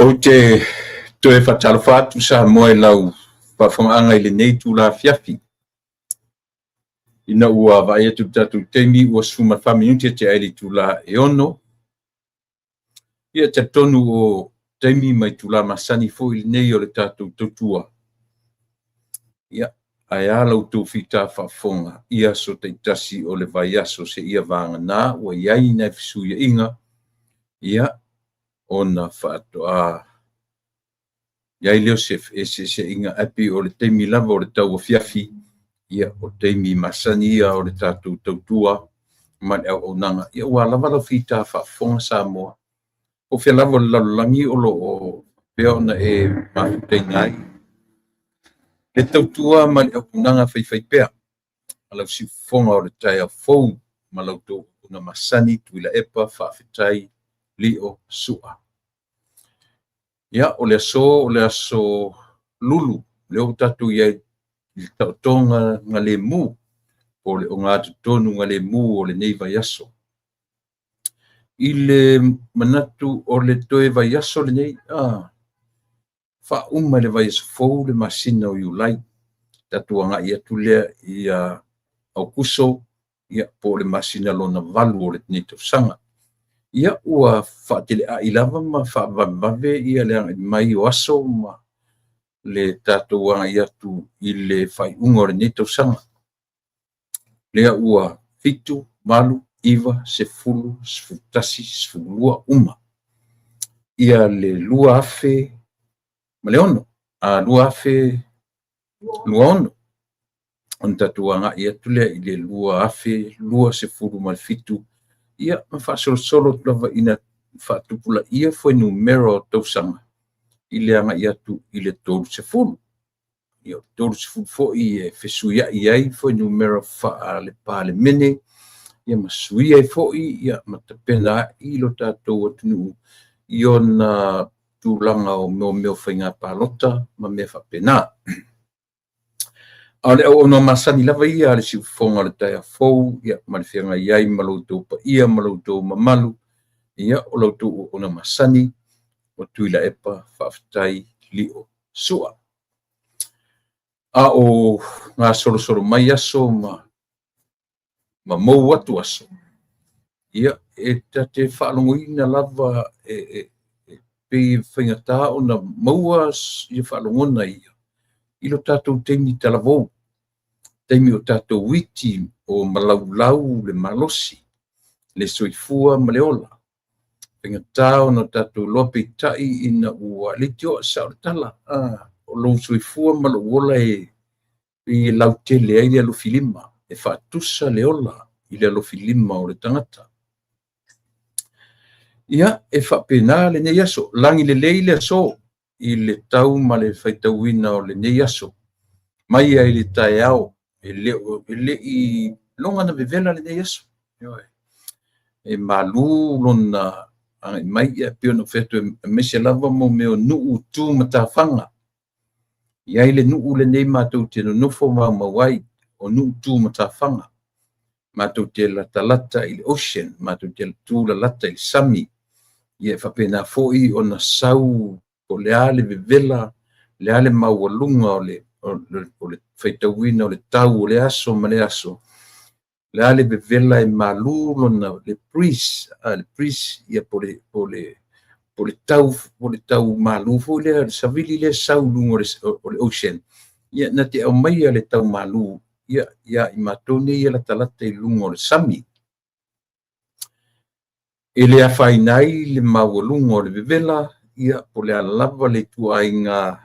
Ou te toe faatalofa atu Samoa i lau faafofogaaga i lenei itula afiafi. Ina ua vaai atu i le tatou taimi ua 14 minute tea ai le itula e 6. Ia e talitonu o taimi ma itula masani foi lenei o le tatou tautua. Ia, ae a la outou fita faafofoga i aso taitasi o le vaiaso seia vagana ua i ai nai fesuiaiga, ia, ona faatoa i ai lea o se feeseeseaiga, ae pei o le taimi lava o le tauafiafi, ia, o taimi masani ia o le tatou tautua ma le auaunaga. Ia ua lava lau fita faafofoga Samoa, po o fea lava o le lalolagi o lo o faapea ona e mafutaina ai le tautua ma le auaunaga faifaipea a lau siufofoga o le taeao fou ma la outou auauna masani Tuilaepa Faafetai Lio Sua. Ia, o le aso o le aso Lulu, lea ua tatou i ai i le taotoga galemu po o le ogatotonu galemu o lenei vaiaso. I le manatu o le toe vaiaso lenei, faauma i le vaiaso fou le masina o Iulai, tatou agai atu lea ia Aokuso, ia, po o le masina lona 8 o lenei tausaga. Ia, ua faateleai lava ma faavavevave ia le agai mai o aso ma le tatou agai atu i le faaiuga o lenei tausaga. Lea ua 7, 8, 9, 10, 11, 12 uma ia le 2006, a 2026, ona tatou agai atu lea i le 2027, ia, ma faasolosolo atu lava ina faatupulaia fuainumera o tausaga i le agai atu i le 30. Ia, o le 30 foi e fesuiai ai fuainumera faale-Palemene, ia ma suia ai foi, ia, ma tapena ai lo tatou atunuu i ona tulaga o mea o faiga palota ma mea faapena. A o le auauna masani lava ia a le siufofoga o le taeao fou, ia, ma le feagai ai ma lo outou paia ma lo outou mamalu, ia, o lo outou auauna masani o Tuilaepa Faafetai Lio Sua. A o gasolosolo mai aso ma mou atu aso, ia, e ta te faalogoina lava e pei e faigata ona maua ia faalogona ia i lo tatou taimi talavou, taimi o tatou iti o malaulau le malosi, le soifua ma le ola. Faigata ona tatou iloa peitai ina ua leitioa, sao le tala, o lou soifua ma lou ola e pei e lautele ai le alofilima, e faatusa le ola i le alofilima o le tagata. Ia, e faapena lenei aso, lagi lelei le aso i le tau ma le faitauina o lenei aso. Mai ai le taeao, e le i loga na vevela lenei aso. E malu lona agai mai, ia pei ona ou fai atu, aemaise lava mo mea o nuu tu matafaga. I ai le nuu lenei matou te nonofo maumau ai, o nuu tu matafaga. Matou te latalata i le ocean, matou te tulalata i le sami. Ia e faapena foi ona sau po o le a le vevela, le a le maualuga o le faitauina o le tau o le aso ma le aso, le a le vevela e malu lona le breeze, le breeze, ia po o le tau malu foi lea, le savili lea sau i luga o le ocean, ia na te aumaia le tau malu ia ia i matou nei e latalata i luga o le sami. E le afaina ai le maualuga o le vevela, ia po o le a lava le ituaiga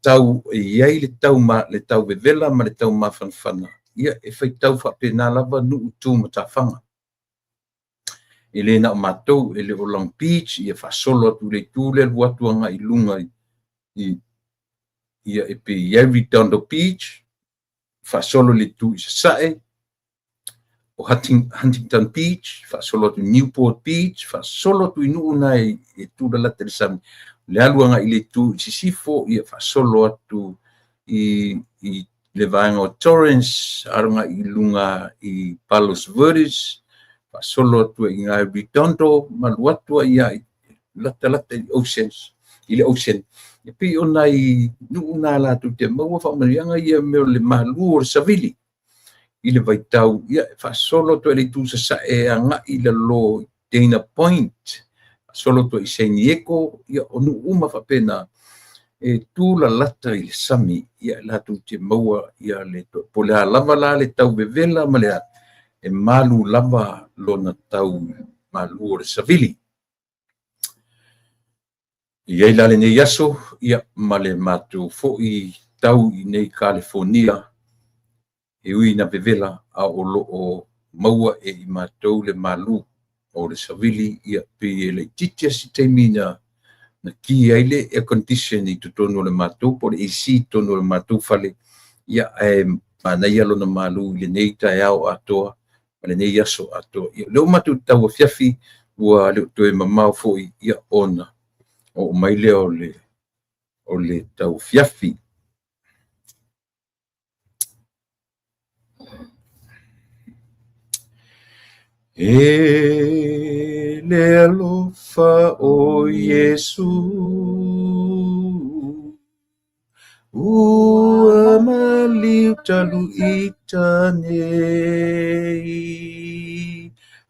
tau e i ai le tau, le tau vevela ma le tau mafanafana, ia e faitau faapena lava nuu tu matafaga. E le na o matou, e le o Long Beach, ia faasolo atu le itu lea alu atu agai i luga i ia e pei i ai Redondo Beach, faasolo le itu i Sasae, o Huntington Beach, faasolo atu i Newport Beach, faasolo atu i nuu na e tulalata i le sami, le alu agai i le itu i Sisifo, ia faasolo atu i le vaega o Torrance, alu agai i luga i Palos Verdes, faasolo atu i ina i Redondo, ma alu atu ai i latalata i le oceans, i le ocean. E pei o nai nuu na latou te maua faamanuiaga ia mea o le malu o le savili i le vaitau, ia, e faasolo atu ai i le itu sasae agai i lalo i Dana Point, faasolo atu ai i San Diego, ia, o nuu uma faapena e tulalata i le sami, ia, latou te maua ia le po o le a lava la le tau vevela ma le a, e malu lava lona tau malu o le savili. I ai la lenei aso, ia, ma le matou foi tau i nei Kalifonia, e ui ina vevela, a o lo o maua e i matou le malu o le savili, ia, pei e laitiiti lava si taimi na ki ai le air condition i totonu o le matou, po o le AC i totonu o le matou fale, ia, ae manaia lona malu i lenei taeao atoa ma lenei aso atoa. Ia, o lea ua matou tauafiafi, ua le o toe mamao foi, ia, ona oo mai lea o le tauafiafi. E le alofa o Iesu, ua maliu talu ita nei,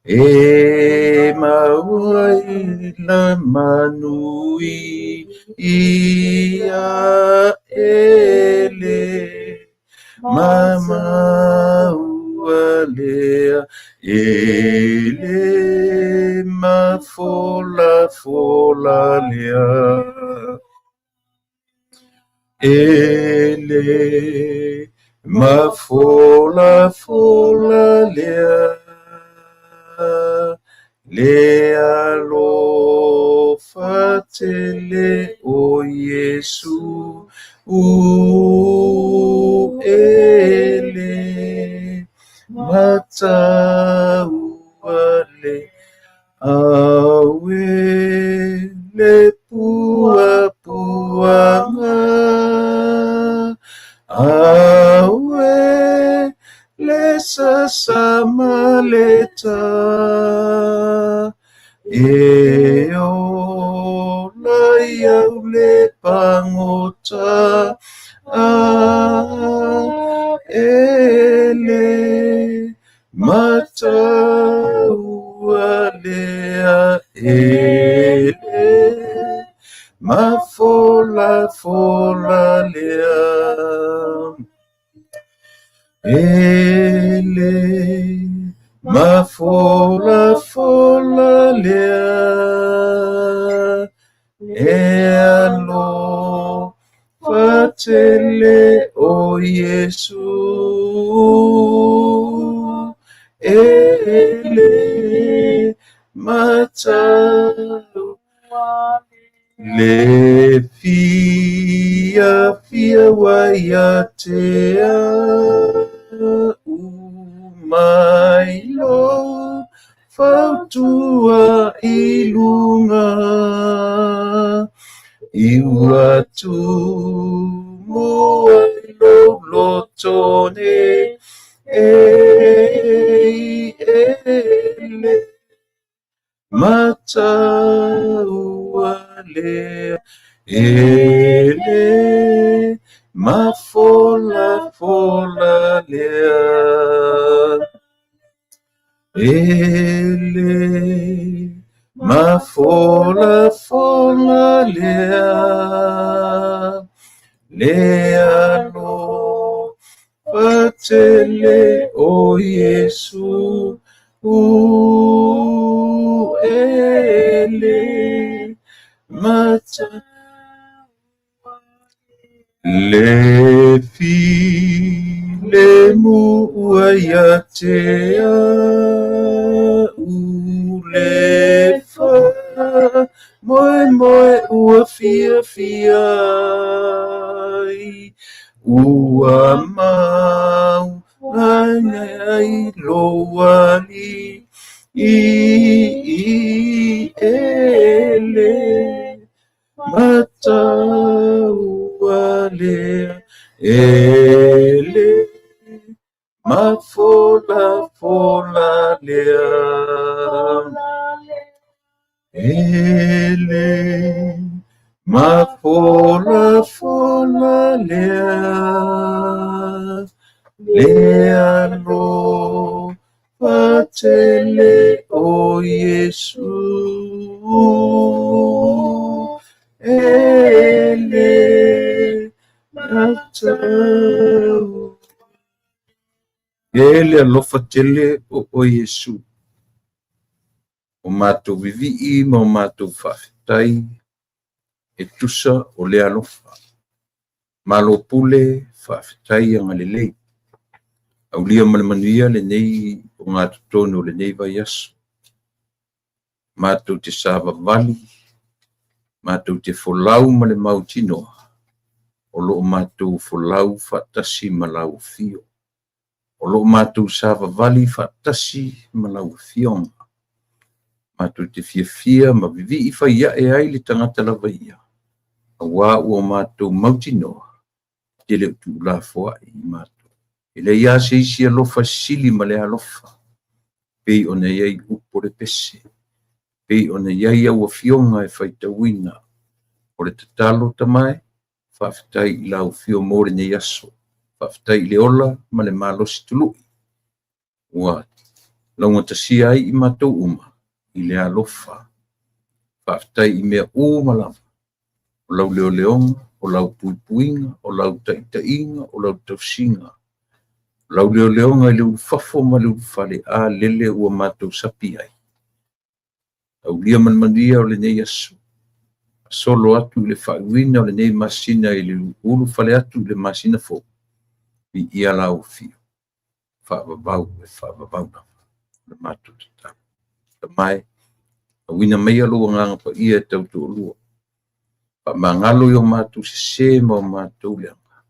e maua i la manui ia e le mamaua lea, e le mafolafola lea. E le mafolafola lea, le alofa tele o Iesu, e le mataua le aue le puapuaga, aue le sasa ma le ta, e ola iau le pagota, a e le mataua lea, e le mafolafola lea. E le mafolafola lea, e alofa tele o Iesu, e le mataua le fiafia ua ia te au mai lou fautua i luga, i ua tumu ai lou loto nei, e le mataua lea, e le mafolafola lea. E le mafolafola lea, le alofa tele o Iesu, e le mataua le filemu ua ia te au, le faamoemoe ua fiafia ai, ua mau ai lou alii e le mataua lea, e le mafolafola lea. E le mafolafola lea, le alofa tele o Iesu. E le matau. E le alofa tele o oe Iesu. O matou vivii ma o matou faafetai e tusa o le alofa. Malo pule, faafetai agalelei. Aulia ma le manuia lenei ogatotonu o lenei vaiaso. Matou te savavali, matou te folau ma le mautinoa, o lo o matou folau faatasi ma lau afio. O lo o matou savavali faatasi ma lau Afioga. Matou te fiafia ma vivii fai ae ai le tagata lava ia, auā ua matou mautinoa e te le o tuulafoai i matou. E leai lava se isi alofa e sili ma le alofa, pei ona i ai upu o le pese, pei ona i ai au afioga e faitauina. O le tatalo, Tama e, faafetai i lau afio mo lenei aso. Faafetai i le ola ma le malosi tului ua laugatasia ai i matou uma i le alofa. Faafetai i mea uma lava, o lau leoleoga, o lau puipuiga, o lau taitaiga, o lau tausiga, o lau leoleoga i le ulufafo ma le ulufale, a lele ua matou sapi ai. Aulia ma le manuia o lenei aso, solo atu i le faaiuina o lenei masina i le ulufale atu i le masina fou, viia lau afio, faavavau e faavavau lava le matou tatalo. Tama e, auina maia lou Agaga Paia e tautoalua, faamagalo i o matou sesē ma o matou leaga,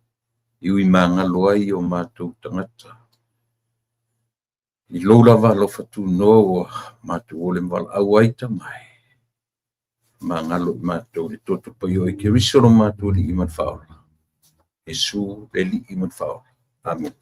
e ui magalo ai o matou tagata. I lou lava alofa tunoa ua matou ole ma valaau ai, Tama e, magalo i matou le toto paia o Keriso lo matou Alii ma le Faaola. Iesu le Alii ma le Faaola. Amene.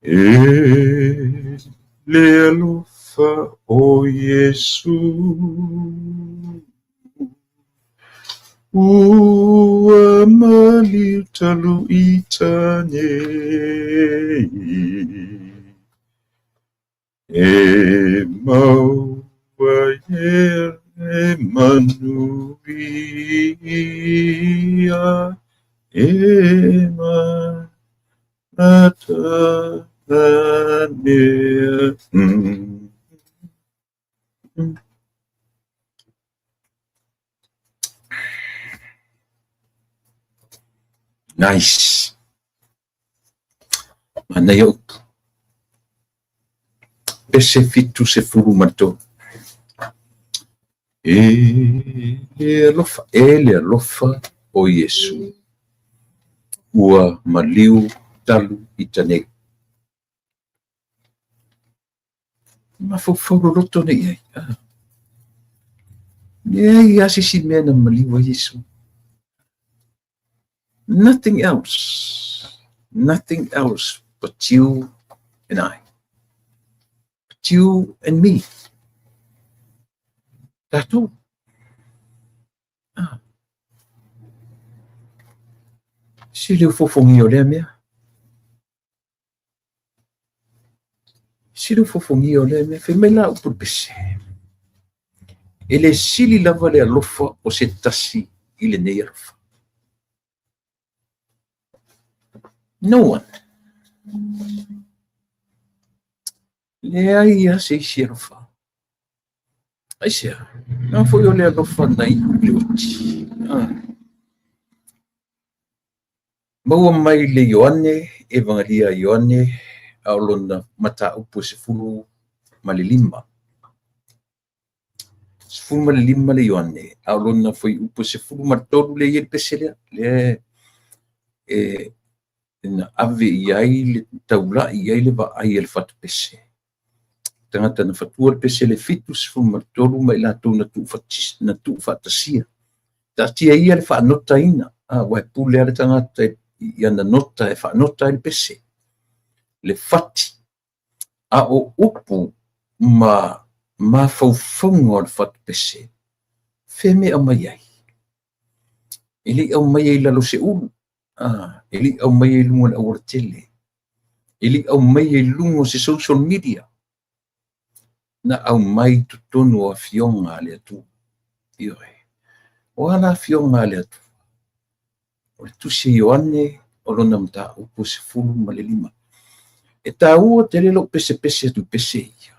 E le alofa o Iesu, ua maliu talu i nei, e maua e le manuia, e matananea. Nice. Manaia upu. Pese 73. E le alofa, e le alofa o Iesu. Ua maliu talu i tanei. Mafaufau loloto nei ai. Leai lava se isi mea na maliu ai Iesu. Nothing else. Nothing else but you and I. But you and me. Tatou. Se le ufofogia o lea mea. Se le ufofogia o lea mea. Fai mai la upu le pese. E le sili lava le alofa o se tasi i lenei alofa. No one. Leai lava se isi alofa. Aisea, na foi o le alofa na iu i le oti. Maua mai le Ioane, Evangelia Ioane, a o lona mataupu e 15. 15 le Ioane, a o lona fuaiupu e 13 lea e i ai le pese lea, lea e na ave i ai le taulai i ai le vaai a le fatupese. Tagata na fatua le pese le 73 ma i latou na tuufaatasia. Taatia ia le faanotaina, aua e pule lava le tagata i ana nota e faanota ai le pese, le fati. A o upu ma mafaufauga o le fatupese, fea mea e aumai ai? E le i aumaia i lalo o se ulu, e le i aumaia i luga o le aualatele, e le i aumaia i luga o se social media, na aumai i totonu o afioga a le Atua. Ioe. O a la afioga a le Atua? O le tusi a Ioane o lona mataupu 15. E taua tele lou pesepese atu i pese ia.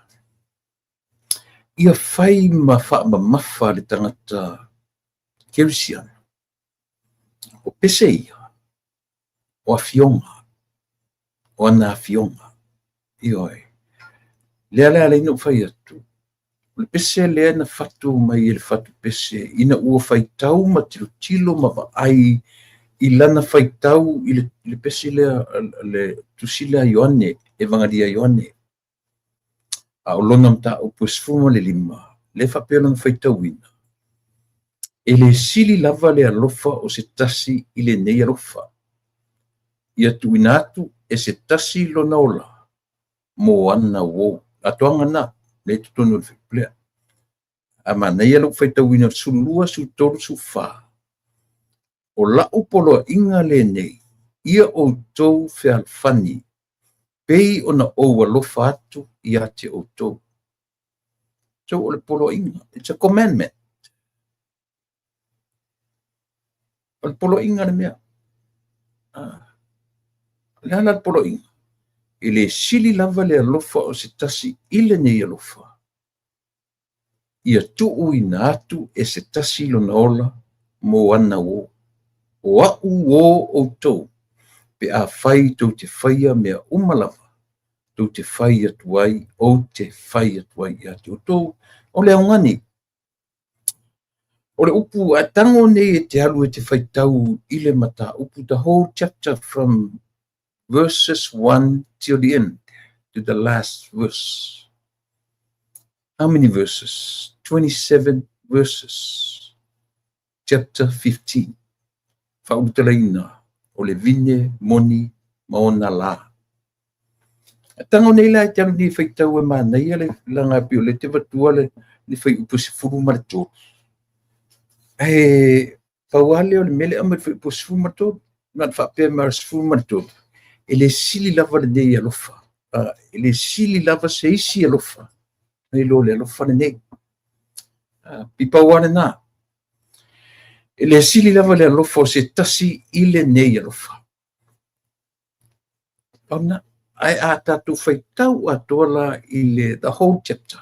Ia fai ma faamamafa le tagata kerisiano. O pese ia, o afioga, o ana afioga. Ioe. Lea la alai ona ou fai atu, o le pese lea na fatu mai e le fatu pese ina ua faitau ma tilotilo ma vaai i lana faitau i le pese lea, le tusi lea a Ioane, Evagalia a Ioane. A o lona mataupu e 15, lea faapea lona faitauina, e le sili lava le alofa o se tasi i lenei alofa, ia tuuina atu e se tasi lona ola mo ana uo. Atoaga na, lea i totonu o le fuaiupu lea. A manaia lou faitauina o le 12, 13, 14, o lau poloaiga lenei, ia outou fealofani, pei ona ou alofa atu ia te outou. So o le poloaiga, it's a commandment. O le poloaiga le mea. O le a la le poloaiga? E le sili lava le alofa o se tasi i lenei alofa, ia tuuina atu e se tasi lona ola mo ana uo. O au uo outou, pe afai tou te faia mea uma lava, tou te fai atu ai, ou te fai atu ai ia te outou. O le augani, o le upu a tago nei e te alu e te faitau i le mataupu, the whole chapter from verses 1 till the end, to the last verse. How many verses? 27 verses. Chapter 15. Faaulutalaina o le vine moni ma ona la. A tago nei la e te alu nei faitau e manaia le laga pei o lea e te avatua le fuaiupu 13. Ae pau lava lea o le mea lea e aumai i le fuaiupu 13, na ona faapea mai o le 13, e le sili lava lenei alofa, e le sili lava se isi alofa nai lo le alofa lenei. Pipau lava lena. E le sili lava le alofa o se tasi i lenei alofa. Pau lena. Ae a tatou faitau atoa la i le the whole chapter,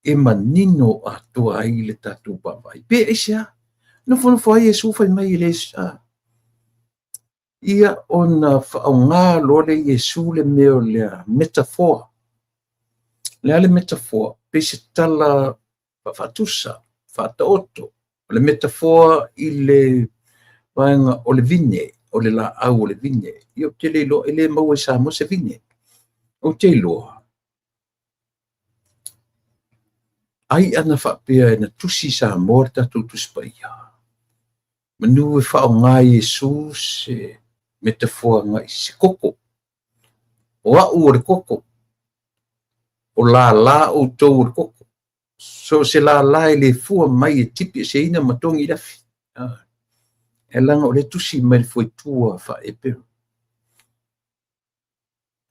e manino atoa ai le tatou vaavaai. Pe aisea? Nofonofo ai Iesu fai mai e le ia ona faaaoga loa le Iesu le mea o lea metaphor. Le a le metaphor? Pe se tala faatusa, faataoto. O le metaphor i le vaega o le vine, o le laau o le vine. Ia ou te le iloa, e le maua i Samoa se vine. Ou te iloa, ai ana faapea e na tusi i Samoa le tatou Tusi Paia. Manu e faaaoga e Iesu se metaphor agai se koko. O au o le koko. O lala outou o le koko. So se lala e le fua mai e tipi eseina ma togi i le afi. E laga o le tusi mai le fuaitua faa-Eperu.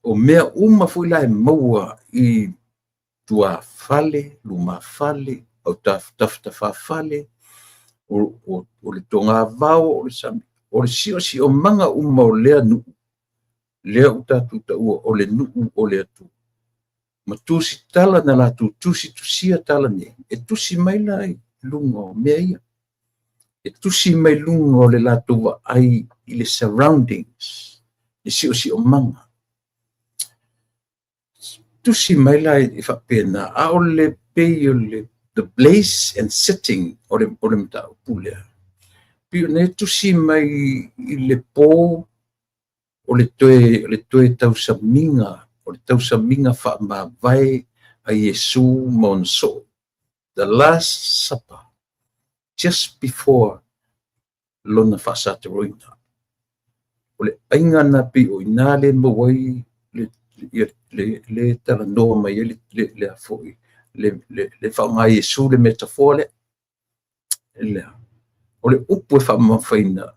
O mea uma foi la e maua i tuafale, lumafale, au tafatafafale, o le togavao, o le sami, o le siosiomaga uma o lea nuu, lea ua tatou taua o le nuu o le Atua. Ma tusitala na latou tusitusia tala nei, e tusi mai la i luga o mea ia. E tusi mai luga o le latou vaai i le surroundings, le siosiomaga. Tusi mai la e faapena, a o le pei o le The Place and Setting o le o le mataupu lea. Pei ona e tusi mai i le pō o le toe o le toe tausamiga o le tausamiga faamavae a Iesu ma ona soo. The Last Supper, just before lona faasatauaina. O le aiga na pei o ina le maua ai le le le talanoa mai ai le le le foi le le le faaaoga Iesu le metafoa lea. Lea. O le upu e faamamafaina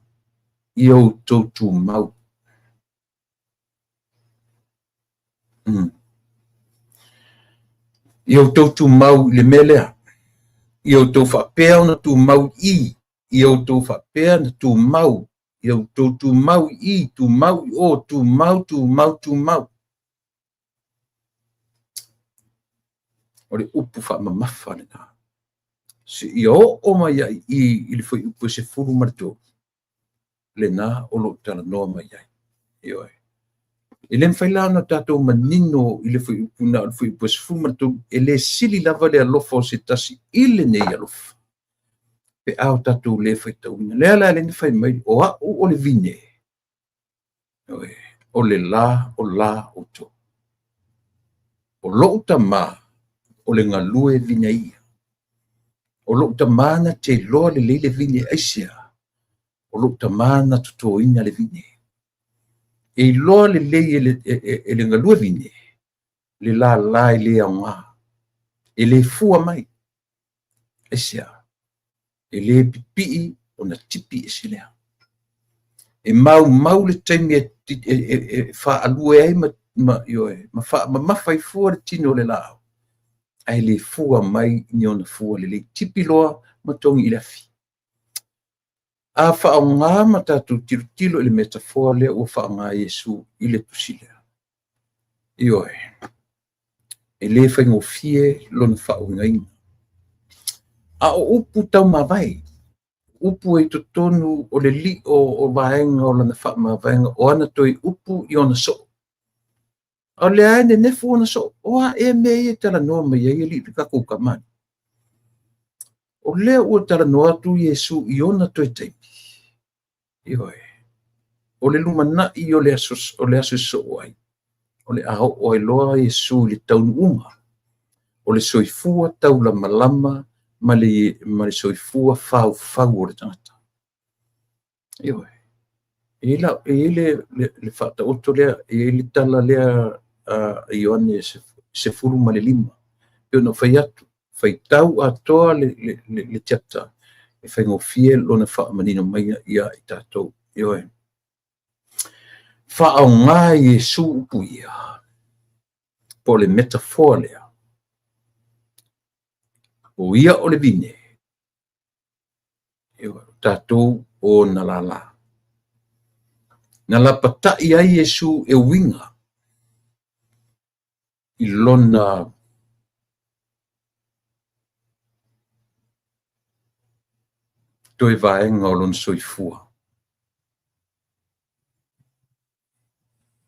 ia outou tumau. Ia outou tumau i le mea lea. Ia outou faapea ona tumau i, ia outou faapea ona tumau, ia outou tumau i, tumau i o, tumau, tumau, tumau. O le upu faamamafa lena. Seia oo mai ai i i le fuaiupu e 13, lena o lo o talanoa mai ai. Ioe. E le mafai la ona tatou manino i le fuaiupu na o le fuaiupu e 13, e le sili lava le alofa o se tasi i lenei alofa pe a o tatou le faitauina. Lea la le na fai mai, o au o le vine, ioe, o le la o la outou. O lou tamā o le galue vine ia. O lou tamā na te iloa lelei le vine aisea? O lou tamā na totoina le vine. E iloa lelei e le, e, e, e le galue vine le lala e le aoga. E le fua mai. Aisea? E le pipii ona tipi ese lea. E maumau le taimi e, e, e, e faalue ai ma, ma, ioe, ma faamamafa ai fua le tino o le laau, ae le fua mai ni ona fua lelei. Tipi loa ma togi i le afi. A faaaoga ma tatou tilotilo i le metafoa lea ua faaaoga e Iesu i le tusi lea, ioe, e le faigofie lona faauigaina. A o upu taumavae, upu e i totonu o le lio o vaega o lana faamavaega, o ana toe upu i ona soo. A o lea e nenefu ona soo, o a ea mea ia e talanoa mai ai alii le tatou tama? O lea ua talanoa atu Iesu i ona toe taimi. Ioe. O le lumanai o le aso, o le aso e soo ai, o le a oo ai loa Iesu i le taunuuga o le soifua taulamalama ma le, ma le soifua faufau o le tagata. Ioe. E i ai le, le, le faataoto lea, e i ai le tala lea a Ioane 15. Pei ona fai atu, faitau atoa le, le, le, le chapter, e faigofie lona faamanino mai ia i tatou. Ioe. Faaaoga Iesu upu ia, po o le metafoa lea. O ia o le vine, ioe, o tatou o ona lālā. Na lapatai ai Iesu e uiga i lona toe vaega o lona soifua.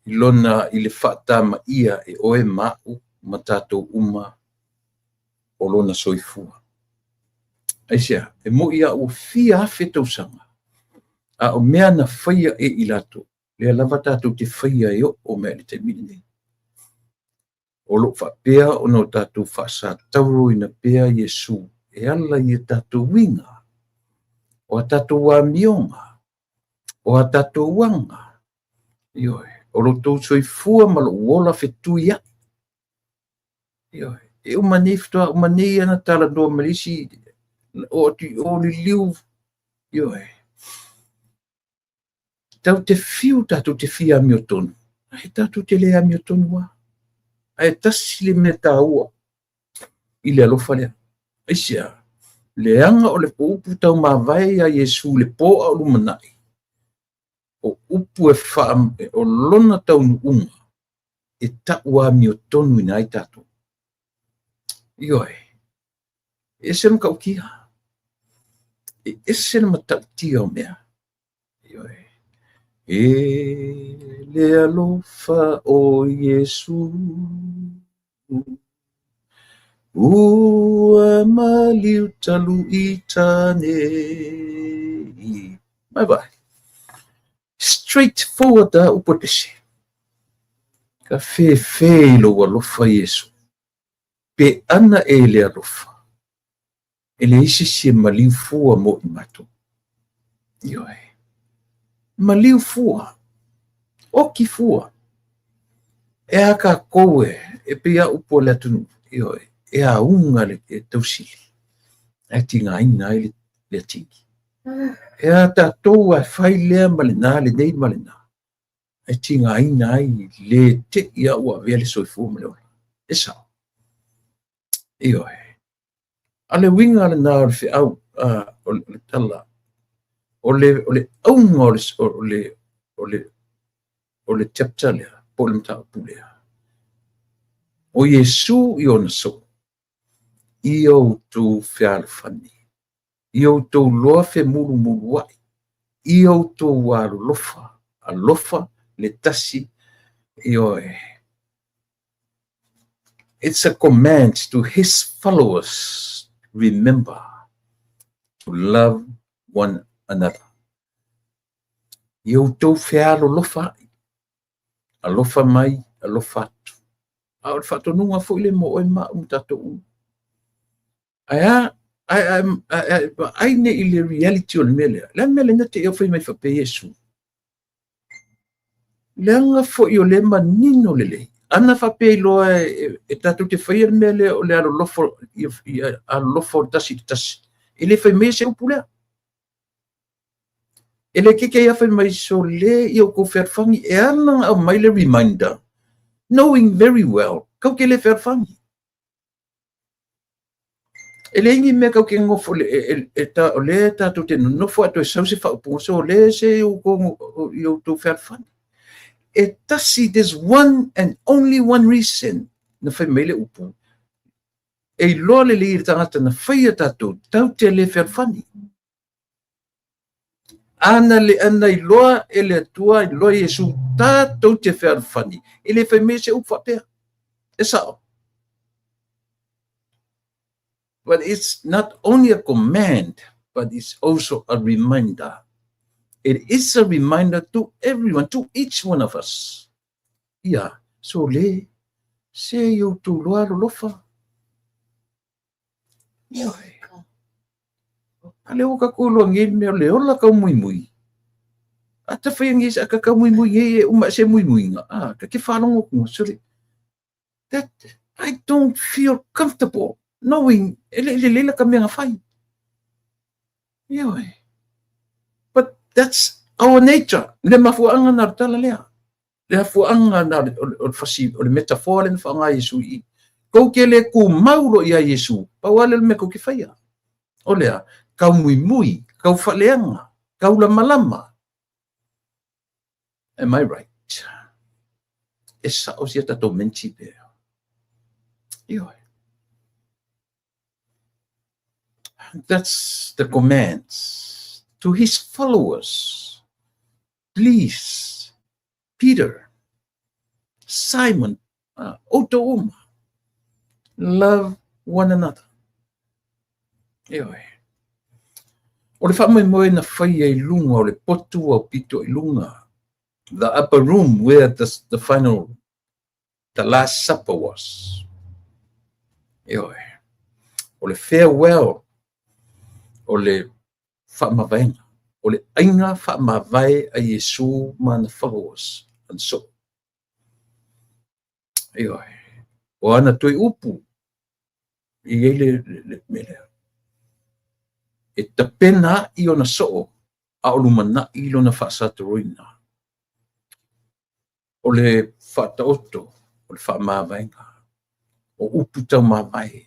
I lona i le faatamaia e oe ma au ma tatou uma o lona soifua. Aisea? E moi a ua fia afe tausaga, a o mea na faia e i latou, lea lava tatou te faia e oo mai i le taimi lenei. O lo o faapea ona o tatou faasatauroina pea Iesu e ala i a tatou uiga, o a tatou amioga, o a tatou aga, ioe, o lo outou soifua ma lou ola fetuiai. Ioe, e uma nei, faatoa uma nei ana talanoa ma le isi, o atu i o liliu, ioe. Tatou te fiu tatou te fia amiotonu, ae tatou te le amiotonu lava. Ae tasi le mea taua i le alofa lea. Aisea? Leaga o le upu taumavae ia Iesu i le pō a o lumanai, o upu e faa, o lona taunuuga e tau amiotonuina ai tatou. Ioe, e ese le matautia. E ese le matautia o mea. Ioe. E le alofa o Iesu. Ua maliu talu i tane. Mai vai. Straight forward a upu e pese. Ka fefe i lou alofa Iesu. Pe ana e le alofa. E leai se isi e maliu fua mo i matou. Ioe. Maliu fua. Oki fua. E a kākou e, e pei a upu a le atunuu. Ioe. E auga le e tausili. Ae tigaina ai le, le atigi. E a tātou a fai lea ma lena, lenei ma lena. Ae tigaina ai le te'i a ua avea le soifua ma le ola. E sao. Ioe. A o le uiga lena o le feau, o le tala, o le, o le auga o le, o le, o le, o le chapter lea, po o le mataupu lea. O Iesu i ona soo, ia outou fealofani, ia outou loa femulumuluai, ia outou alolofa, alofa le tasi, ioe. It's a command to his followers, remember to love one another. Ia outou fealolofa ai, alofa mai, alofa atu. A o le faatonuga foi lea mo oe ma au ma tatou uma. Ae a, ae, ae, ae, ae vaai nei i le reality o le mea lea. Le a le mea lea na te i au fai mai faapea Iesu? Leaga foi o lea manino lelei. Ana faapea iloa e, e tatou te faia le mea lea o le alolofa, ia, ia alolofa o le tasi i le tasi. E le fai mai se upu lea. E le keke ia fai mai so le ia outou fealofani e ala ona aumai le reminder knowing very well kau te le fealofani. E leai ni mea kau te nofo le, e, e, e ta, o lea tatou te nonofo ae toe sau se faaupuga so o le se i outou, i outou fealofani. E tasi, there's one and only one reason na fai mai le upu. E iloa lelei e le tagata na faia tatou, tau te le fealofani. Ana le ana iloa e le Atua, iloa Iesu, tatou te fealofani, e le fai mai se upu faapea. E sao. But it's not only a command, but it's also a reminder. It is a reminder to everyone, to each one of us. Ia, so le, se i outou loa alolofa. Ioe. A lea ua tatou iloa nei le mea o le ola kau muimui. A ta whai ngi sa ka kau muimui ngi e uma se muimuinga. A ka ke whalongo kunga. So that I don't feel comfortable knowing e le le leila ka mea nga whai. Ioe. But that's our nature. Le mafuaanga na le tala lea. Le afuaga na o le fasi, o le metaphor le na whaanga Iesu i. Kou ke le ku maulo ia Iesu, pau ale le me kou ke whaia. O lea, kau muimui, kau whaleanga, kau lamalama. Am I right? E sao sia tatou menti pea. Ioe. That's the commands to his followers. Please, Peter, Simon, outou uma, love one another. Ioe. O le faamoemoe na faia i luga o le potu aupito i luga, the upper room where the final, the last supper was. Ioe. O le farewell, o le faamavaega. O le aiga faamavae a Iesu ma ana followers, ana soo. Ioe. O ana toe upu, e i ai le, le, le mea lea. E tapena ai ona soo, a o lumanai lona faasatoroina. O le faataoto, o le faamavaega, o upu taumavae,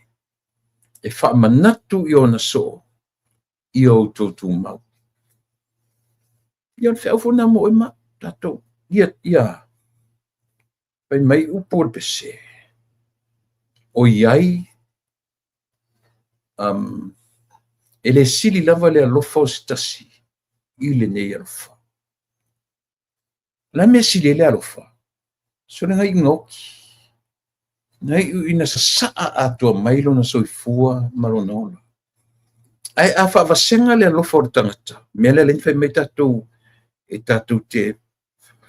e faamanatu i ona soo, ia outou tumau. Ia o le feau foi lena mo oe ma tatou. Ia, ia, fai mai upu o le pese, ʻoiai, um, e le sili lava le alofa o se tasi i lenei alofa. O le a mea sili ai le alofa? Sole ngai i gaoki. Na iu ina sasaa atoa mai lona soifua ma lona ola. Ae a faavasega le alofa o le tagata, mea lea lea fai mai tatou e tatou te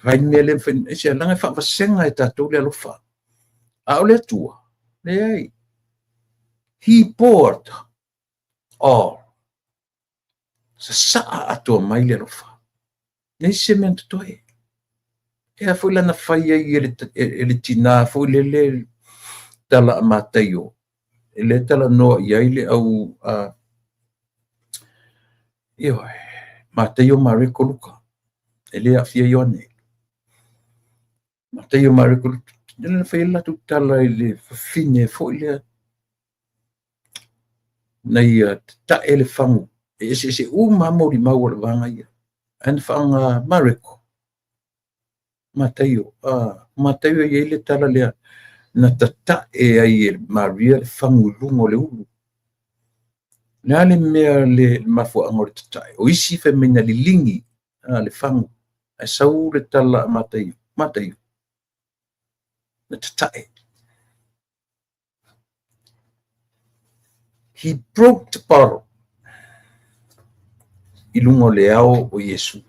fai mea lea fai, aisea, leaga e faavasega e tatou le alofa. A o le Atua, leai. He poured all. Sasaa atoa mai le alofa. Leai se mea na totoe. E a foi la na fai ai e le tinā foi lele tala a Mataio, e le talanoa i ai le au a ioe, Mataio, Mareko, Luka, e le aafia Ioane. Mataio, Mareko, Luka, lea na fai ai le latou tala i le fafine foi lea na ia tatae le fagu, e eseese uma lava molimau a le vaega ia. Ae na faaaoga Mareko, Mataio, Mataio e i ai le tala lea, na tatae ai e Maria le fagu i luga o le ulu. O le a le mea le mafuaaga o le tatae? O isi fai mai na liligi le fagu, ae sau le tala a Mataio, Mataio, na tatae. He broke the bottle i luga o le ao o Iesu.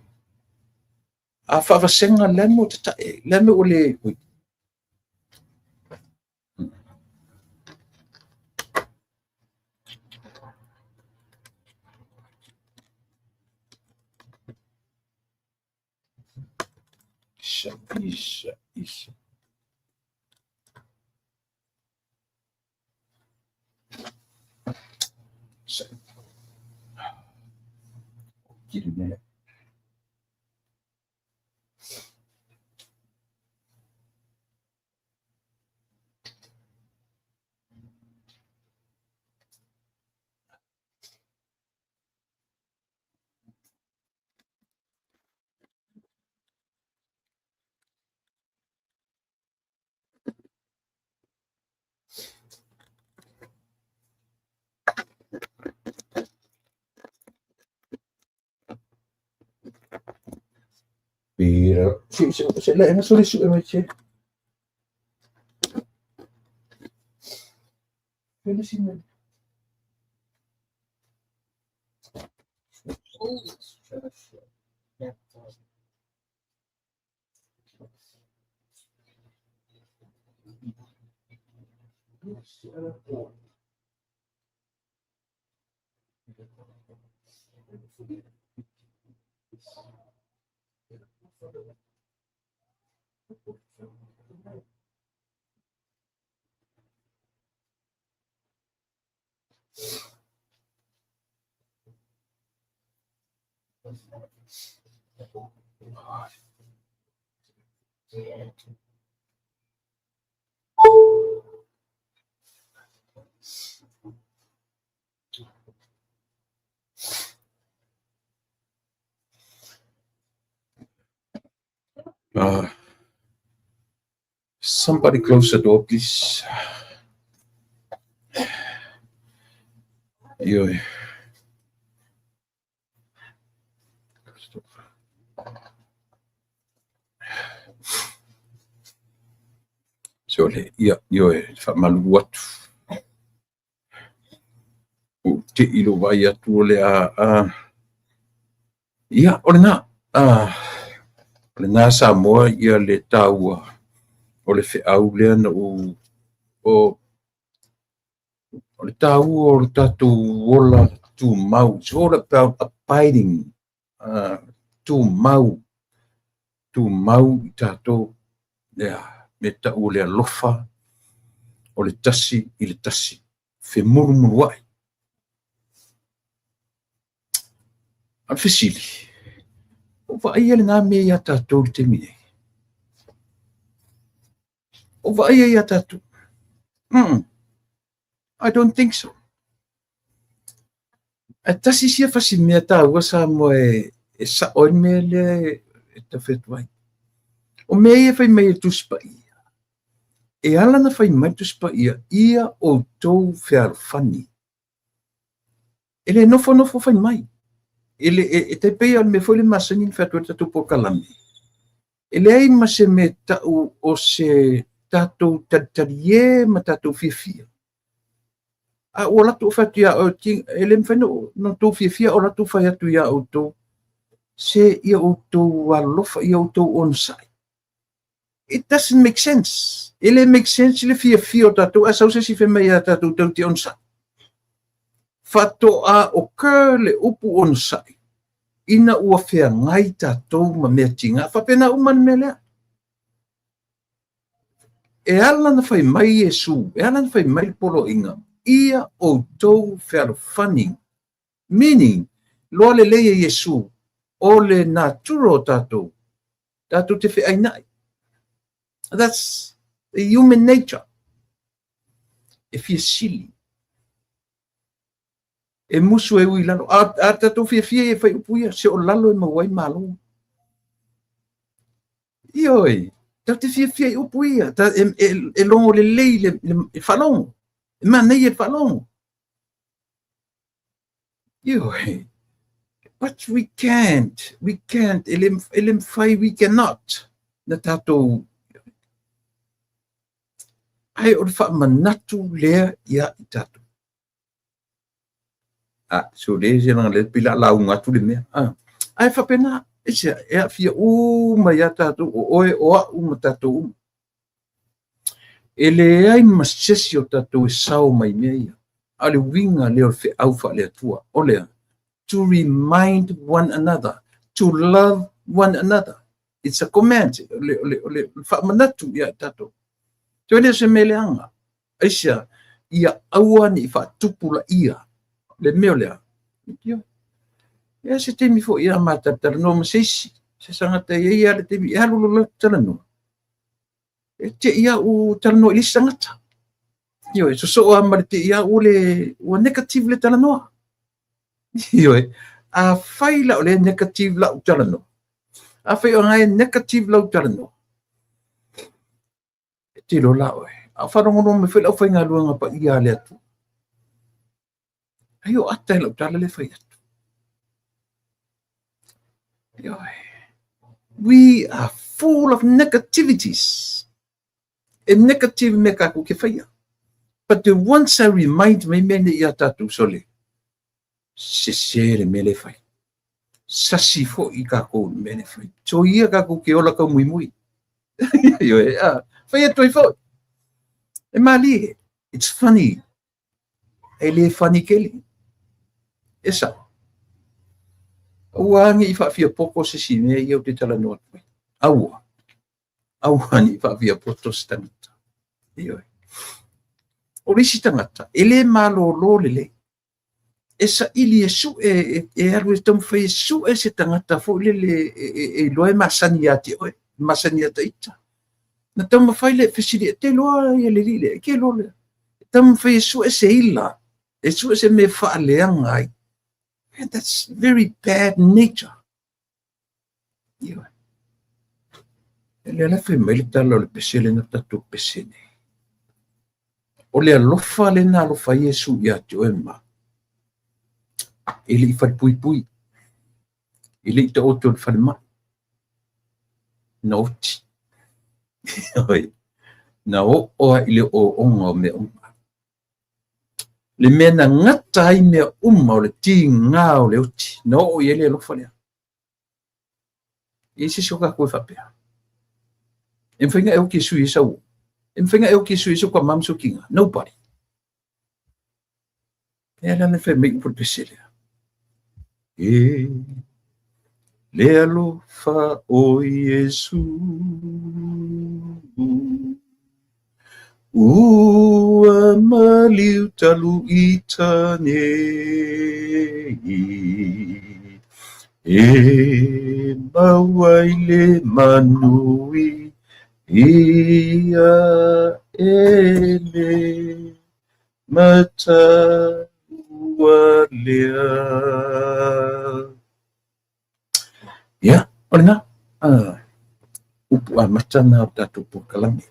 A faavasega le a le mea ua tatae ai? Le a le mea ua le... Oi. Isa, isa, isa. Isa. Kiri mea. Pira. Se, se, se, le, na soli su e mai che. Pena si me. Somebody close the door, please. Ioe. Se o le, ia, ioe, faamalulu atu. Ua te i lou vaai atu o le a, a, ia, o lena, a, o lena Samoa ia le taua o le feau lea na ou, o, o le taua o le tatou ola tumau. It's all about abiding, tumau, tumau i tatou, lea, me tau o le alofa o le tasi i le tasi, femulumuluai. A o le fesili, o vaaia lena mea iā tatou i le taimi nei? O vaaia iā tatou? I don't think so. Ae tasi sia fasi mea taua Samoa e sao ai le mea lea e tau fai atu ai. O mea ia e fai mai e le Tusi Paia, e ala ona fai mai le Tusi Paia, ia outou fealofani. E le nofonofo fai mai. E, le, e, e tai pei o le mea foi le masani na fai atu ai le tatou polokalame. E leai ma se mea tau o se Tatou talitalie ma tatou fiafia. A ua latou fai atu ia oe, e le mafai ona outou fiafia o latou fai atu ia outou, se ia outou alolofa, ia outou onosai. It doesn't make sense. E le make sense le fiafia o tatou, ae sau se isi fai mai ia tatou tatou te onosai. Faatoa occur le upu onosai ina ua feagai tatou ma mea tiga. Faapena uma le mea lea. E ala na fai mai Iesu, e ala na fai mai le poloaiga, ia outou fealofani. Meaning, loa lelei e Iesu, o le natura o tatou, tatou te feainai. That's the human nature. E fia sili. E musu e ui lalo. A tatou fiafia e fai upu ia, se o lalo e maua ai malo. Ioe, tatou te fiafia i upu ia, e logo lelei le faalogo. E manaia le faalogo. Ioe. But we can't, e le mafai, we cannot, na tatou. Ai o le faamanatu lea ia i tatou. So le se langa le pila lauga atu le mea. Ai faapena, e aafia uma ia tatou, o oe, o au ma tatou uma. E leai ma se isi o tatou e sao mai mea ia. A o le uiga lea o le feau faale-Atua. O lea, to remind one another, to love one another. It's a command. O le faamanatu ia tatou. Toe le o se mea leaga. Aisea, ia aua ne i faatupulaia le mea o lea. Ia se taimi foi ia matalanoa ma se isi. Se tagata e i ai le taimi e alu loa talanoa. E te ia u talanoa i le isi tagata. Ioe, sosoo lava ma le te ia ua negative le talanoa. Ioe, a fai la o le negative lau talanoa. A fai o ngai negative lau talanoa. E te iloa la oe. A o faalogologo mai foi lau faigaluega paia a le Atua. Ai o ata e lau tala le fai atu. Ioe. We are full of negativities. E negative mea tatou ke faia. But the once I remind mai mea nei ia tatou sole, sese le mea le fai. Sasi foi tatou le mea le fai. So ia tatou ke ola kau muimui. Ioe, fai atu ai foi. E malie. It's funny. E le funny kele. E sao. Aua ne i faafiapoto se isi mea ia ou te talanoa atu ai. Aua. Aua ne i faafiapoto se tagata. Ioe. O le isi tagata, e le malolo lelei. E saili e sue, e alu e taumafai e sue se tagata foi lele e iloa e masani ia te oe, masani ia ta ita. Na taumafai le fesili, e te iloa ia le alii lea, e ke iloa lea. E taumafai e sue se ila, e sue se mea faaleaga ai. And that's very bad nature. Ioe. E lea la fai mai le tala o le pese lena tatou pese nei. O le alofa lena alofa Iesu ia te oe ma. E le i falepuipui. E le i taoto i le falemai. Na oti. Na oo ai i le ooooga o mea uma. Le mea na gata ai mea uma o le tiga o le oti. Na oo i ai le alofa lea. E i ai se isi o tatou e faapea. E mafai ona e oti e sui ai sau. E mafai ona e oti e sui ai sau tama ma sau tina. Nobody. E ala le fai mai upu le pese lea. E le alofa o Iesu. Ua maliu talu i nei. E maua ai le manuia e le mataua lea. Ia, o lena, upu amata na o tatou polokalame.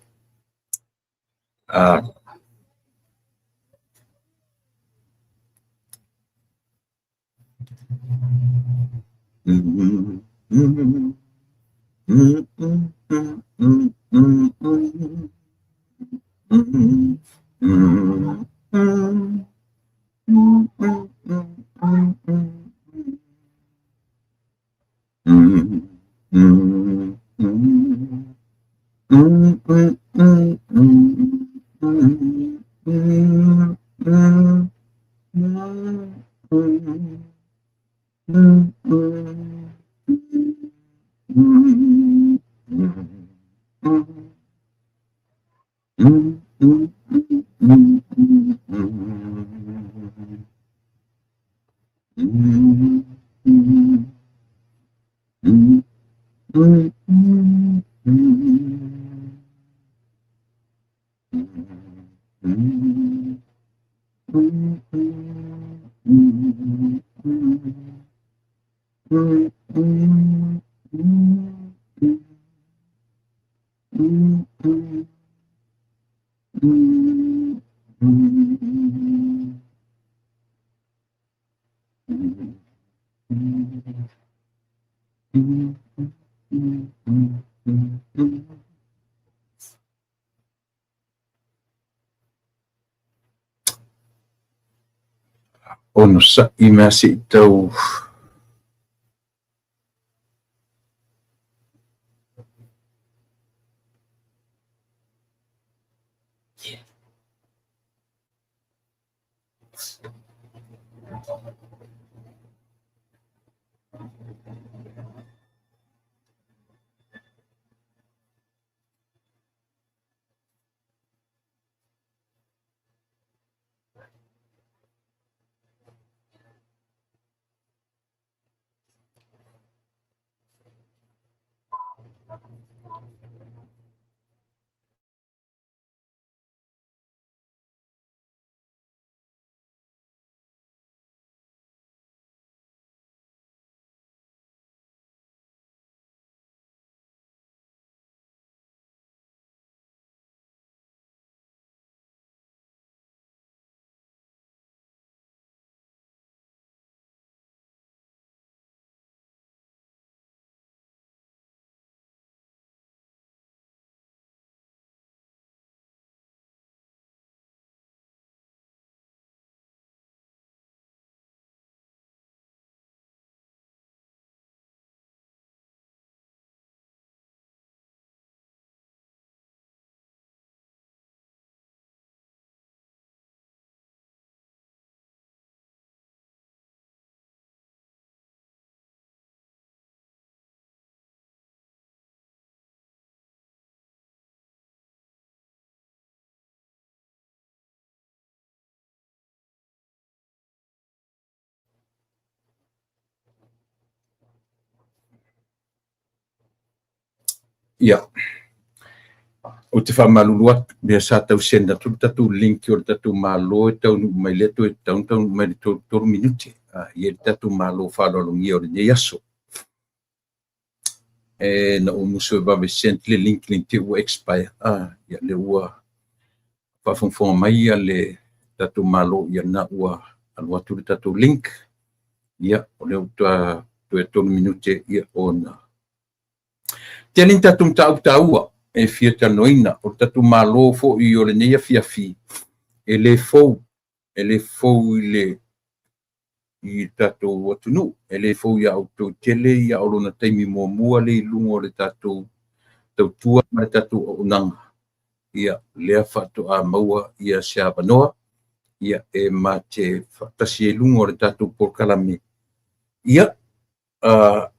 Onosai mea se i tau. Ia, ou te faamalulu atu, lea sa tau send atu le tatou link o le tatou Malo e taunuu mai lea toe tatau ona taunuu mai i le 33 minute. Ia le tatou Malo faaaloalogia o lenei aso. E na ou musu e vave send le link link te ua expire. Ia lea ua faafogafoga mai ia le tatou Malo, ia lena ua alu atu le tatou link. Ia, o lea ua toe 3 minute ia ona tele ni tatou mataupu taua e fia talanoaina. O le tatou Malo foi o lenei afiafi e le fou i le tatou atunuu, e le fou ia outou tele ia o lona taimi muamua le i luga o le tatou tautua ma le tatou auaunaga. Ia lea faatoa maua ia se avanoa ia e ma te faatasi ai luga o le tatou polokalame. Ia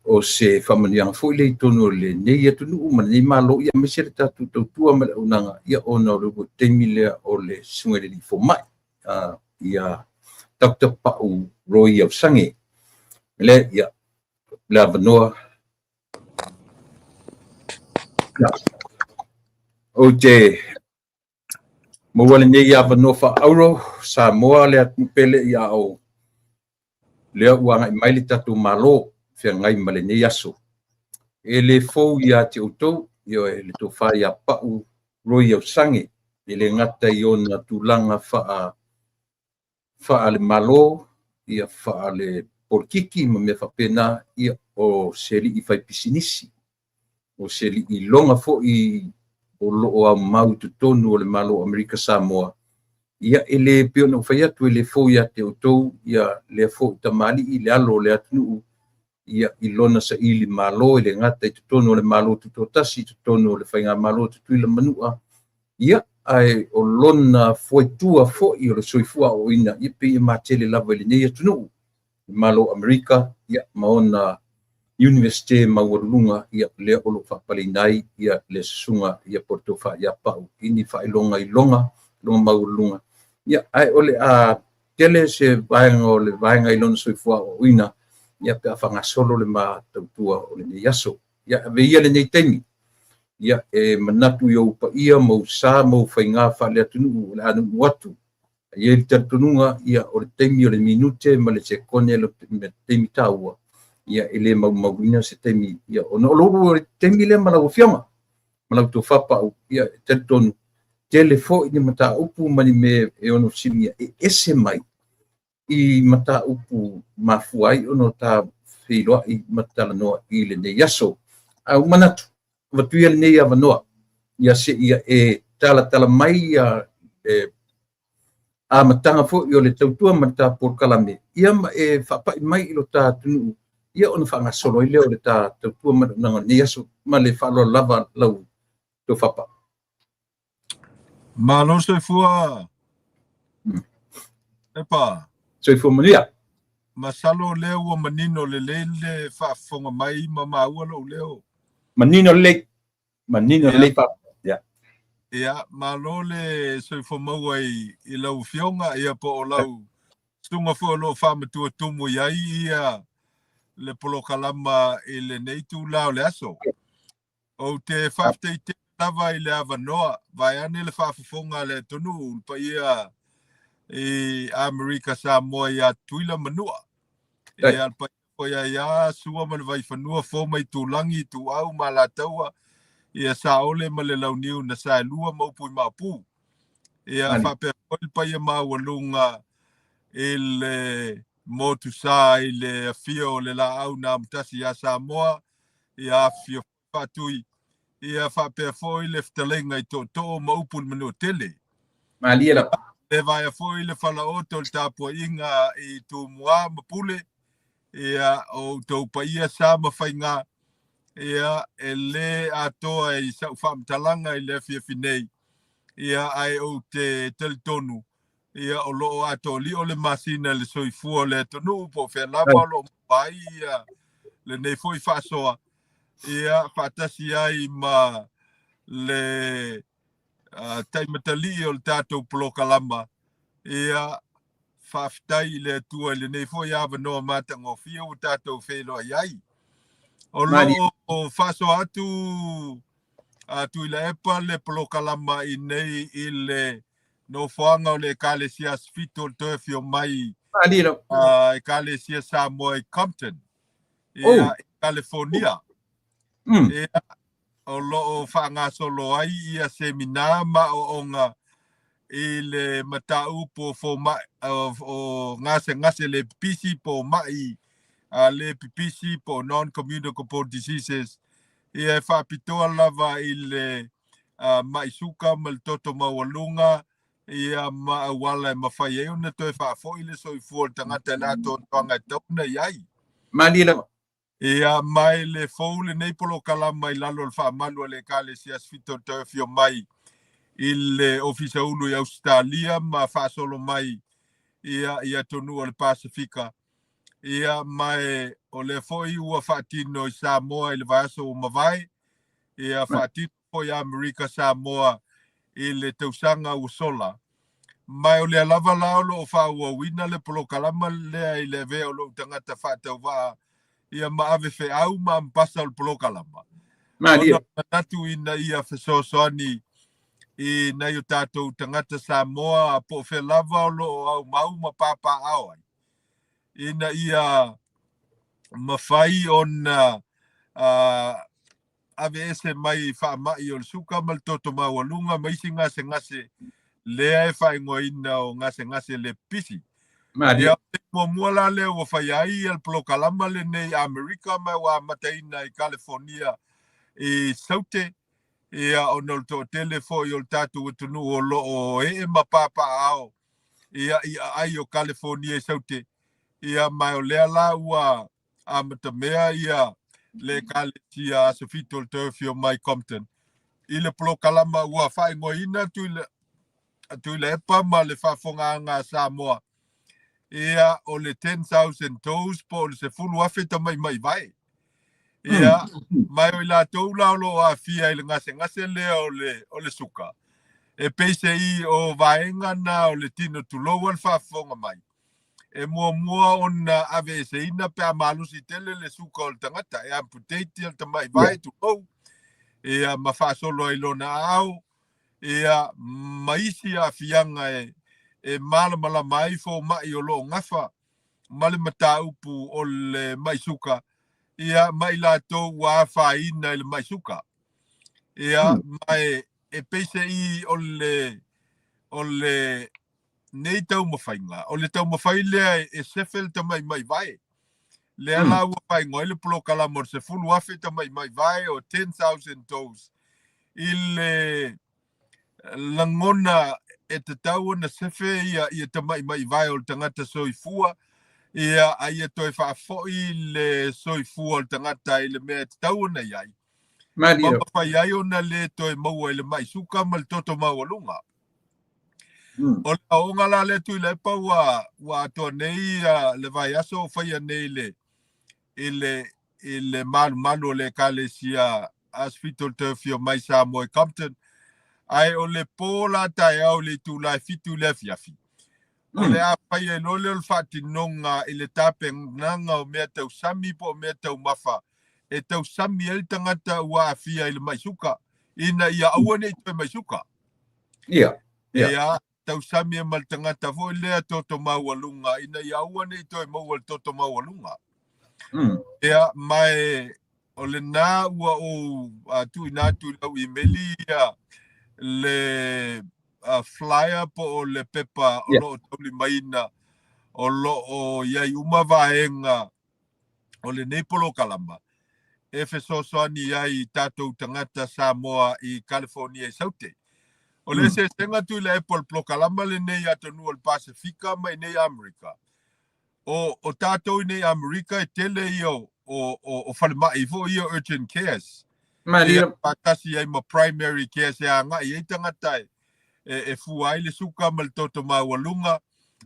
o se faamanuiaga foi le i totonu o lenei atunuu ma lenei Malo, ia aemaise le tatou tautua ma le auaunaga, ia ona o le taimi lea o le susuga i le alii fomai ia Dr. Pau Roy Ausage. Le ia le avanoa. Ou te maua lenei avanoa faaauuro Samoa le atunuu pele ia o lea ua agai mai le tatou Malo feagai ma lenei aso. E le fou ia te outou, ia le tofa ia Pau Roy Ausage, e le gata i ona tulaga faale Malo, ia faale polokiki ma mea faapena, ia o se alii fai pisinisi, o se alii iloga foi o lo o aumau i totonu o le Malo o Amerika Samoa. Ia e le pei ona ou fai atu, e le fou ia te outou ia lea foi tamalii, le alo o le atunuu, ia i lona saili malo, e le gata i totonu o le Malo Tutoatasi, i totonu o le Faigamalo Tutuila Manua, ia ae o lona foetua foi o le soifua aoaoina, ia pei e matele lava i lenei atunuu, le Malo o Amerika, ia ma ona Iunivesite maualuluga, ia lea o lo o faapaleina ai ia le susuga ia po o le tofa ia Pau i ni faailoga iloga maualuluga. Ia ae o le a tele se vaega o le vaega i lona soifua aoaoina, ia pe a faagasolo le ma tautua o lenei aso. Ia ave ia lenei taimi, ia e manatu i ou paia ma ou sa ma ou faiga faale-atunuu o le a nuunuu atu. E i ai le talitonuga, ia o le taimi o le minute ma le sekone le taimi taua, ia e le maumauina se taimi, ia ona o lou taimi lea ma lau afioga ma lau tofa Pau, ia e talitonu tele foi ni mataupu ma ni mea e ono fesiligia e ese mai i mataupu mafua ai ona ta feiloai ma talanoa i lenei aso. Ae ua manatu, avatu ia lenei avanoa, ia se ia e talatala mai ia amataga foi o le tautua ma le ta polokalame, ia ma e faapai mai i lo ta atunuu, ia ona faagasolo ai lea o le ta tautua ma le auaunaga o lenei aso. Ma le faaaloalo lava lau tofa Pau. Malo soifua. Epa. Soifua manuia. Masalo lea ua manino lelei le faafofoga mai ma maua lou leo. Manino lelei. Manino lelei pa. Ia. Ia, malo le soifua maua i lau afioga, ia po o lau susuga foi o lo o faamatua tumu i ai ia le polokalama i lenei itula o le aso. Ou te faafetai tele lava i le avanoa, vaeane le faafofoga a le atunuu, le paia i Amerika Samoa ia Tutuila Manua. Ia le paia foi ia ia Sua ma le Vaifanua, Fo ma Itulagi, Ituau ma Alataua, ia Saole ma le Launiu na Saelua ma upu i Maopu. Ia faapea foi le paia maualuga i le motusa i le afio o le laau na amotasi ia Samoa, ia afifio Faatui, ia faapea foi le fetalaiga i tootoo ma upu i le Manuatele. Malie lava. Le vaea foi le falaoto o le tapuaiga i Tumua ma Pule, ia o outou paia sa ma faiga, ia e le atoa i sau faamatalaga i le afiafi nei, ia ae ou te talitonu, ia o lo o atoalio le masina i le soifua o le atunuu po o fea lava o lo o maua ai ia lenei foi faasoa, ia faatasi ai ma le taimatalii o le tatou polokalama. Ia faafetai i le Atua i lenei foi avanoa matagofie ua tatou feiloai ai. O lo o faasoa atu a Tuilaepa le polokalama i nei i le nofoaga o le Ekalesia Aso Fitu o le toe afio mai Ekalesia Samoa i Compton, ia, i California. Ia, o lo o faagasolo ai ia semina ma aoaoga i le mataupu o fomai, o gasegase le pipisi po o mai le pipisi po o non-communicable diseases. Ia e faapitoa lava i le mai suka ma le toto maualuga, ia ma auala e mafai ai ona toe faafoi le soifua o le tagata i le atoatoaga e tatau ona i ai. Malie lava. Ia, ma e le fou lenei polokalama i lalo o le faamalu a le Ekalesia Aso Fitu o le toe afio mai i le Ofisa Ulu i Ausetalia ma faasolo mai ia i atunuu o le Pasefika. Ia, ma e o lea foi ua faatino i Samoa i le vaiaso ua mavae, ia faatino foi Amerika Samoa i le tausaga ua sola. Ma o lea lava la o lo o faaauauina le polokalama lea i le avea o lou tagata faatauvaa ia ma ave feau ma ambasa o le polokalama. Malie. Ona manatu ina ia fesoasoani i nai o tatou tagata Samoa po o fea lava o lo o aumau ma papaaao ai, ina ia mafai ona aveese mai faamai o le suka ma le toto maualuga ma isi gasegase lea e faaigoaina o gasegase le pipisi. Malie. Ia, muamua la lea ua fai ai le polokalama lenei Amerika ma ua amataina i California i Saute. Ia, ona o le toatele foi o le tatou atunuu o lo o ee ma papaaao ia i aai o Kalifonia i Saute. Ia, ma o lea la ua amatamea ia le Ekalesia Aso Fitu o le Toe Afio Mai Compton i le polokalama ua faaigoaina Tuilaepa ma le faafofogaaga a Samoa. Ia, o le 10,000 toes po o le 10,000 tamaimai vae. Ia, ma o i latou la o lo o aafia i le gasegase lea o le suka. E peiseai o vaega na o le tino tulou a le faafofoga mai. E muamua ona aveeseina pe a malosi tele le suka o le tagata e amputate le tamaivai tulou. Ia, ma faasolo ai lona aao. Ia, ma isi aafiaga e malamalama ai fomai o lo o gafa ma le mataupu o le mai suka. Ia, ma i latou ua afaina i le mai suka. Ia, ma e peiseai o le nei taumafaiga. O le taumafai lea e sefe le tamaimai vae. Lea la ua faaigoa ai le polokalama o le 10,000 tamaimai vae o 10,000 toes. I le lagona e tatau ona sefe ia tamaimai vae o le tagata soifua. Ia, a ia toe faafoi le soifua o le tagata i le mea e tatau ona i ai. Ma mafai ai ona le toe maua i le mai suka ma le toto maualuga. O le aoga la lea Tuilaepa ua atoa nei le vaiaso o faia nei i le malumalu o le Ekalesia Aso Fitu o le Toe Afio Mai Samoa i Compton. Ae o le po la taeao i le itula e 7 i le afiafi. O le a faia i loa lea o le faatinoga i le tapenaga o mea tausami po o mea taumafa e tausami ai le tagata ua aafia i le mai suka ina ia aua ne i toe mai suka. Ia, tausami e ma le tagata foi lea toto maualuga ina ia aua ne i toe maua le toto maualuga. Ia, ma e o lena ua ou tuuina atu i lau imeli ia le flyer po o le pepa o lo o taulimaina o lo o i ai uma vaega o lenei polokalama e fesoasoani ai i tatou tagata Samoa i California i Saute. O le eseesega Tuilaepa o le polokalama lenei atonu o le Pasefika ma i nei Amerika. O tatou i nei Amerika e tele ia o falemai foi ia urgent cares. Malia. Ia, faatasi ai ma primary cares e agai ai tagata e fua ai le suka ma le toto maualuga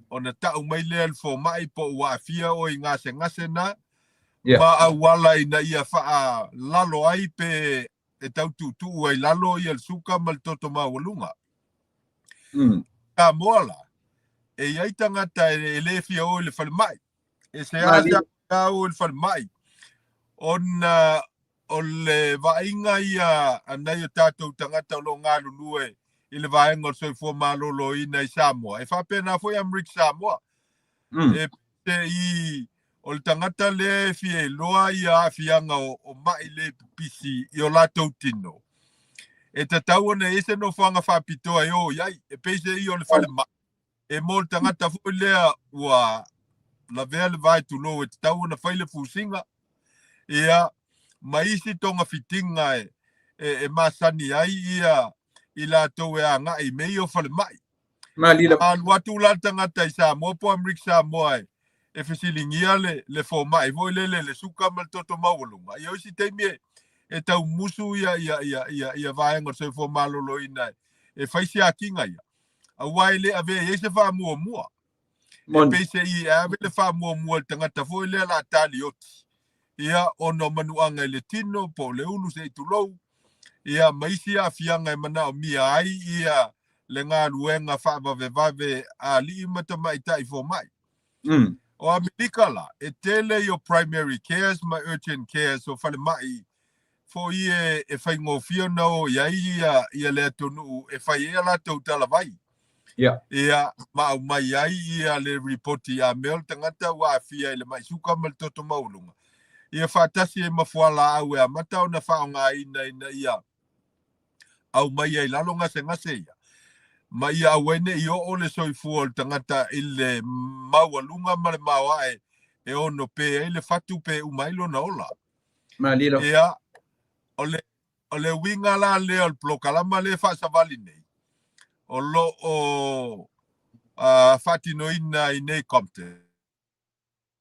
ona tau mai lea le fomai po ua aafia oe i gasegase na ma auala ina ia faalalo ai pe e tau tuutuu ai lalo ia le suka ma le toto maualuga. Samoa la, e i ai tagata e le fia o i le falemai. E se asa o i le falemai. Ona o le vaaiga ia a nai o tatou tagata o lo o galulue i le vaega o le soifua maloloina i Samoa. E faapena foi Amerika Samoa. E te i o le tagata lea e fia iloa ia aafiaga o mai le pipisi i o latou tino. E tatau ona i ai se nofoaga faapitoa e o i ai. E peiseai o le falemai. E mo le tagata foi lea ua lavea le vae tulou e tatau ona fai le fusiga. Ia, ma isi togafitiga e masani ai ia i latou e agai i mea ia o falemai. Malia. Alu atu la le tagata i Samoa po o Amerika Samoa e fesiligia le fomai foi lele le suka ma le toto maualuga. Ia o isi taimi e taumusu ia vaega o le soifua maloloina e fai siakiga ia. Aua e le avea i ai se faamuamua. E peiseai e ave le faamuamua i le tagata foi lea la tali oti. Ia, ona o manuaga i le tino po o le ulu se i tulou. Ia, ma isi aafiaga e manaomia ai ia le galuega faavavevave a alii ma tamaitai fomai. O Amerika la, e tele i o primary cares ma urgent cares o falemai foi e faigofie ona o i ai ia le atunuu e fai ai a latou talavai. Ia, ma aumai ai ia le ripoti a mea o le tagata ua aafia i le mai suka ma le toto maualuga. Ia faatasi ai ma fualaau e amata ona faaaogaina ina ia aumai ai lalo gasegase ia. Ma ia aua ai ne i oo le soifua o le tagata i le maualuga ma le maoae e ono pe ai le fatu pe uma ai lona ola. Malia. Ia, o le o le uiga la lea o le polokalama lea e faasavali nei, o lo o faatinoina i nei Compton.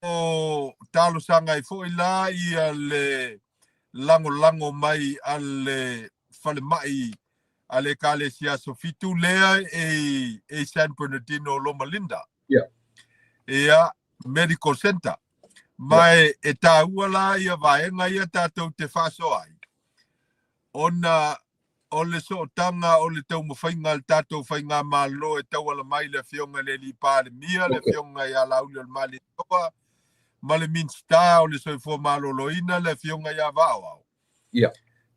O talosaga ai foi la ia le lagolago mai a le falemai a le Ekalesia Aso Fitu lea e i San Bernardino Loma Linda. Ia, Medical Center. Ma e taua la ia vaega ia tatou te faasoa ai, ona o le sootaga o le taumafaiga a le tatou faigamalo e tauala mai le Afioga i le Alii Palemia, le Afioga ia Laaulialemalietoa, ma le Minisita o le Soifua Maloloina, le Afioga ia Vaaoao.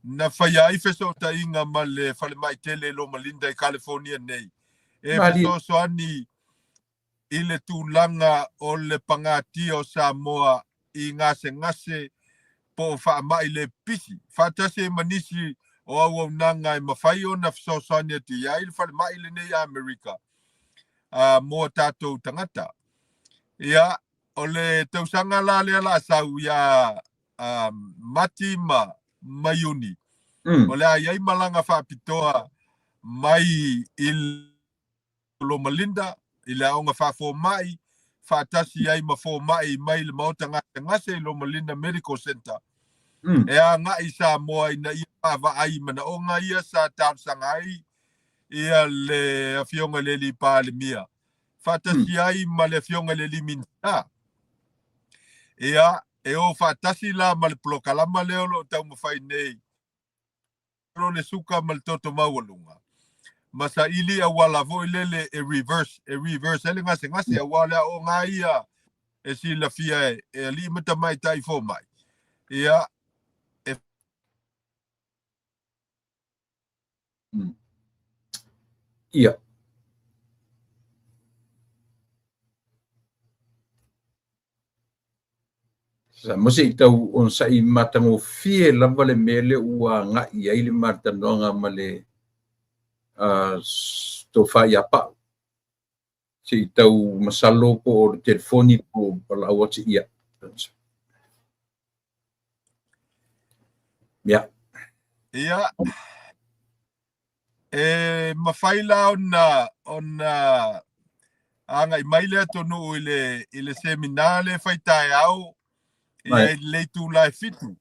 Na faia ai fesootaiga ma le falemai tele i Loma Linda i California nei, e fesoasoani i le tulaga o le pagatia o Samoa i gasegase po o faamai le pipisi, faatasi ai ma nisi o auaunaga e mafai ona fesoasoani atu i ai le falemai lenei i Amerika mo a tatou tagata. Ia, o le tausaga la lea la sau ia Mati ma Iuni, o le a i ai malaga faapitoa mai i Loma Linda i le aoga faafomai, faatasi ai ma fomai mai le maota gasegase i Loma Linda Medical Center, e agai i Samoa ina ia vaavaai i manaoga ia sa talosaga ai ia le Afioga i le Alii Palemia, faatasi ai ma le Afioga i le Alii Minisita. Ia, e o faatasi la ma le polokalama lea o lo o taumafai nei o le suka ma le toto maualuga, ma saili auala foi lele e reverse, e reverse ai le gasegase, aua o le aoga ia e silafia e alii ma tamaitai fomai. Ia, e Ia. Mo se i tau onosai matagofie lava le mea lea ua agai i ai le matalanoaga ma le tofa ia Pau. Se i tau masalo po o le telefoni po o valaau atu ia. Ia. Ia. E mafai la ona agai mai le atunuu i le semina le fai taeao i le itula e 7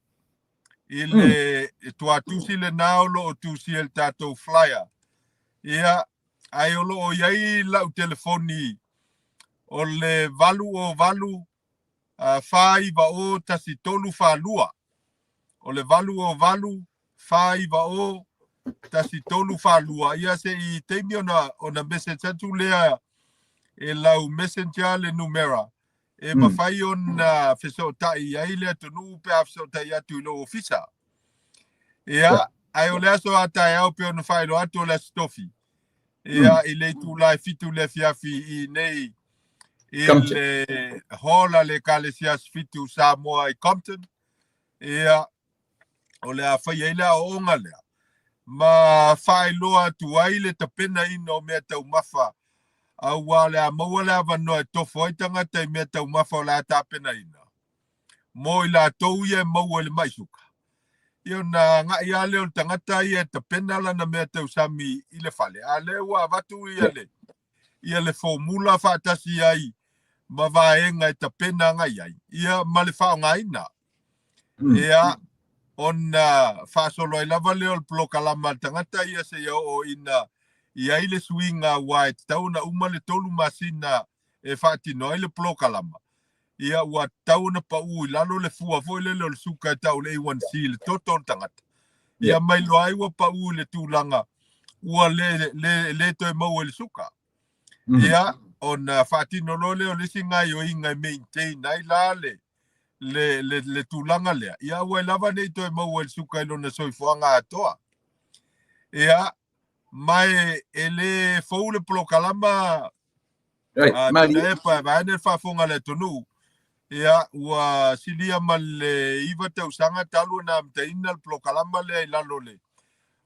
i le tuatusi lena o lo o tusia i le tatou flyer. Ia, ae o lo o i ai lau telefoni o le 808 490 1342. O le 808 490 1342. Ia se i taimi ona message atu lea e lau messenger le numera e mafai ona fesootai ai le atunuu pe a fesootai atu i lou ofisa. Ia, ae o le aso a taeao pe ona faailoa atu o le Aso Tofi. Ia, i le itula e 7 le afiafi i nei i le hall a le Ekalesia Aso Fitu Samoa i Compton. Ia, o le a fai ai le aoaoga lea ma faailoa atu ai le tapenaina o mea taumafa, aua le a maua le avanoa e tofo ai tagata i mea taumafa o le a tapenaina mo i latou ia e maua i le mai suka. Ia ona agai lava lea o le tagata ia e tapena lana mea tausami i le fale, a lea ua avatu ia le formula faatasi ai ma vaega e tapena agai ai, ia ma le faaaogaina. Ia, ona faasolo ai lava lea o le polokalama a le tagata ia seia oo ina i ai le suiga, aua e tatau ona uma le 3 masina e faatino ai le polokalama. Ia, ua tatau ona pau i lalo le fua foi lele o le suka e tau le A1C le toto o le tagata. Ia, mai loa ai ua pau i le tulaga ua le toe maua i le suka. Ia, ona faatino loa lea o le isi gaoioiga e maintain ai la le tulaga lea. Ia, aua e lava nei toe maua i le suka i lona soifuaga atoa. Ia, ma e le fou le polokalama Tuilaepa e vaeane le faafofoga a le atunuu. Ia, ua silia ma le 9 tausaga talu ona amataina le polokalama lea i lalo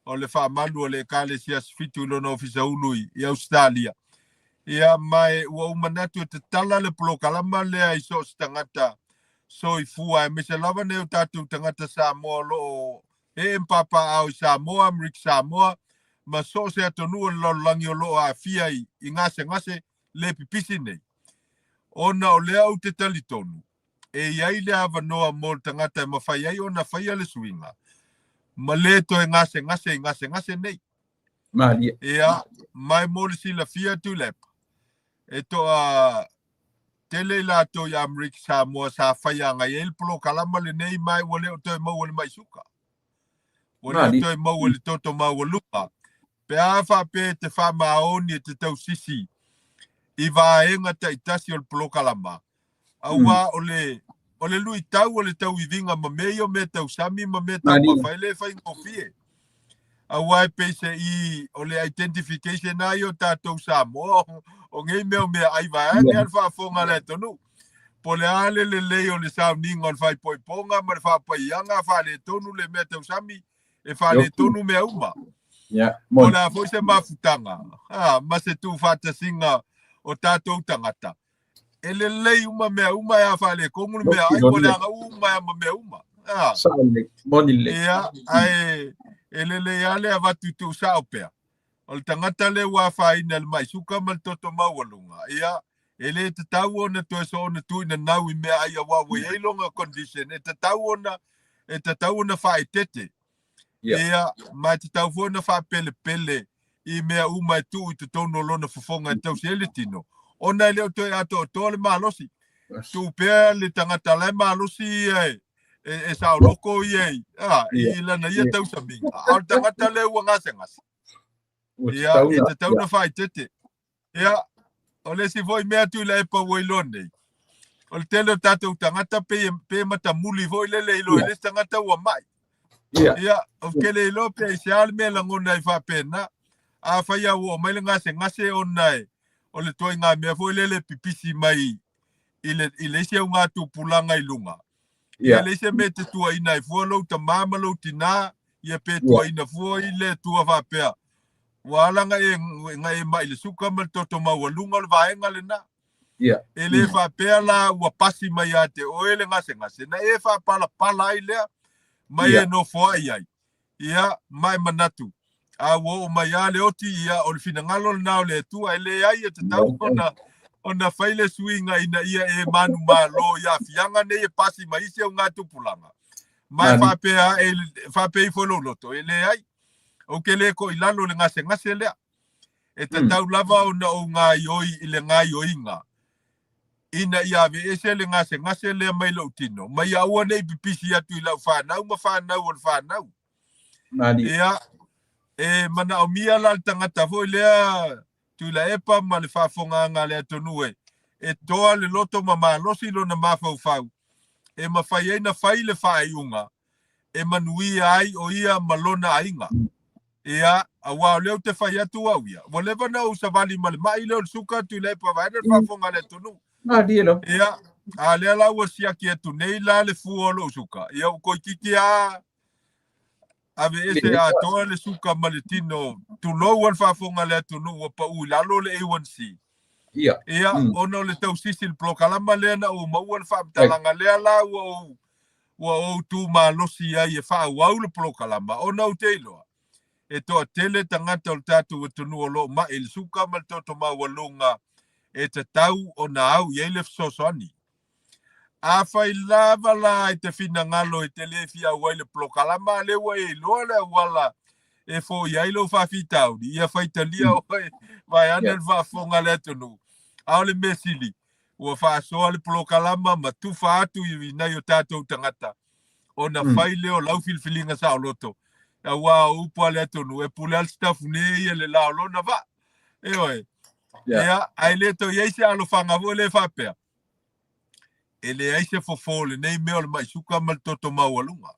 o le faamalu o le Ekalesia Aso Fitu i lona ofisa ulu i Ausetalia. Ia, ma ua ou manatu e tatala le polokalama lea i so o se tagata soifua, aemaise lava nei o tatou tagata Samoa o lo o Ee ma papaaao i Samoa, Amerika Samoa ma so o se atunuu o le lalolagi o lo o aafia i gasegase le pipisi nei. Ona o lea ou te talitonu, e i ai le avanoa mo le tagata e mafai ai ona faia le suiga ma le toe gasegase i gasegase nei. Malie. Ia, ma e mo le silafia Tuilaepa, e toa tele i latou i Amerika Samoa sa faiaga ai le polokalama lenei ma ua le o toe maua le mai suka. Ua le o toe maua le toto maualuga. Pe a faapea te faamaoni e te tausisi i vaega taitasi o le polokalama, auā o le luitau o le tauiviga ma mea ia o mea tausami ma mea taumafa e le faigofie. Auā e peiseai o le identification a ia o tatou Samoa o nei mea o meaai vaeane a le faafofoga a le atunuu. Po o le a le lelei o le sauniga o le faaipoipoga ma le faapaiaga, faaletonu le mea tausami, e faaletonu mea uma. Po o le a foi se mafutaga ma se tuufaatasiga o tatou tagata, e lelei uma mea uma e a faaletonu le meaai po o le aga uma e ma mea uma. Moni lelei. Ia, ae e lelei lava le avatu i tuusao pea. O le tagata lea ua afaina i le mai suka ma le toto maualuga, ia, e le tatau ona toe soona tuuina nau i meaai auā ua i ai lona condition e tatau ona faaeteete. Ia, ma e tatau foi ona faapelepele i mea uma e tuu i totonu o lona fofoga e tausi ai le tino, ona e le o toe atoatoa le malosi. Tuu pea le tagata la e malosi ia e saoloko ia i lana ia tausamiga. A o le tagata lea ua gasegase, ia, e tatau ona faaeteete. Ia, o le isi foi mea Tuilaepa ua iloa nei, o le tele o tatou tagata pe matamuli foi lele i lo e le isi tagata ua mai. Ia, ou te le iloa pe aisea le mea e lagona ai faapena. Afai lava ua oo mai le gasegase ona e o le ituaiga mea foi lele e pipisi mai i le isi augatupulaga i luga. Ia, le isi mea e te tuuaina ai fua lou tamā ma lou tinā, ia pe tuuaina fua i le Atua faapea, ua ala na e mai le suka ma le toto maualuga o le vaega lena. E le faapea la ua pasi mai ia te oe le gasegase, na e faapalapala ai lea, ma e nofoai ai. Ia, ma e manatu, a ua oo mai lava le oti, ia, o le finagalo lena o le Atua, e leai e tatau ona fai le suiga ina ia e manumalo i aafiaga nei e pasi mai isi augatupulaga. Ma e faapea e faapea ifo i lou loto, e leai. Ou te le ko'i lalo i le gasegase lea. E tatau lava ona ou gaioi i le gaioiga ina ia aveese le gasegase lea mai lou tino, ma ia aua nei pipisi atu i lau fanau ma fanau o le fanau. Ia, e manaomia la le tagata foi lea Tuilaepa ma le faafofogaaga a le atunuu e toa le loto ma malosi lona mafaufau e mafai ai na fai le faaiuga e manuia ai o ia ma lona aiga. Ia, auā o lea ou te fai atu au ia, ua leva ona ou savali ma le mai lea o le suka Tuilaepa vaeane le faafofoga a le atunuu. Malie lava. Ia, a lea la ua siaki atu nei la le fua o lou suka, ia ua toeitiiti lava aveese atoa le suka ma le tino, tulou a le faafofoga a le atunuu ua pau i lalo le A1C. Ia, ona o le tausisi i le polokalama lea na ou maua le faamatalaga lea la ua ou tumalosi ai e faaauau le polokalama, ona ou te iloa e toatele tagata o le tatou atunuu o lo o mai i le suka ma le toto maualuga e tatau ona au i ai le fesoasoani. Afai lava la e te finagalo e te le fia auai le polokalama, a lea ua e iloa le auala e foia ai lou faafitauli, ia faitalia oe vaeane le faafofoga a le atunuu. A o le mea sili, ua faasoa le polokalama ma tufa atu i nai o tatou tagata ona fai lea o lau filifiliga saoloto. Auā o upu a le atunuu, e pule lava le sitafune ia i le la o lona vaa. Ioe. Ia, ae le toe i ai se alofaga foi lea faapea, e leai se fofo o lenei mea o le mai suka ma le toto maualuga.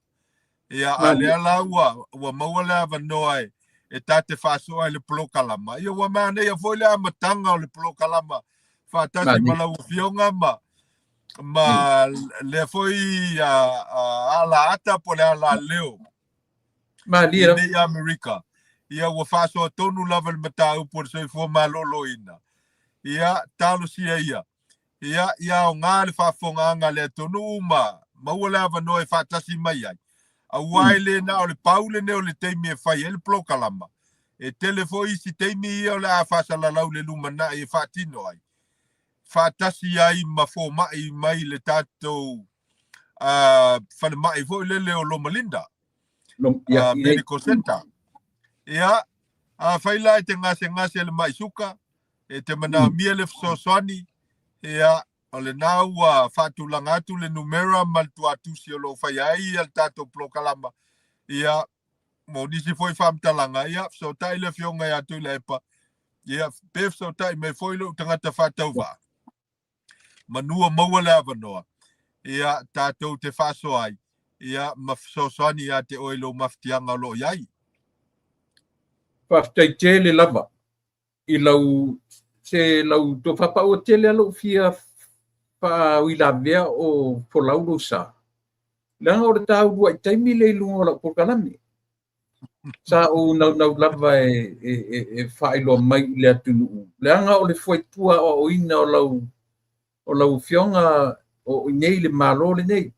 Ia, a lea la ua maua le avanoa e ta te faasoa i le polokalama. Ia, ua manaia foi le amataga o le polokalama faatasi ma lau afioga ma lea foi alaata po o le alaleo Malie lava. i Amerika. Ia, ua faasoa tonu lava le mataupu o le soifua maloloina. Ia, talosia ia. Ia aoga le faafofogaaga a le atunuu ma maua le avanoa e faatasi mai ai. Auā e le na o le pau lenei o le taimi e fai ai le polokalama, e tele foi isi taimi ia o le a faasalalau i le lumanai e faatino ai, faatasi ai ma fomai mai le tatou falemai foi lele o Loma Linda, Medical Center. Ia, afai la e te gasegase i le mai suka, e te manaomia le fesoasoani, ia, o lena ua faatulaga atu le numera ma le tuatusi o lo o faia ai le tatou polokalama. Ia, mo nisi foi faamatalaga, ia, fesootai le Afioga ia Tuilaepa, ia, pe fesootai mai foi lou tagata faatauvaa, manua maua le avanoa, ia, tatou te faasoa ai, ia, ma fesoasoani ia te oe i lou mafatiaga o lo o i ai. Faafetai tele lava i lau se lau tofapaua tele a lou fia faauilavea o folau lou sa. Leaga o le taulua i taimi le i luga o lau polokalame. Sa ou naunau lava e faailoa mai i le atunuu. Leaga o le fuaitua aoaoina o lau afioga o i nei le Malo lenei.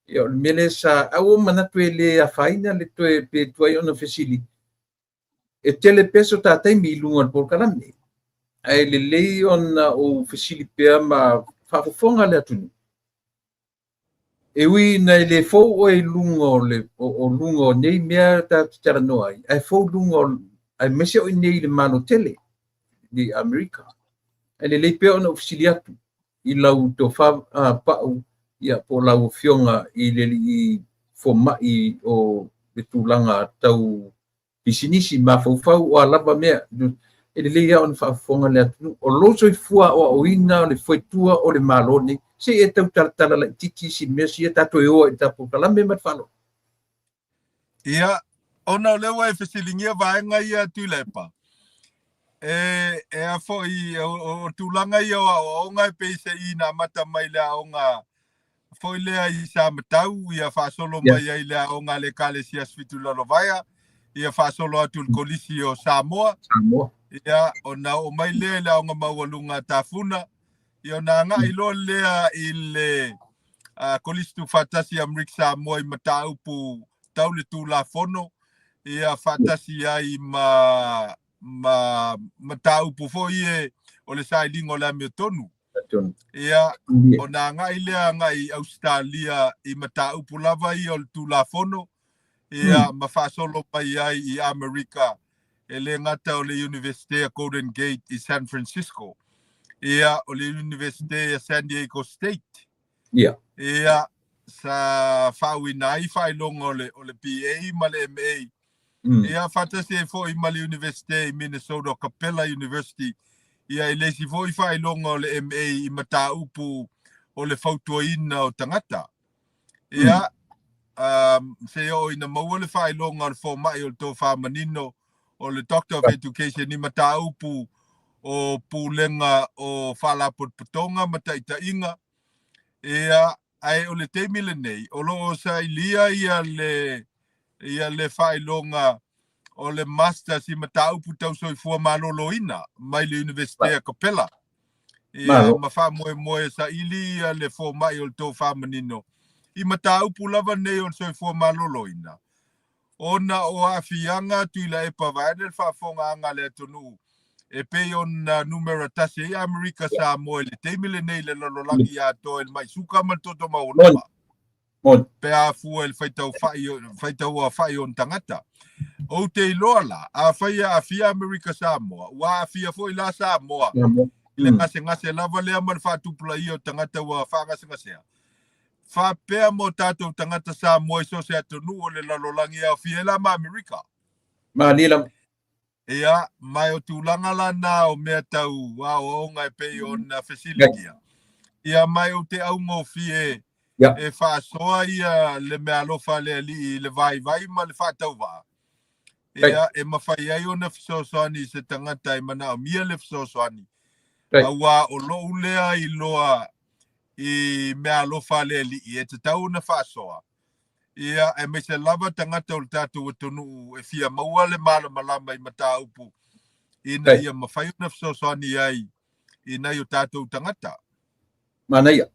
Ia, o le mea lea sa, ae ua ou manatu e le afaina le toe pe tuai ona fesili. E tele pea so ta taimi i luga o le polokalame, ae lelei ona ou fesili pea ma faafofoga le atunuu. E ui ina e le fou oe i luga o le o luga o nei mea tatou te talanoa ai, ae fou luga o aemaise o i nei i le Malo tele i Amerika. Ae lelei pea ona ou fesili atu i lau tofa pau, ia, po o lau afioga i le alii fomai o le tulaga tau pisinisi, mafaufau, o a lava mea, e lelei lava ona faafofoga le atunuu. O lou soifua aoaoina o le fuaitua o le Malo nei, se i e tau talatala laitiiti isi mea sia tatou e o ai i le tatou polokalame ma le faaaloalo. Ia, ona o lea ua e fesiligia vaega ia Tuilaepa, e a foi, o tulaga ia o aoaoga e pei se i na amata mai le aoga foi lea i Samatau, ia faasolo mai ai le aoga a le Ekalesia Sifitu Lalovaea, ia faasolo atu i le Kolisi o Samoa, ia ona oo mai lea i le aoga maualuga a Tafuna, ia ona agai loa lea i le Kolisi Tuufaatasi a Amerika Samoa i mataupu tau le Tulafono, ia faatasi ai ma mataupu foi e o le sailiga o le amiotonu. Ia, ona agai lea agai i Ausetalia i mataupu lava ia o le Tulafono, ia, ma faasolo mai ai i Amerika, e le gata o le Iunivesite a Golden Gate i San Francisco, ia, o le Iunivesite a San Diego State. Ia, sa faauiina ai faailoga o le BA ma le MA. Ia, faatasi ai foi ma le Iunivesite i Minnesota o Capella University, ia, i le isi foi faailoga o le MA i mataupu o le fautuaina o tagata. Ia, se oo ina maua le faailoga o le fomai o le tofa manino o le Doctor of Education i mataupu o pulega o faalapotopotoga ma taitaiga. Ia, ae o le taimi lenei, o lo o sailia ia le faailoga o le Masters i mataupu tau soifua maloloina mai le Iunivesite a Capella. Ia, ma faamoemoe saili ia le fomai o le tofa manino i mataupu lava nei o le soifua maloloina, ona o aafiaga Tuilaepa vaeane le faafofogaaga a le atunuu e pei ona numera tasi ai Amerika Samoa i le taimi lenei i le lalolagi atoa i le mai suka ma le toto maualuga. Pe a fua i le faitau aofai o ona tagata. Ou te iloa la, afai e aafia Amerika Samoa, ua aafia foi la Samoa i le gasegase lava lea ma le faatupulaia o tagata ua faagasegasea. Faapea mo tatou tagata Samoa i so o se atunuu o le lalolagi e aofia ai la ma Amerika. Malie lava. Ia, ma o tulaga la na o mea tau aoaoga e pei ona fesiligia. Ia, ma ou te augofie e faasoa ia le meaalofa a le Alii i le vaivai ma le faatauvaa. Ia, e mafai ai ona fesoasoani i se tagata e manaomia le fesoasoani. Auā o lou lea iloa i meaalofa a le Alii e tatau ona faasoa. Ia, aemaise lava tagata o le tatou atunuu e fia maua le malamalama i mataupu ina ia mafai ona fesoasoani ai i nai o tatou tagata. Manaia.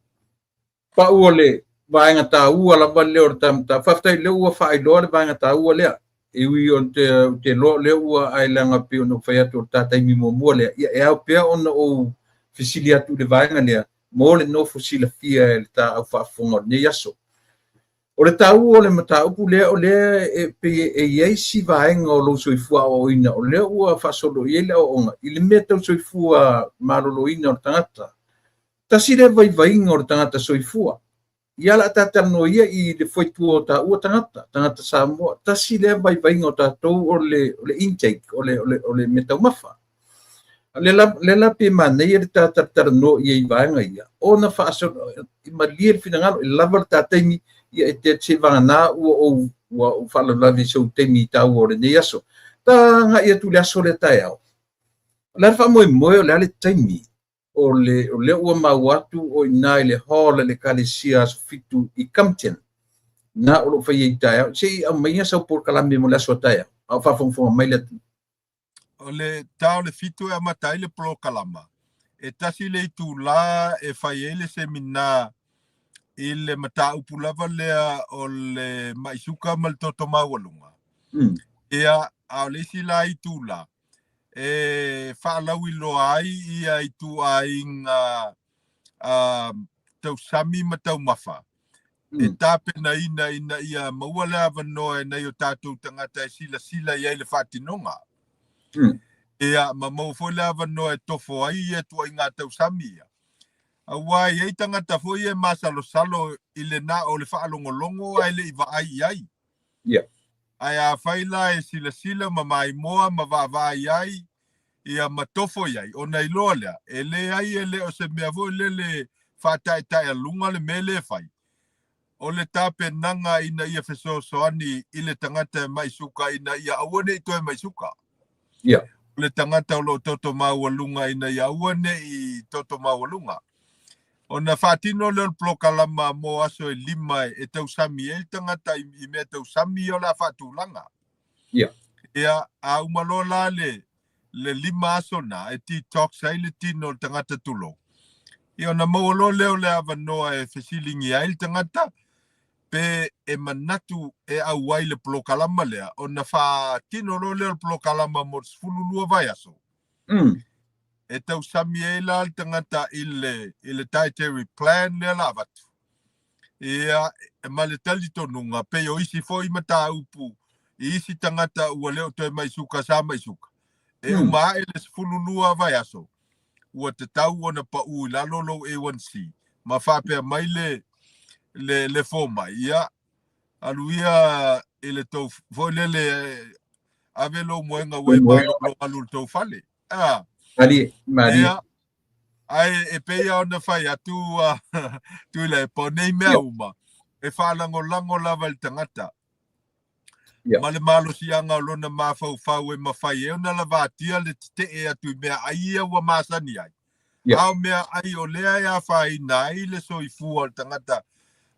Pau o le Vaega taua lava lea o le ta faafetai lea ua faailoa le vaega taua lea. E ui o te, te loa lea ua ae leaga pei ona ou fai atu o le ta taimi muamua lea. Ia e ao pea ona ou fesili atu i le vaega lea mo le nofo silafia e le ta au faafofoga o lenei aso. O le taua o le mataupu lea, o lea e pei e i ai si vaega o lou soifua aoaoina, o lea ua faasolo i ai le aoaoga i le mea tau soifua maloloina o le tagata. Tasi lea vaivaiga o le tagata soifua. Ia la ta talanoa ia i le fuaitua o taua tagata, tagata Samoa. Tasi lea vaivaiga o tatou o le intake, o le mea taumafa. Le la pe manaia le ta talatalanoa i ai vaega ia, ona faasolo, i malie le finagalo, e lava le ta taimi, ia e te se vagana ua ou faalavelave i sou taimi i taua o lenei aso. Ta agai atu i le aso lea taeao. O le a le faamoemoe o le a le taimi o lea ua maua atu o i ina i le hall a le Ekalesia Aso Fitu i Compton. Na o lo o fai ai taeao. Se i aumaia sau polokalame mo le aso a taeao, a o faafogafoga mai le atunuu. O le ta o le 7 e amata ai le polokalama. E tasi le itulā e fai ai le semina i le mataupu lava lea o le mai suka ma le toto maualuga. Ia, a o le isi la itulā, e faalauiloa ai ia ituaiga tausami ma taumafa. E tapenaina ina ia maua le avanoa e nai o tatou tagata e silasila i ai le faatinoga. Ia, ma maua foi le avanoa e tofo ai ia ituaiga tausami ia. Auā i ai tagata foi e masalosalo i le na o le faalogologo ae le i vaai i ai. Ae afai la e silasila ma maimoa ma vaavaai ai, ia ma tofo i ai, ona iloa lea, e leai e le o se mea foi lele faataetaealuga le mea lea e fai. O le tapenaga ina ia fesoasoani i le tagata e mai suka ina ia aua ne i toe mai suka. O le tagata o lo o toto maualuga ina ia aua ne i toto maualuga. Ona faatino lea o le polokalama mo aso e 5 e tausami ai le tagata i mea tausami o le a faatulaga. Ia, a uma loa la le 5 aso na e detox ai le tino o le tagata tulou. Ia, ona maua loa lea o le avanoa e fesiligia ai le tagata pe e manatu e auai le polokalama lea, ona faatino loa lea o le polokalama mo le 12 vaiaso. E tausami ai la le tagata i le dietary plan lea la avatu. Ia, ma le talitonuga, pei o isi foi mataupu i isi tagata ua le o toe mai suka sa mai suka. E uma ae le 12 vaiaso, ua tatau ona pau i lalo lou A1C, ma faapea mai le fomai. Ia, alu ia i le tou foi lele ave lou moega ua e malolo alu le tou fale. Malie, malie. Ia, ae e pei ona fai atu Tuilaepa o nei mea uma, e faalagolago lava i le tagata. Ma le malosiaga o lona mafaufau e mafai ai ona lavatia le tetee atu i mea ai ia ua masani ai. A o mea ai o lea e afaina ai le soifua o le tagata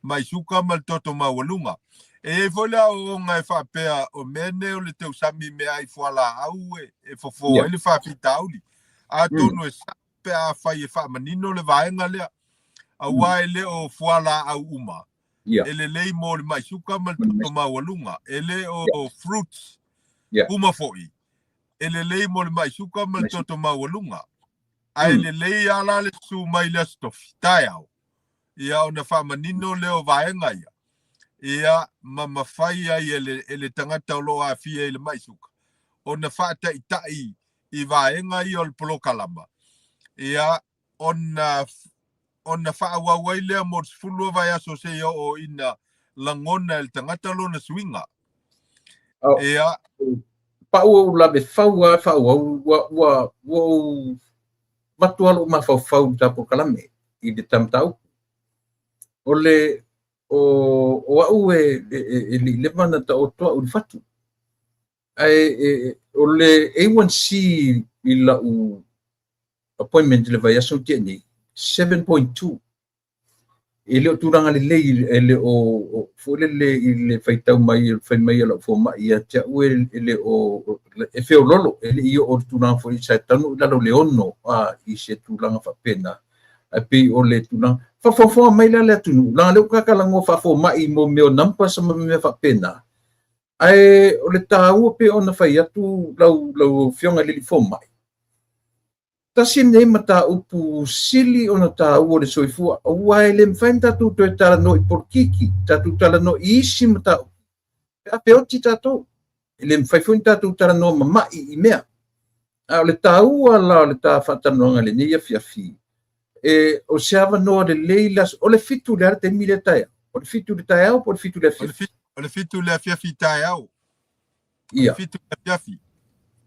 mai suka ma le toto maualuga. E i ai foi le aoaoga e faapea o mea nei o le tausami mea ai fualaau e fofo ai le faafitauli. Atonu e sao pe afai e faamanino le vaega lea. Auā e le o fualaau uma. E lelei mo le mai suka ma le toto maualuga. E le o fruits uma foi. E lelei mo le mai suka ma le toto maualuga. Ae lelei lava la le susu mai le Aso Tofi, taeao. Ia ona faamanino lea o vaega ia. Ia ma mafai ai e le tagata o lo o aafia i le mai suka ona faataitai i vaega ia o le polokalama. Ia ona faaauau ai lea mo le 12 vaiaso seia oo ina lagona e le tagata lona suiga. Ia. Pau ou lave fau a faaauau ua ou avatu lava lou mafaufau i le ta polokalame i le ta mataupu. O le o au e le i leva ona taoto au i le fatu. Ae o le A1C i lau appointment i le vaiaso na tea nei, 7.2. E le o tulaga lelei, e le o foi lele i le faitau mai, fai mai a lau fomai ia te au e le o e feololo, e le i oo i le tulaga foi sa taunuu i lalo o le 6 i se tulaga faapena. Ae pei o le tulaga, Faafogafoga mai la le atunuu, leaga o lea ua tatalanoa faafomai mo mea o numbers ma mea faapena, ae o le taua pei ona fai atu lau Afioga i le alii fomai, tasi lenei mataupu sili ona taua o le soifua, aua e le mafai ona tatou toe talanoa i polokiki, tatou talanoa i isi mataupu, pe a feoti tatou. E le mafai foi ona tatou talanoa mamai i mea. A o le taua la o le ta faatalanoaga i lenei afiafi, e o se avanoa lelei le aso. O le 7 le a le taimi lea taeao? O le 7 le taeao po o le 7 le afiafi? O le 7 le afiafi taeao. Ia. 7 le afiafi.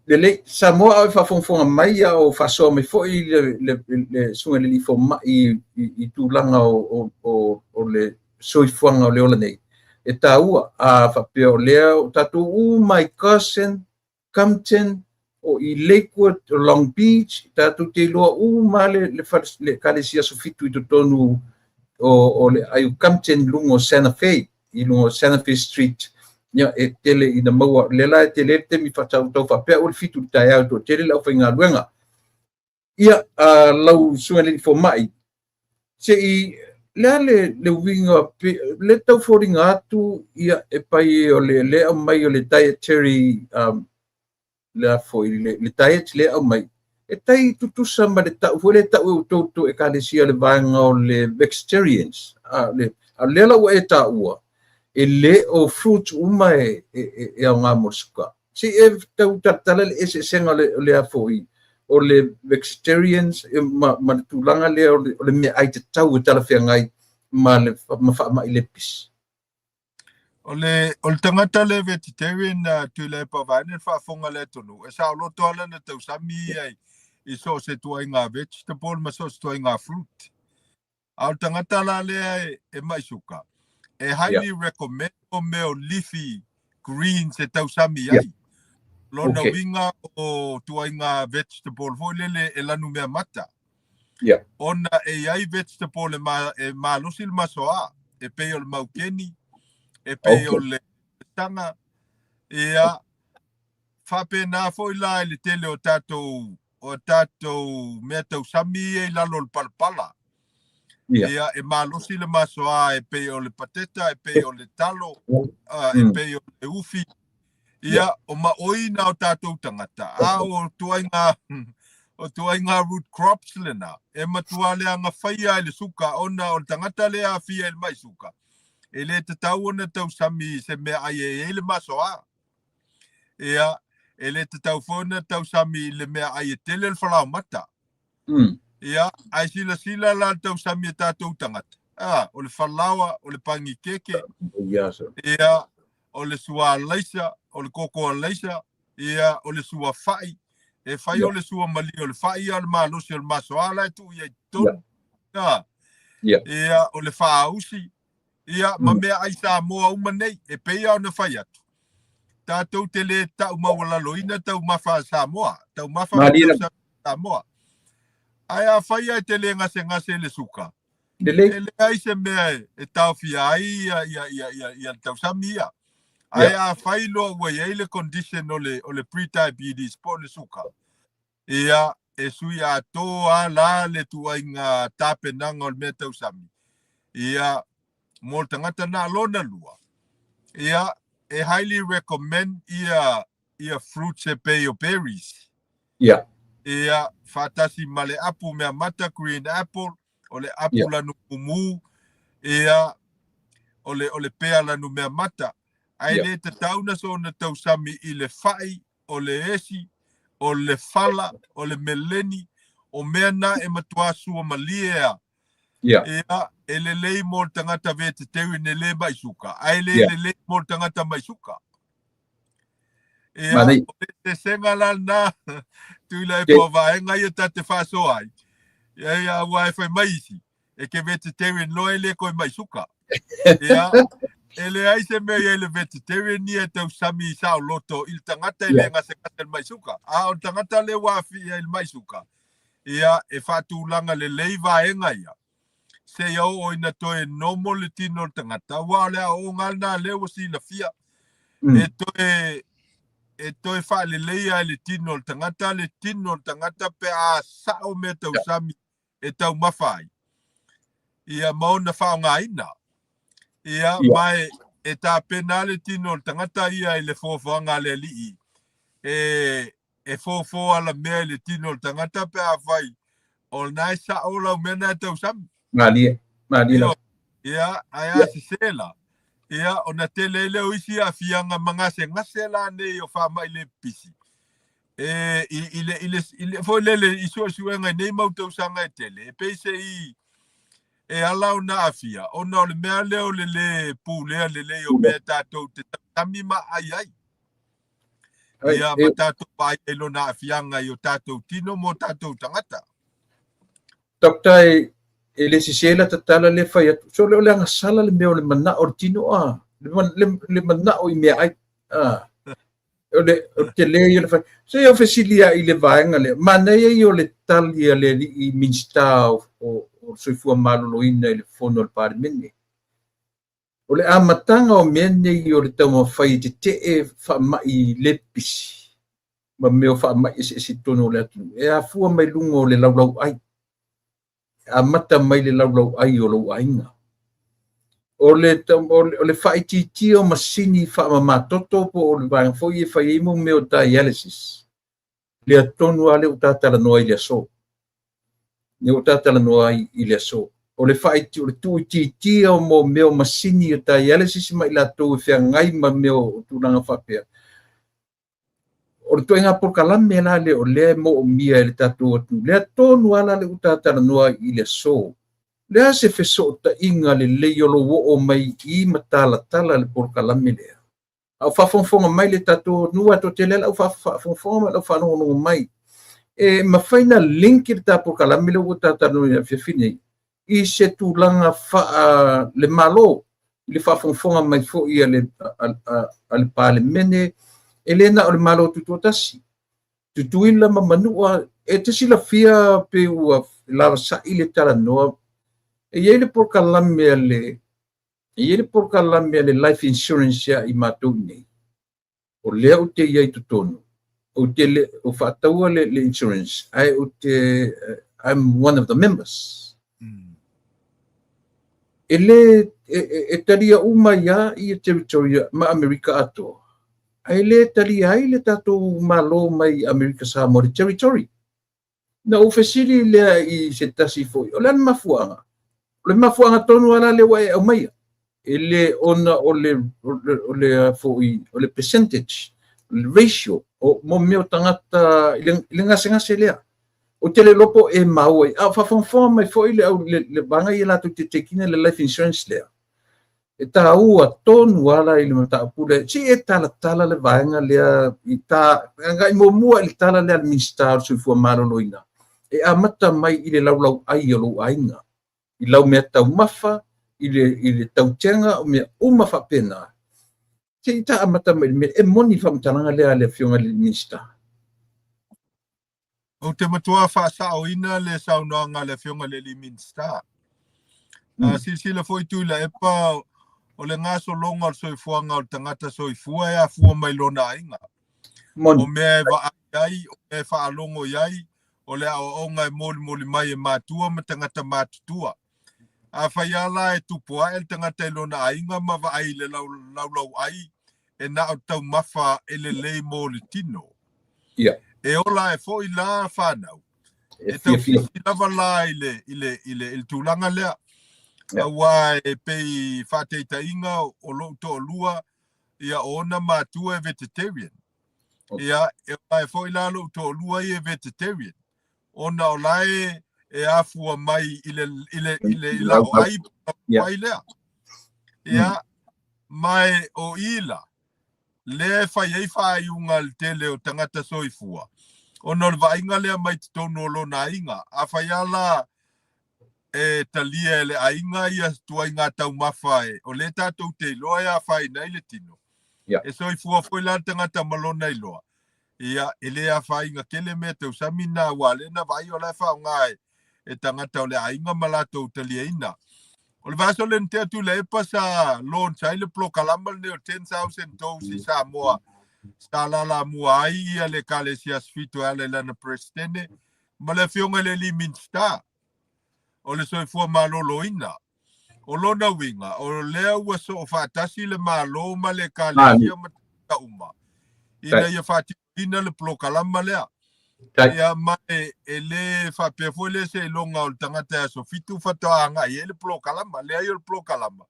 Lelei, Samoa a o faafogafoga mai a o faasoa mai foi le susuga i le alii fomai i tulaga o le soifuaga o le ola nei. E taua, a faapea o lea o tatou uma i Carson, Compton, o i Lakewood, o Long Beach, tatou te iloa uma le Ekalesia Aso Fitu i totonu o le aai o Compton i luga o Santa Fe, i luga o Santa Fe Street. Ia, e tele ina maua, lea la e tele le taimi faatautau faapea o le 7 i le taeao e toatele le aufaigaluega. Ia, lau susuga i le alii fomai, se i le a le uiga, le tau foliga atu, ia, e pai o le aumai o le dietary, le a foi, le diet le aumai, e tai tutusa ma le tau foi le tau e outou Ekalesia le vaega o le vegetarians. A lea la ua e taua, e le o fruit uma e aoga mo le suka. Se e tau talatala le eseesega o le a foi, o le vegetarians ma le tulaga lea o le mea ai tatau e talafeagai ma le faamai le pisi. O le tagata le vegetarian Tuilaepa vaeane le faafofoga le atunuu, e saoloto lava lana tausami ia i so o se tuaiga vegetable ma so o se tuaiga fruit. A o le tagata la lea e mai suka, e highly recommend o mea o leafy greens e tausami ai. Lona uiga o tuaiga vegetable foi lele e lanu mea mata. Ona e iai vegetable e malosi le masoa, e pei o le maukeni, e pei o le saga, ia, faapena foi la i le tele o tatou mea tausami ia i lalo o le palapala. Ia, e malosi le masoa e pei o le pateta, e pei o le talo, e pei o le ufi. Ia, o maoi na o tatou tagata, a o tuaiga root crops lena, e matua leaga faia i le suka, ona o le tagata lea aafia i le mai suka. E le tatau ona tausami se mea ai e i le masoa. Ia, e le tatau foi ona tausami i le mea ai e tele le falaomata. Ia, ai silasila la le tausami e tatou tagata. O le falaoa, o le pangikeke, ia, o le sua laisa, o le koko laisa, ia, o le sua fai, e fai o le sua mali o le fai, o le malosi o le masoa la e tuu ia i totonu. Ia, o le faausi, ia, ma mea ai Samoa uma nei, e pei ona fai atu. Tatou te le tau maualaloina taumafa a Samoa, taumafa ma Samoa. Ae a fai ai te le gasegase le suka, e leai se mea e taofia ai ia le tausami ia. Ae a fai loa ua iai le condition o le pre-diabetes po o le suka, ia, e sui atoa la le tuaiga tapenaga o le mea tausami. Ia, mo le tagata na lona lua, ia, e highly recommend ia fruits e pei o berries. Ia, faatasi ma le apu mea mata, green apple, o le apu lanu mumu, ia, o le pea lanu mea mata. Ae le tatau na soona tausami i le fai, o le esi, o le fala, o le meleni, o mea na e matua sua malie a. Ia, e lelei mo le tagata vegetarian e le mai suka, ae le lelei mo le tagata mai suka. Ia, o le eseesega la lena, Tuilaepa vaega ia ta te faasoa ai. Ia, aua e fai mai isi, e ke vegetarian loa e le koe mai suka. Ia, e leai se mea ia i le vegetarian ia e tausami i saoloto i le tagata e le gasegase le mai suka. A o le tagata le ua aafia i le mai suka, ia, e faatulaga lelei vaega ia. Se ia oo ina toe nomo le tino o le tagata, aua o le aoaoga lena lea ua silafia. E toe faaleleia ai le tino o le tagata, le tino o le tagata pe a sao mea tausami e taumafa ai. Ia, ma ona faaaogaina. Ia, ma e tapena le tino o le tagata ia i le foafoaga a le Alii, e fofo alamea i le tino o le tagata pe afai o lena e sao lau mea na e tausami. Malie, malie lava. Ia, ae a sese la, ia, ona tele ai lea o isi aafiaga ma gasegase la nei o faamai le pipisi. E, i, i, le, i, le, i le, foi lele i suesuega i nei mau tausaga e tele, e pei se i e ala ona aafia, ona o le mea lea o le lē pulea lelei o mea tatou te tautami ma ai ai. Ia, ma tatou vaai ai lona aafiaga i o tatou tino ma o tatou tagata. Doctor, e le sese la tatala le fai atu. So le o le agasala le mea o le manao o le tino a. Le manao i mea ai. A. O le o te le ia le fai. Se i o fesili i le vaega lea. Manaia ia o le tali a le alii Minisita o Soifua Maloloina i le fono a le Palemene. O le amataga o mea nei o le taumafai e tetee faamai le pipisi ma mea o faamai eseese i totonu o le atunuu, e afua mai luga o le laulauai. E amata mai le laulauai o lou aiga. O le faaitiitia o masini faamamatoto po o le vaega foi e fai ai mo mea o dialysis. Lea tonu lava lea ua ta talanoa i le aso. Lea ua ta talanoa ai i le aso. O le o le tuuitiitia o mo mea o masini o dialysis ma i latou e feagai ma mea o tulaga faapea. O le ituaiga polokalame la lea o lea e moomia e le tatou atunuu. Lea tonu lava la lea ua ta talanoa ai i le aso. Le a se fesootaiga lelei o lou oo mai i ma talatala le polokalame lea. A o faafogafoga mai le tatou atunuu a toatele lau faafogafoga ma lau faalogologo mai. E mafai na link le ta polokalame lea ua ta talanoa i le afiafi nei i se tulaga faa le Malo i le faafogafoga mai foi a le Palemene, e le na o le Malo tutoatasi. Tutuila ma Manua, e te silafia pe ua lavasai le talanoa. E i ai le polokalame a le e i ai le polokalame a le life insurance ia i matou nei. O lea ou te iai totonu. Ou te le o faataua le insurance, ae ou te I'm one of the members. E le e talia uma ia i territory ma Amerika atoa. Ae le talia ai le tatou Malo mai Amerika Samoa le territory. Na ou fesili lea i se tasi foi, o le a le mafuaaga? O le mafuaaga tonu lava lea ua e aumaia. E le ona o le foi o le percentage, o le ratio o mo mea o tagata i le gasegase lea. O te le iloa po o e maua ai. A o faafogafoga mai foi le au le vaega ia latou te take ina le life insurance lea. E taua tonu ala i le mataupu lea. Si e talatala le vaega lea i ta agai muamua i le tala lea a le Minisita o le Soifua Maloloina. E amata mai i le laulauai o lou aiga. I lau mea taumafa, i le tautega, o mea uma faapena. Se i ta amata mai i le mea, e moni le faamatalaga lea a le afioga i le Minisita. Ou te matua faasaoina le saunoaga a le afioga i le alii Minisita. Silasila foi Tuilaepa, o le gasologa o le soifuaga o le tagata soifua e afua mai lona aiga. Moni. O mea e vaai ai, o mea e faalogo i ai, o le aoaoga e molimoli mai e matua ma tagata matutua. Afai lava la e tupu ae le tagata i lona aiga ma vaai i le laulauai e na o taumafa e lelei mo le tino. E ola ai foi la whanau. E E fiafia. tausisi lava la i le, i le, i le, i le tulaga lea. Aua e pei faataitaiga o lou toalua, ia o ona matua e vegetarian. Ia, e ola ai foi la lou toalua ia e vegetarian. Ona o la e afua mai i le, i le, i le, i lao ai, ai lea. Ia, ma e o ila, lea e fai ai faaiuga le tele o tagata soifua. Ona o le vaaiga lea mai totonu o lona aiga. Afai lava la e talia e le aiga ia ituaiga taumafa e, o lea tatou te iloa e afaina ai le tino. E soifua foi la le tagata ma lona iloa. Ia, e le afaina tele mea tausami na aua lea na vaai o la e faaaoga e tagata o le aiga ma latou taliaina. O le vaiaso lea na tea Tuilaepa sa launch ai le polokalama lenei o 10,000 dose i Samoa sa lalamua ai ia le Ekalesia Aso Fitu e ala i lana Peresetene ma le afioga i le alii Minisita. O le Soifua Maloloina. O lona uiga, o lea ua soo faatasi le Malo ma le Ekalesia ma tagata uma ina ia faatinoina le polokalama lea. Ia, ma e le faapea foi lea seiloga o le tagata e aso 7 faatoa agai ai le polokalama. Leai, o le polokalama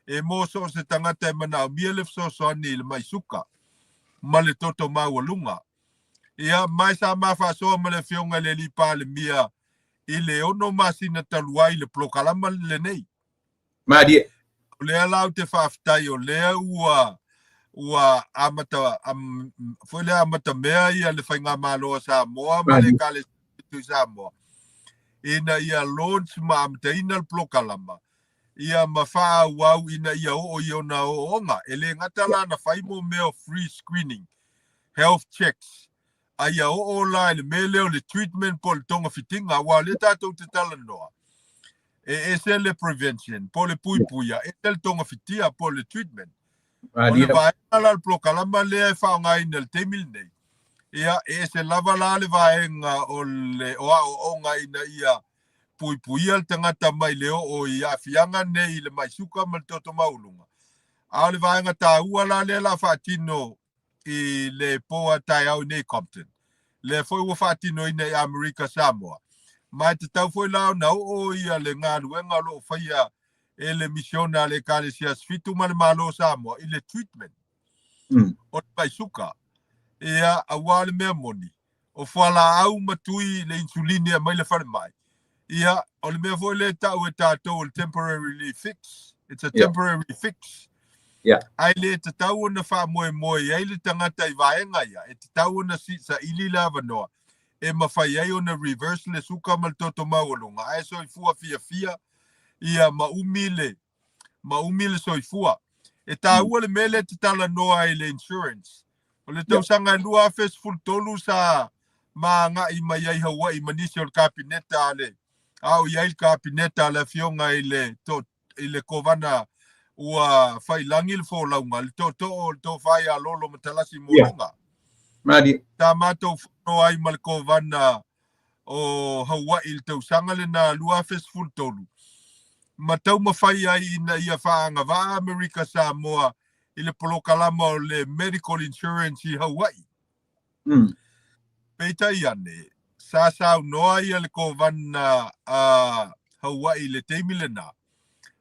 e mo so o se tagata e manaomia le fesoasoani i le mai suka ma le toto maualuga. Ia, ma sa ma faasoa ma le Afioga i le Alii Palemia i le 6 masina talu ai le polokalama lenei. Malie. O lea la ou te faafetai o lea ua amata foi lea amata mea ia le Faigamalo a Samoa ma le Ekalesia i Samoa ina ia launch ma amataina le polokalama ia ma faaauau ina ia oo i ona ooooga. E le gata la na fai mo mea o free screening, health checks, a ia oo la i le mea lea o le treatment po o le togafitiga, aua o lea tatou te talanoa, e ese le prevention po o le puipuia, ese le togafitia po o le treatment. O le vaega la o le polokalama lea e faaaogaina i le taimi lenei, ia, e ese lava la le vaega o le o aoaoga ina ia puipuia le tagata mai le oo i aafiaga nei i le mai suka ma le toto maualuga. A o le vaega taua la lea la faatino i le po a taeao i nei Compton, lea foi ua faatinoina i Amerika Samoa. Ma e tatau foi la ona oo ia le galuega o lo o faia e le misiona a le Ekalesia Aso Fitu ma le Malo o Samoa i le treatment o le mai suka. Ia, aua o le mea moni, o fualaau ma tui le insulini e aumai le falemai. Ia, o le mea foi lea e tau e tatou o le temporarily fix. It's a temporary fix. Ae le tatau ona faamoemoe i ai le tagata i vaega ia, e tatau ona saili le avanoa e mafai ai ona reverse le suka ma le toto maualuga, ae soifua fiafia ia ma umi le ma umi le soifua. E taua le mea lea te talanoa ai i le insurance. O le tausaga e 2013 sa ma agai mai ai Hawaii ma nisi o le Kapineta a le a o i ai le Kapineta a le Afioga i le to, i le Kovana ua faiilagi le folauga, le tootoo o le Tofa ia Lolo Matalasi Moliga. Malie. Sa matou fono ai ma le Kovana o Hawaii i le tausaga lena 2013, ma taumafai ai ina ia faaagavaa Amerika Samoa i le polokalama o le medical insurance i Hawaii. Peitai ane, sa saunoa ia le Kovana a Hawaii i le taimi lena,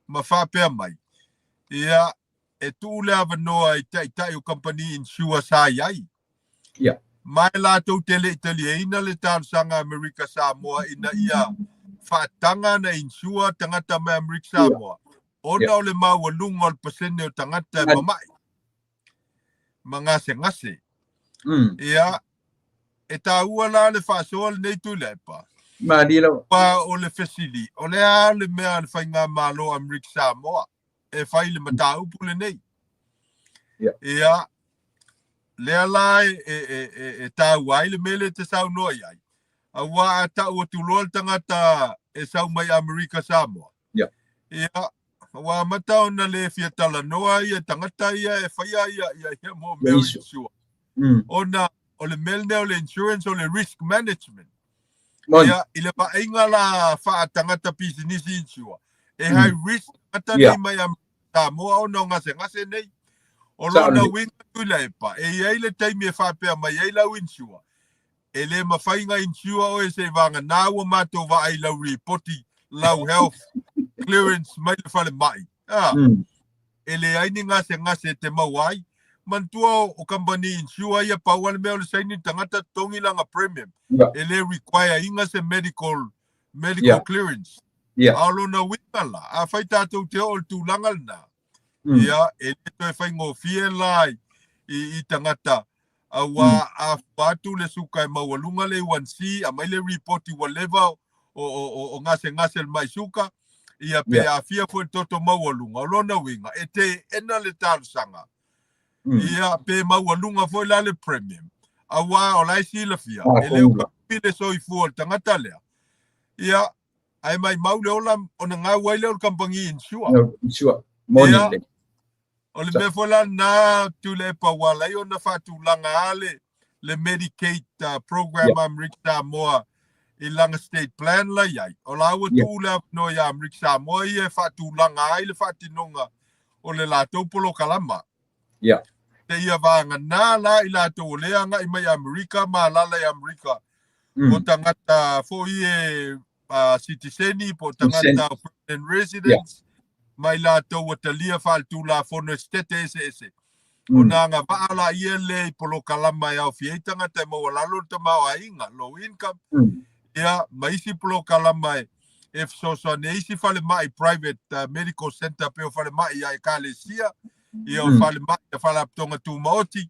ma faapea mai, ia, e tuu le avanoa i taitai o kamupani insure sa i ai. Ma e latou te le i taliaina le talosaga a Amerika Samoa ina ia faataga na insure tagata mai Amerika Samoa, ona o le maualuga o le pasene o tagata e mama'i ma gasegase. Ia, e taua la le faasoa lenei Tuilaepa. Malie lava. Aua o le fesili, o le a le mea a le Faigamalo a Amerika Samoa e fai i le mataupu lenei? Ia, lea la e taua ai le mea lea e te saunoa i ai, aua a tau atu loa le tagata e sau mai Amerika Samoa, ia, ua amata ona le fia talanoa ia tagata ia e faia ia mo mea o insure. Ona o le mea lenei o le insurance o le risk management. Ia, i le vaaiga la faatagata pisinisi insure, e high risk tagata nei mai Amerika Samoa ona o gasegase nei. O lona uiga Tuilaepa, e i ai le taimi e faapea mai ai lau insure, e le mafai ona insure oe seivaganā ua matou vaai i lau ripoti, lau health clearance mai le falemai. E leai ni gasegase e te maua ai. Manatua o kamupani insure ia pau lava le mea o le saini le tagata totogi lana premium. E le require ina se medical clearance. A o lona uiga la, afai tatou te oo i le tulaga lena, ia, e le toe faigofie la i tagata, aua a fua atu le suka e maualuga le A1C, aumai le ripoti ua leva o gasegase le mai suka, ia pe aafia foi le toto maualuga. O lona uiga, e teena le talosaga, ia pe maualuga foi la le premium, aua o la e silafia, e le o umi le soifua o le tagata lea. Ia, ae maimau le ola ona gau ai lea o le kamupani insure. Insure. Moni Ia, o le mea foi la lena Tuilaepa ua ala ai ona faatulaga le Medicaid program a Amerika Samoa i lana state plan la i ai, o la ua tuu le avanoa iā Amerika Samoa ia e faatulaga ai le faatinoga o le latou polokalama. Seia vagana la i latou o lea e agai mai Amerika ma alaala i Amerika, o tagata foi e sitiseni po o tagata permanent residents, ma i latou ua talia faaletulafono e setete eseese. Ona agavaa laia lea i polokalama e aofia ai tagata e maualalo le tamaoaiga, low income, ia, ma isi polokalama e fesoasoani ai isi falemai private medical center pei o falemai a ekalesia, ia o falemai a faalapotopotoga tumaoti,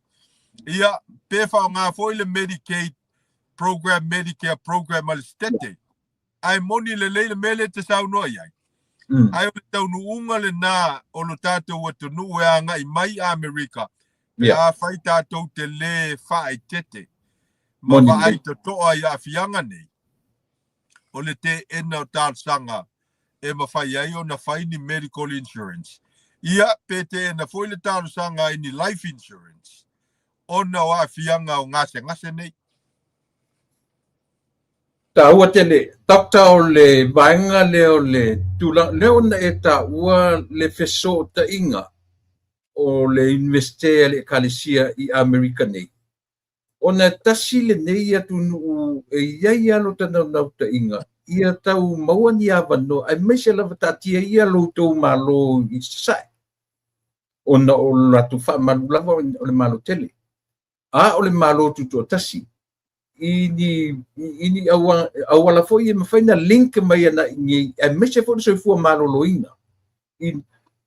ia, pe faaaoga foi le Medicaid program, Medicare program a le setete. Ae moni lelei le mea lea e te saunoa i ai. Ae o le taunuuga lena o lo tatou atunuu e agai mai Amerika, pe afai tatou te lē faaeteete ma vaai totoa i aafiaga nei, o le teena o talosaga e mafai ai ona fai ni medical insurance, ia pe teena foi le talosaga i ni life insurance ona o aafiaga o gasegase nei. Taua tele, Doctor, o le vaega lea o le tulaga lea ona e taua le fesootaiga o le Iunivesite a le Ekalesia i Amerika nei, ona e tasi lenei atunuu e i ai lava lota naunautaiga ia tau maua ni avanoa, aemaise lava taatia ia lo outou Malo i Sasae, ona o lo latou faamalu lava o le Malo tele. A o le Malo Tutoatasi i ni auala foi e mafai ona link mai ana i inei, aemaise foi le soifua maloloina.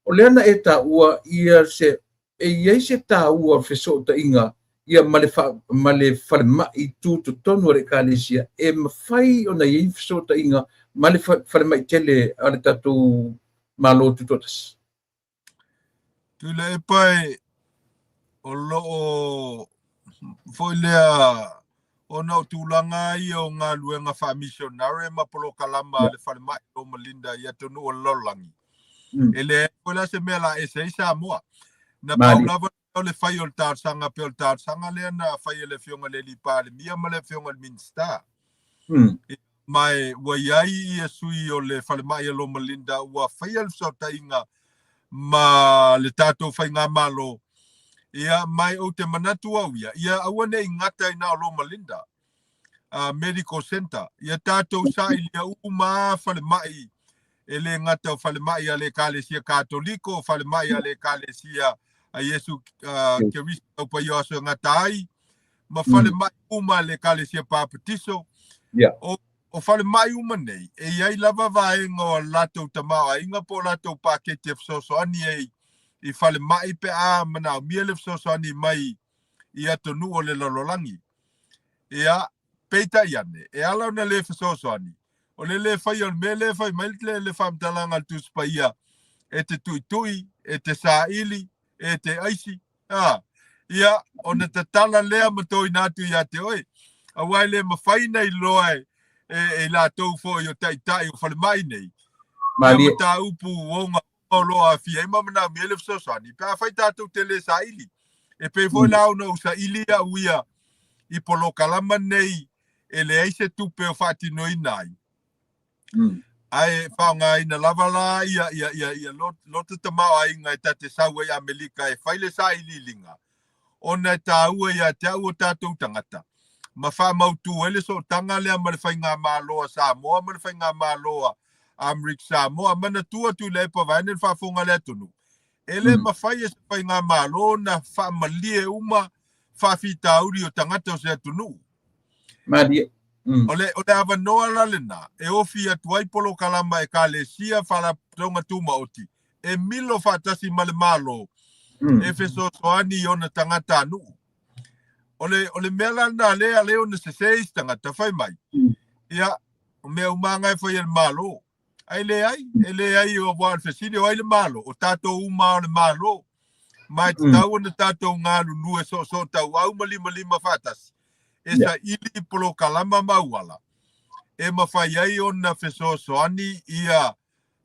O lea na e taua ia se, e i ai se taua o le fesootaiga ia ma le falemai tutotonu a le Ekalesia, e mafai ona i ai fesootaiga ma le falemai tele a le tatou Malo Tutoatasi. Tuilaepa e o lo o foi lea ona o tulaga ia o galuega faamisionare ma polokalama a le falemai Loma Linda i atunuu o le lalolagi. E leai foi la se mea la ese ai Samoa. Na pau lava o le fai o le talosaga pei o le talosaga lea na fai e le Afioga i le alii Palemia ma le Afioga i le Minisita. Ma e ua i ai ia sui o le falemai a Loma Linda ua faia le fesootaiga ma le tatou faigamalo. Ia, ma e ou te manatu au ia, ia aua ne i gata i na o Loma Linda Medical Center. Ia tatou sailia uma falemai, e le gata o falemai a le Ekalesia Katoliko, o falemai a le Ekalesia a Iesu Keriso Paia o Aso e Gata Ai, ma falemai uma a le Ekalesia Papatiso. O falemai uma nei, e i ai lava vaega o latou tamaoaiga po o latou paketi e fesoasoani ai i falemai pe a manaomia le fesoasoani mai i atunuu o le lalolagi. Ia, peitai ane, e ala ona le fesoasoani, o le lē faia o le mea lea e fai mai le faamatalaga a le Tusi Paia, e te tuitui, e te saili, e te aisi, a, ia, ona tatala lea ma toina atu ia te oe. Aua e le mafai ona iloa e latou foi o taitai o falemai nei, ia mataupu oga o lo o aafia ai ma manaomia le fesoasoani, pe afai tatou te le saili. E pei foi la ona ou saili au ia i polokalama nei e leai se tupe o faatinoina ai. Ae faaaogaina lava la ia lota tamaoaiga e ta te sau ai Amerika e fai le sailiiliga, ona e taua ia te au o tatou tagata, ma faamautu ai le sootaga lea ma le faigamalo a Samoa ma le faigamalo a Amerika Samoa. Manatua Tuilaepa vaeane le faafofoga a le atunuu, e le mafai e se faigamalo ona faamalie uma faafitauli o tagata o se atunuu. Malie. O le avanoa la lena e ofi atu ai polokalama ekalesia faalapotopotoga tumaoti e milo faatasi ma le Malo e fesoasoani i ona tagatanuu. O le mea la lena lea lea ona sese isi tagata fai mai. Ia, o mea uma lava e fai e le Malo. Ae leai, e leai o aua o le fesili o ai le Malo, o tatou uma o le Malo. Ma e tatau ona tatou galulue soosootauau ma limalima faatasi e saili polokalama ma auala e mafai ai ona fesoasoani ia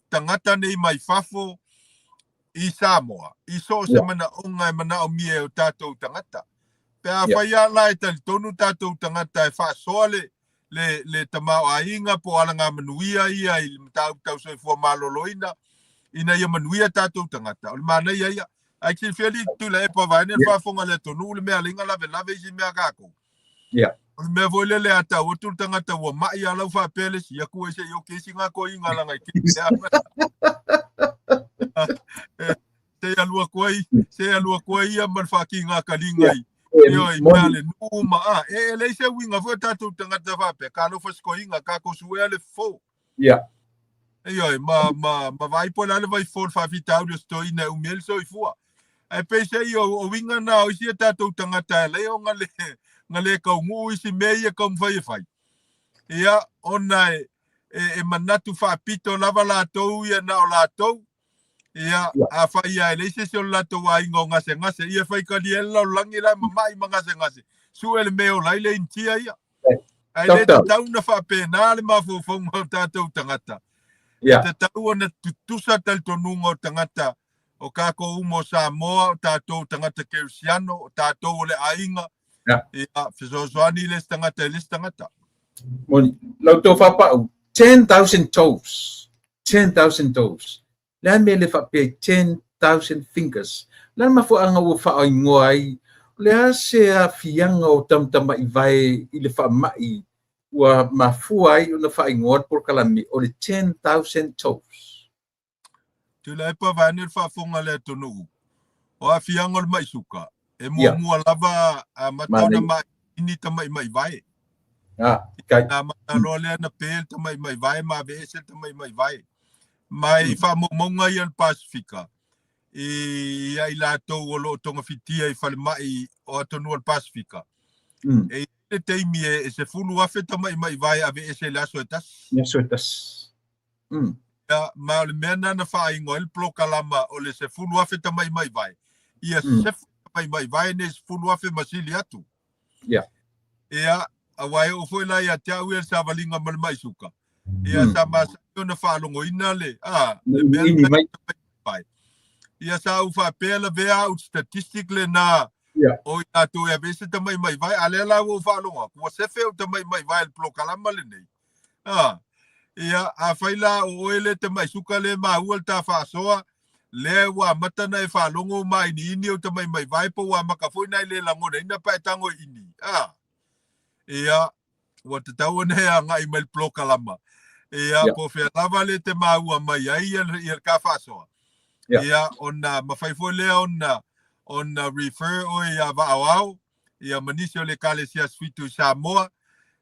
tagata nei mai fafo i Samoa, i so o se manaoga e manaomia e o tatou tagata. Pe afai lava la e talitonu tatou tagata e faasoa le le tamaoaiga po o alagamanuia ia i le mataupu tau soifua maloloina ina ia manuia tatou tagata. O le manaia ia. Ae silafia alii Tuilaepa vaeane le faafofoga a le atunuu le mea alaiga lavelave isi mea a tatou. O le mea foi lele a tau atu le tagata ua mai a lau faapea le isi, ia tuu ai se i oki isi ngā toeaiga laga i keke se i alu atu ai, se i alu atu ai ia ma le faatiga kaliga i ioe, i mea le nuu ma a e leai se uiga foi o tatou tagata faapea, talofa i si toeaina, tatou suea le fofo. Ioe, ma vaai po o le a le vaifofo o le faafitauli o si toeaina e umi ai le soifua. Ae peiseai o uiga na o isi a tatou tagata e ala ai ona le taunuu isi mea ia e taumafai e fai. Ia, ona e manatu faapito lava latou ia na o latou. Ia, afai lava e leai se isi o le latou aiga o gasegase, ia e faitalia ai le lalolagi la e mamai ma gasegase, sue le mea e ola ai le Initia ia. Ae le tatau ona faapena le mafaufauga o tatou tagata. E tatau ona tutusa talitonuga o tagata o tatou uma o Samoa, o tatou tagata kerisiano, o tatou o le aiga. Ia, fesoasoani le isi tagata i le isi tagata. Moni, la outou faapau, 10,000 toes, 10,000 toes. Le a mea le faapea ai 10,000 fingers? O le a le mafuaaga ua faaigoa ai? O le a se aafiaga o tamatama'ivae i le faama'i ua mafua ai ona faaigoa le polokalame o le 10,000 toes? Tuilaepa vaeane le faafofoga a le atunuu, o aafiaga o le ma'i suka, e muamua lava amata ona maini tamaimaivae. Na amata loa lea na pe le tamaimaivae ma aveese le tamaimaivae. Ma i faamaumauga ia o le Pasefika, ia i latou o lo o togafitia i falemai o atunuu o le Pasefika, e i ai le taimi e 10,000 tamaimaivae e aveese i le aso e tasi. Le aso e tasi. Ia, ma o le mea lena na faaigoa ai le polokalama o le 10,000 tamaimaivae, ia sefe tamaimaivae nei 10,000 ma sili atu. Ia, aua e oo foi la ia te au ia le savaliga ma le mai suka, ia sa masani ona faalogoina le, le mea Ini mai. Ia sa ou faapea lavea au statistic lena o i latou e aveese tamaimaivae, a lea la ua ou faalogo atu, ua sefe ou tamaimaivae i le polokalama lenei. Ia, afai la o oe le tamai suka le maua le ta faasoa, lea ua amata ona e faalogo māiniini ou tamaimaivae po ua amata foi ona e le lagonaina pa e tago i ini. Ia, ua tatau ona e agai mai le polokalama. Ia, po o fea lava le te maua mai ai ia le ta faasoa. Ia, ona mafai foi lea ona refer oe ia Vaaoao, ia ma nisi o le Ekalesia Asifitu i Samoa,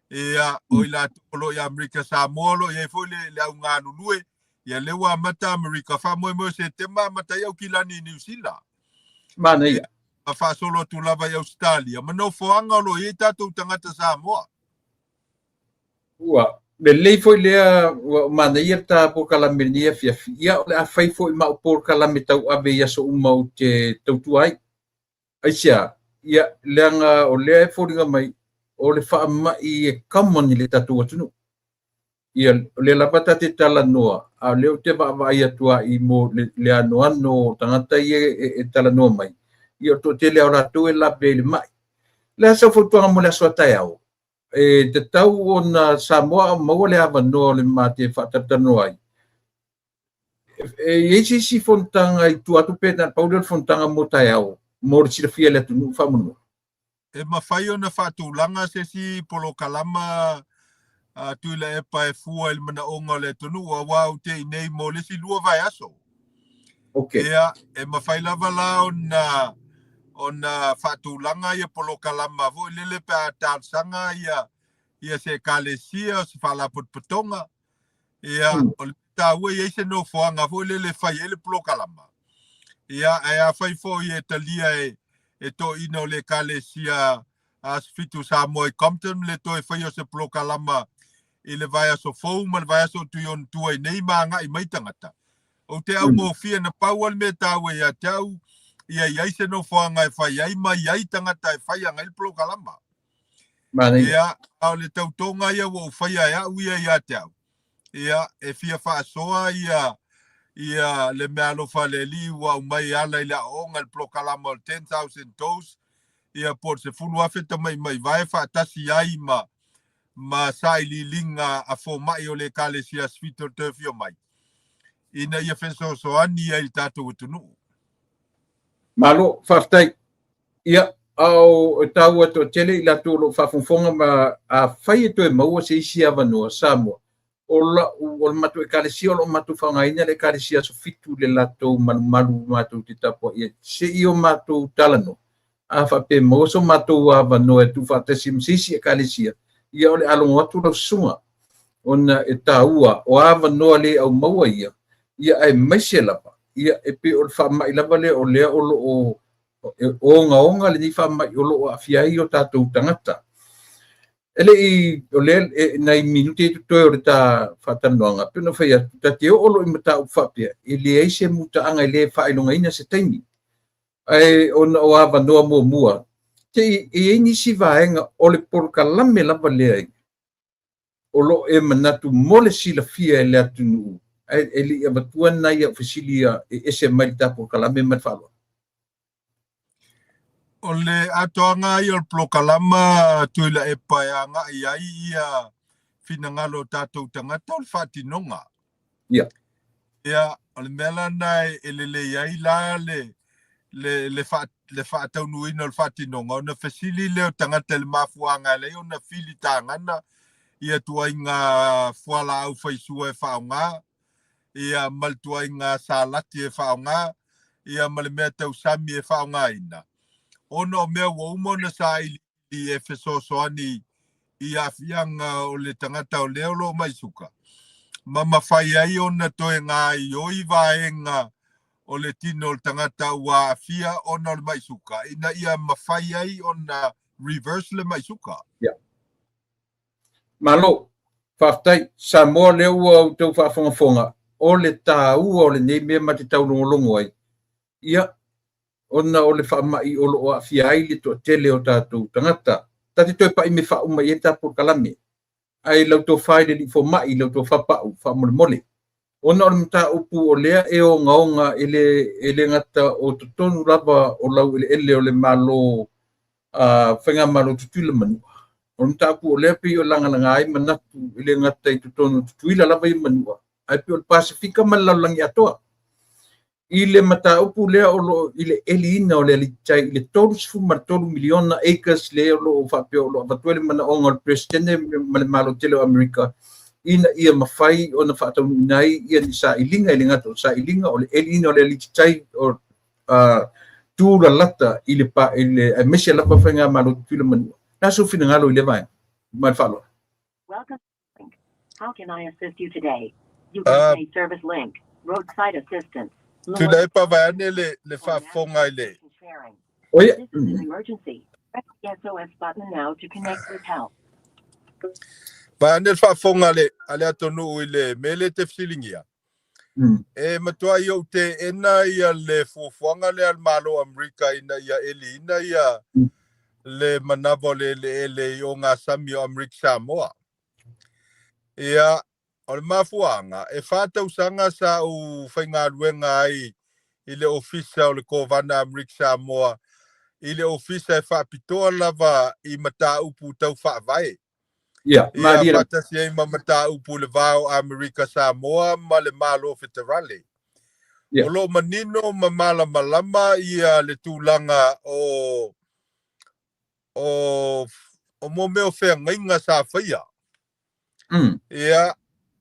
ia, o i latou o lo o i Amerika Samoa o lo o i ai foi le au galulue, ia lea ua amata Amerika, faamoemoe o Setema amata ai Aukilani i Niu Sila. Manaia. Ia, ma faasolo atu lava i Ausetalia, ma nofoaga o lo o i ai tatou tagata Samoa. Ua lelei foi lea, ua manaia le ta polokalame i lenei afiafi. Ia, o le a fai foi ma au polokalame tauave i aso uma ou te tautua ai. Aisea? Ia, leaga o lea e foliga mai o le faamai e common i le tatou atunuu. Ia, o lea lava ta te talanoa, a o lea ou te vaavaai atu lava i mo le anoano o tagata ia e talanoa mai, ia o le toatele lava o latou e lave i le mai. O le a sau fautuaga mo le aso a taeao? E tatau ona Samoa a maua le avanoa o le ma te faatalatalanoa ai. E i ai se isi fonotaga i tua atu pe na o le pau lea o le fonotaga mo taeao mo le silafia e le atunuu faamolemole? E mafai ona faatulaga se isi polokalama a Tuilaepa e fua i le manaoga o le atunuu aua ou te i nei mo le isi 2 vaiaso. Ia, e mafai lava la ona faatulaga ia polokalama foi lele pe a talosaga ia se ekalesia o se faalapotopotoga. Ia, o le taua e i ai se nofoaga foi lele e fai ai le polokalama. Ia, ae afai foi e talia e toeaiina o le ekalesia Asifitu Samoa i Compton le toe faia o se polokalama i le vaiaso fou ma le vaiaso o Tuionotua i nei ma agai mai tagata. Ou te augofie na pau lava le mea taua ia te au, ia i ai se nofoaga e fai ai ma i ai tagata e fai agai le polokalama. Ia, a o le tautoga ia ua ou faia e au ia ia te au, ia, e fia faasoa ia le meaalofa a le Alii ua aumai e ala i le aoaoga i le polokalama o le 10,000 Toes, ia po o le 10,000 tamaimaivae faatasi ai ma ma sailiiliga a fomaʻi o le Ekalesia Aso Fito le toe afio mai ina ia fesoasoani ai i le tatou atunuu. Malo, faafetai. Ia, a o e taua toatele i latou o lo o faafogafoga ma afai e toe maua se isi avanoa Samoa, o lau, o le matou Ekalesia o lo o matou faaaogaina le Ekalesia Aso Fitu i le latou malumalu matou te tapuai ai se i o matou talanoa. A faapea e maua so matou avanoa e tuufaatasi ma se isi Ekalesia, ia o le a logo atu lau susuga, ona e taua o avanoa le aumaua ia, ia aemaise lava, ia e pei o le faamai lava lea o lea o lo o ogaoga lenei faamai o lo o aafia ai o tatou tagata. E le i, o lea, e, nai minute e totoe o le ta faatalanoaga, pei ona fai atu, ta te oo loa i mataupu faapea, e leai se mutaaga e le faailogaina se taimi. Ae ona o avanoa muamua, te i e i ai nisi vaega o le polokalame lava lea o lo o e manatu mo le silafia e le atunuu, ae e le i avatua nai au fesili ia e ese mai le ta polokalame ma le faaaloalo. O le atoaga ia o le polokalama Tuilaepa e agai ai ia finagalo o tatou tagata o le faatinoga. Ia. Ia, o le mea lana e lelei ai la le le le fa le faataunuuina o le faatinoga, ona fesili lea o tagata i le mafuaaga e ala ai ona fili tagana ia tuaiga fualaau faisua e faaaoga, ia ma le tuaiga salati e faaaoga, ia ma le mea tausami e faaaogaina, ona o mea ua uma ona saili e fesoasoani i aafiaga o le tagata o lea o lo o mai suka, ma mafai ai ona toe gaoioi vaega o le tino o le tagata ua aafia ona o le mai suka, ina ia mafai ai ona reverse le mai suka. Yeah. Malo, faafetai. Samoa, lea ua outou faafogafoga, o le taua o lenei mea ma te taulogologo ai, ia, ona o le faamai o lo o aafia ai le toatele o tatou tagata. Ta te toe pai me faauma i ai ta polokalame. Ae lau tofa i le alii fomai, lau tofa Pau, faamolemole. Ona o le mataupu o lea e ogaoga e le, e le gata o totonu lava o laueleele o le Malo, Faigamalo Tutuila Manua. O le mataupu o lea pei o lagalaga ai manatu e le gata i totonu o Tutuila lava ia Manua, ae pei o le Pasefika ma le lalolagi atoa. I le mataupu lea o lo o i le eliina o le alititai i le 33 miliona acres lea o lo o faapea o lo o avatu ai le manaoga o le Peresetene ma le Malo tele o Amerika ina ia mafai ona faataunuuina ai ia ni sailiga, e le gata o sailiga, o le eliina o le alititai o tulalata i le, i le aemaise lava Faigamalo Tutuila Manua. Le a sou finagalo i lea vaega? Ma le faaaloalo. How can I assist you today? You can say service link, roadside assistance. Tuilaepa vaeane le le faafofoga i le. Oia. This is an emergency. Press the SOS button now to connect with help. Vaeane le faafofoga a le a le atunuu i le mea lea e te fesiligia. E matuai ou teena ia le fuafuaga lea a le Malo o Amerika ina ia eliina ia le manava o le eleele i ogasami o Amerika Samoa. Ia, o le mafuaaga, e 4 tausaga sa ou faigaluega ai i le Ofisa o le Kovana Amerika Samoa, i le ofisa e faapitoa lava i mataupu tau faavae. Ia, Ia, malie. faatasi ai ma mataupu i le va o Amerika Samoa ma le Malo Feterale. Ia. O lo o manino ma malamalama ia le tulaga o o o mo mea o feagaiga sa faia. Ia,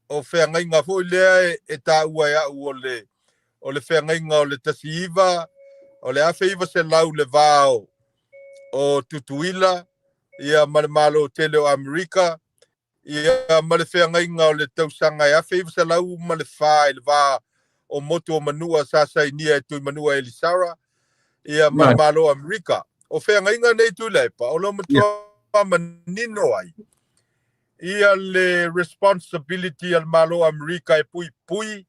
o feagaiga foi lea e taua e au o le o le feagaiga o le 19 o le 1900 le va o Tutuila ia ma le Malo tele o Amerika, ia ma le feagaiga o le tausaga e 1904 i le va o motu o Manua sa sainia e Tuimanua Elisara ia ma le Malo o Amerika. O feagaiga nei, Tuilaepa, o lo matua manino ai ia le responsibility a le Malo o Amerika e puipui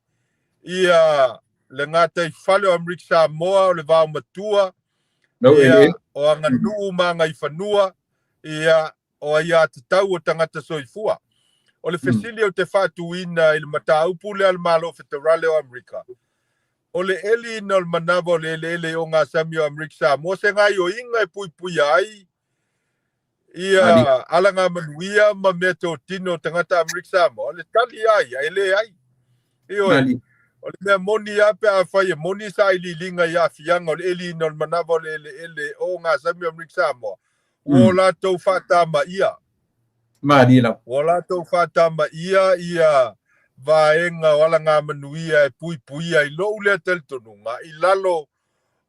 ia le gataifale o Amerika Samoa, o le vaomatua No, ia ele. o aganuu ma agaifanua, ia o aiatatau o tagata soifua. O le fesili ou te faatuina i le mataupu lea a le Malo Feterale o Amerika, o le eliina o le manava o le eleele i ogasami o Amerika Samoa, se gaoioiga e puipuia ai Ia alagamanuia ma meatotino o tagata Amerika Samoa, o le tali lava ia, e leai. Ioe, o le mea moni lava pe afai e moni sailiiliga i aafiaga o le eliina o le manava o le eleele o ogasami o Amerika Samoa, ua o latou faatamaia. Malie lava. Ua o latou faatamaia ia vaega o alagamanuia e puipuia i lou lea talitonuga i lalo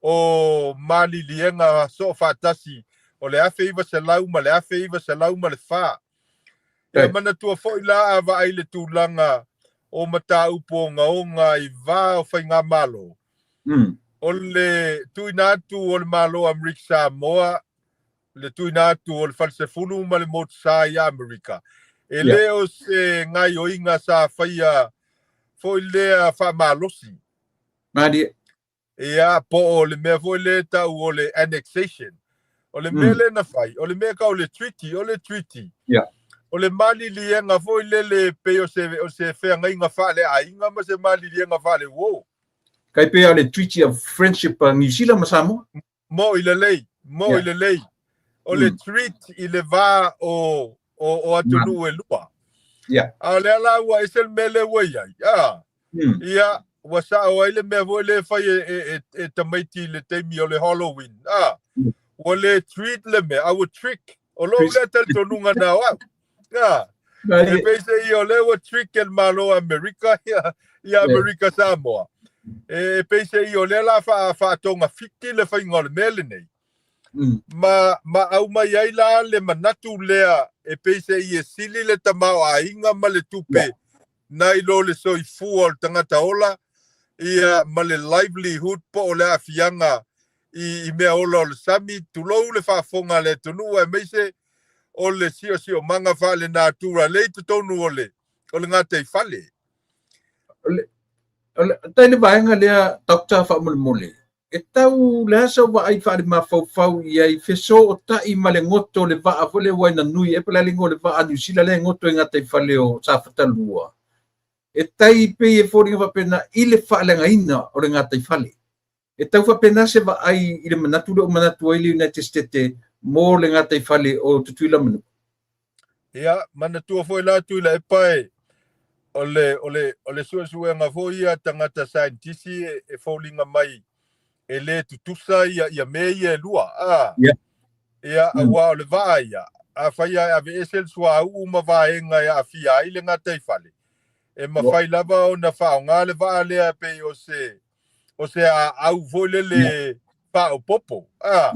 o maliliega soofaatasi o le 1900 ma le 1904. Ia manatua foi la a vaai le tulaga o mataupu ogaoga i va o faigamalo, o le tuuina atu o le Malo o Amerika Samoa, le tuuina atu o le Falesefulu ma le Motusa i Amerika, e le o se gaioiga sa faia foi lea faamalosi. Malie. Ia, po o le mea foi lea e tau o le annexation. O le mea lea na fai, o le mea e tau o le treaty, o le treaty. O le maliliega foi lele pei o se, o se feagaiga faaleaiga ma se maliliega faaleuo. Tai pei o le Treaty of Friendship a Niu Sila ma Samoa. Mo'i lelei, mo'i lelei. O le treat i le va o, o, o atunuu e lua. A o lea la ua ese le mea lea ua i ai. A, ia, ua sao ai le mea foi lea e fai e, e, e, e tamaiti i le taimi o le Halloween. A, ua le treat le mea, a ua trick. O lou lea talitonuga na o au. A, e pei se i o lea ua trick e le Malo o Amerika ia, ia Amerika Samoa. E pei se i o lea la faatogafiti le faiga o le mea lenei. Ma aumai ai la le manatu lea e pei se i e sili le tamaoaiga ma le tupe nai lo le soifua o le tagata ola, ia ma le livelihood po o le aafiaga i mea ola o le sami, tulou le faafofoga a le atunuu aemaise o le siosiomaga faalenatura lea i totonu o le o le gataifale. Tai le vaega lea, Doctor, faamolemole, e tau le a sau vaai faale-mafaufau i ai fesootai ma le goto o le vaa foi lea ua ina nui e po o le a le igoa o le vaa a Niu Sila lea e goto i gataifale o Safatalua, e tai pei e foliga faapena i le faaleagaina o le gataifale. E tau faapena se vaai i le manatu lea ua manatu ai le United States mo le gataifale o Tutuila ma Manua. Ia, manatua foi la Tuilaepa e, o le, o le, o le suesuega foi ia tagata saienitisi e, e foliga mai e le tutusa ia, ia mea ia e lua. A, ia, aua o le vaa ia, afai e aveese le suauu ma vaega e aafia ai le gataifale, e mafai lava ona faaaoga le vaa lea pei o se, o se aau foi lele faaopoopo. A,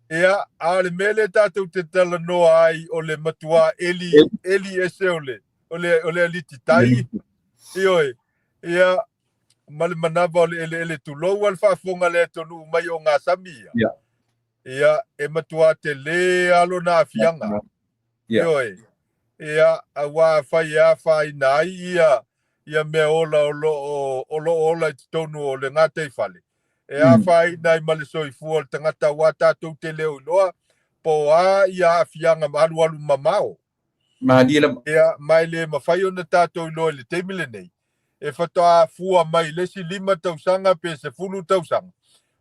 ia, a o le mea lea tatou te talanoa ai o le matua eli, eli ese o le, o le, o le aliti tai, ioe, ia, ma le manava o le eleele tulou a le faafofoga a le atunuu mai ogasami ia. Ia, e matua telē lava lona aafiaga. Ioe, ia, aua afai e afaina ai ia, ia mea ola o lo o, o lo o ola i totonu o le gataifale, e afaina ai ma le soifua o le tagata aua tatou te le o iloa po o a ia aafiaga alualu mamao. Malie lava. Ia, ma e le mafai ona tatou iloa i le taimi lenei, e faatoa afua mai i le isi 5 tausaga pe 10 tausaga,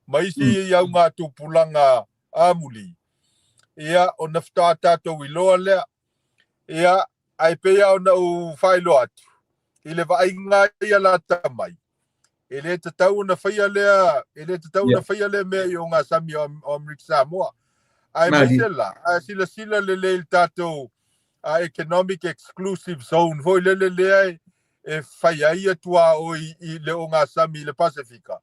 ma isi augatupulaga amuli, ia, ona faatoa tatou iloa lea. Ia, ae pei lava ona ou faailoa atu, i le vaaiga ia lata mai, e le tatau ona faia lea, e le tatau ona faia lea mea i ogasami o Amerika Samoa. Aemaise la, a silasila lelei i le tatou Economic Exclusive Zone foi lele lea e fai ai ia tuaoi i le ogasami i le Pasefika,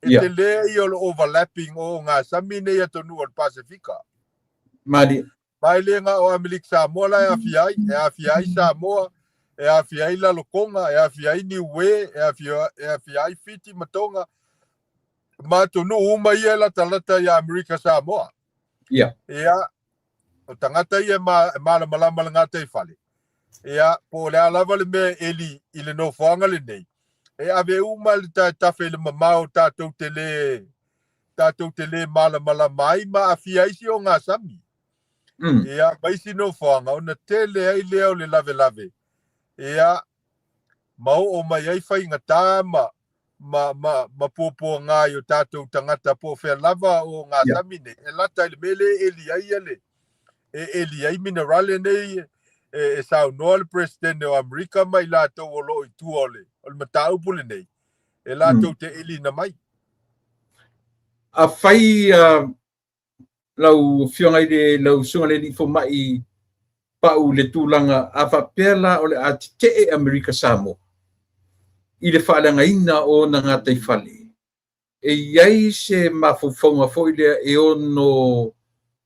e tele ia o le overlapping o ogasami nei atunuu o le Pasefika. Malie. Ma e le na o Amerika Samoa la e aafia ai, e aafia ai Samoa, e aafia ai Lalotonga, e aafia ai Niue, e aafia, e aafia ai Fiti ma Tonga, ma atunuu uma ia e latalata iā Amerika Samoa. Ia, o tagata ia e ma, e malamalama le gataifale. Ia, po o le a lava le mea e eli i le nofoaga lenei, e ave uma le taetafe i le mamao tatou te le, tatou te le malamalama ai ma aafia ai si ogasami. Ia, ma isi nofoaga, ona tele ai lea o le lavelave. Ia, ma oo mai ai faigata ma, ma, ma, ma puapuaga i o tatou tagata po o fea lava o ogasami nei, e lata i le mea lea e eli ai le, e eli ai minerale nei e saunoa le Peresetene o Amerika ma i latou o lo o i tua o le mataupu lenei, e latou te eliina mai. Afai lau afioga i le lau susuga i le alii fomai Pau i le tulaga a faapea la o le a tetee Amerika Samoa i le faaleagaina o ona gataifale, e i ai se mafaufauga foi lea e ono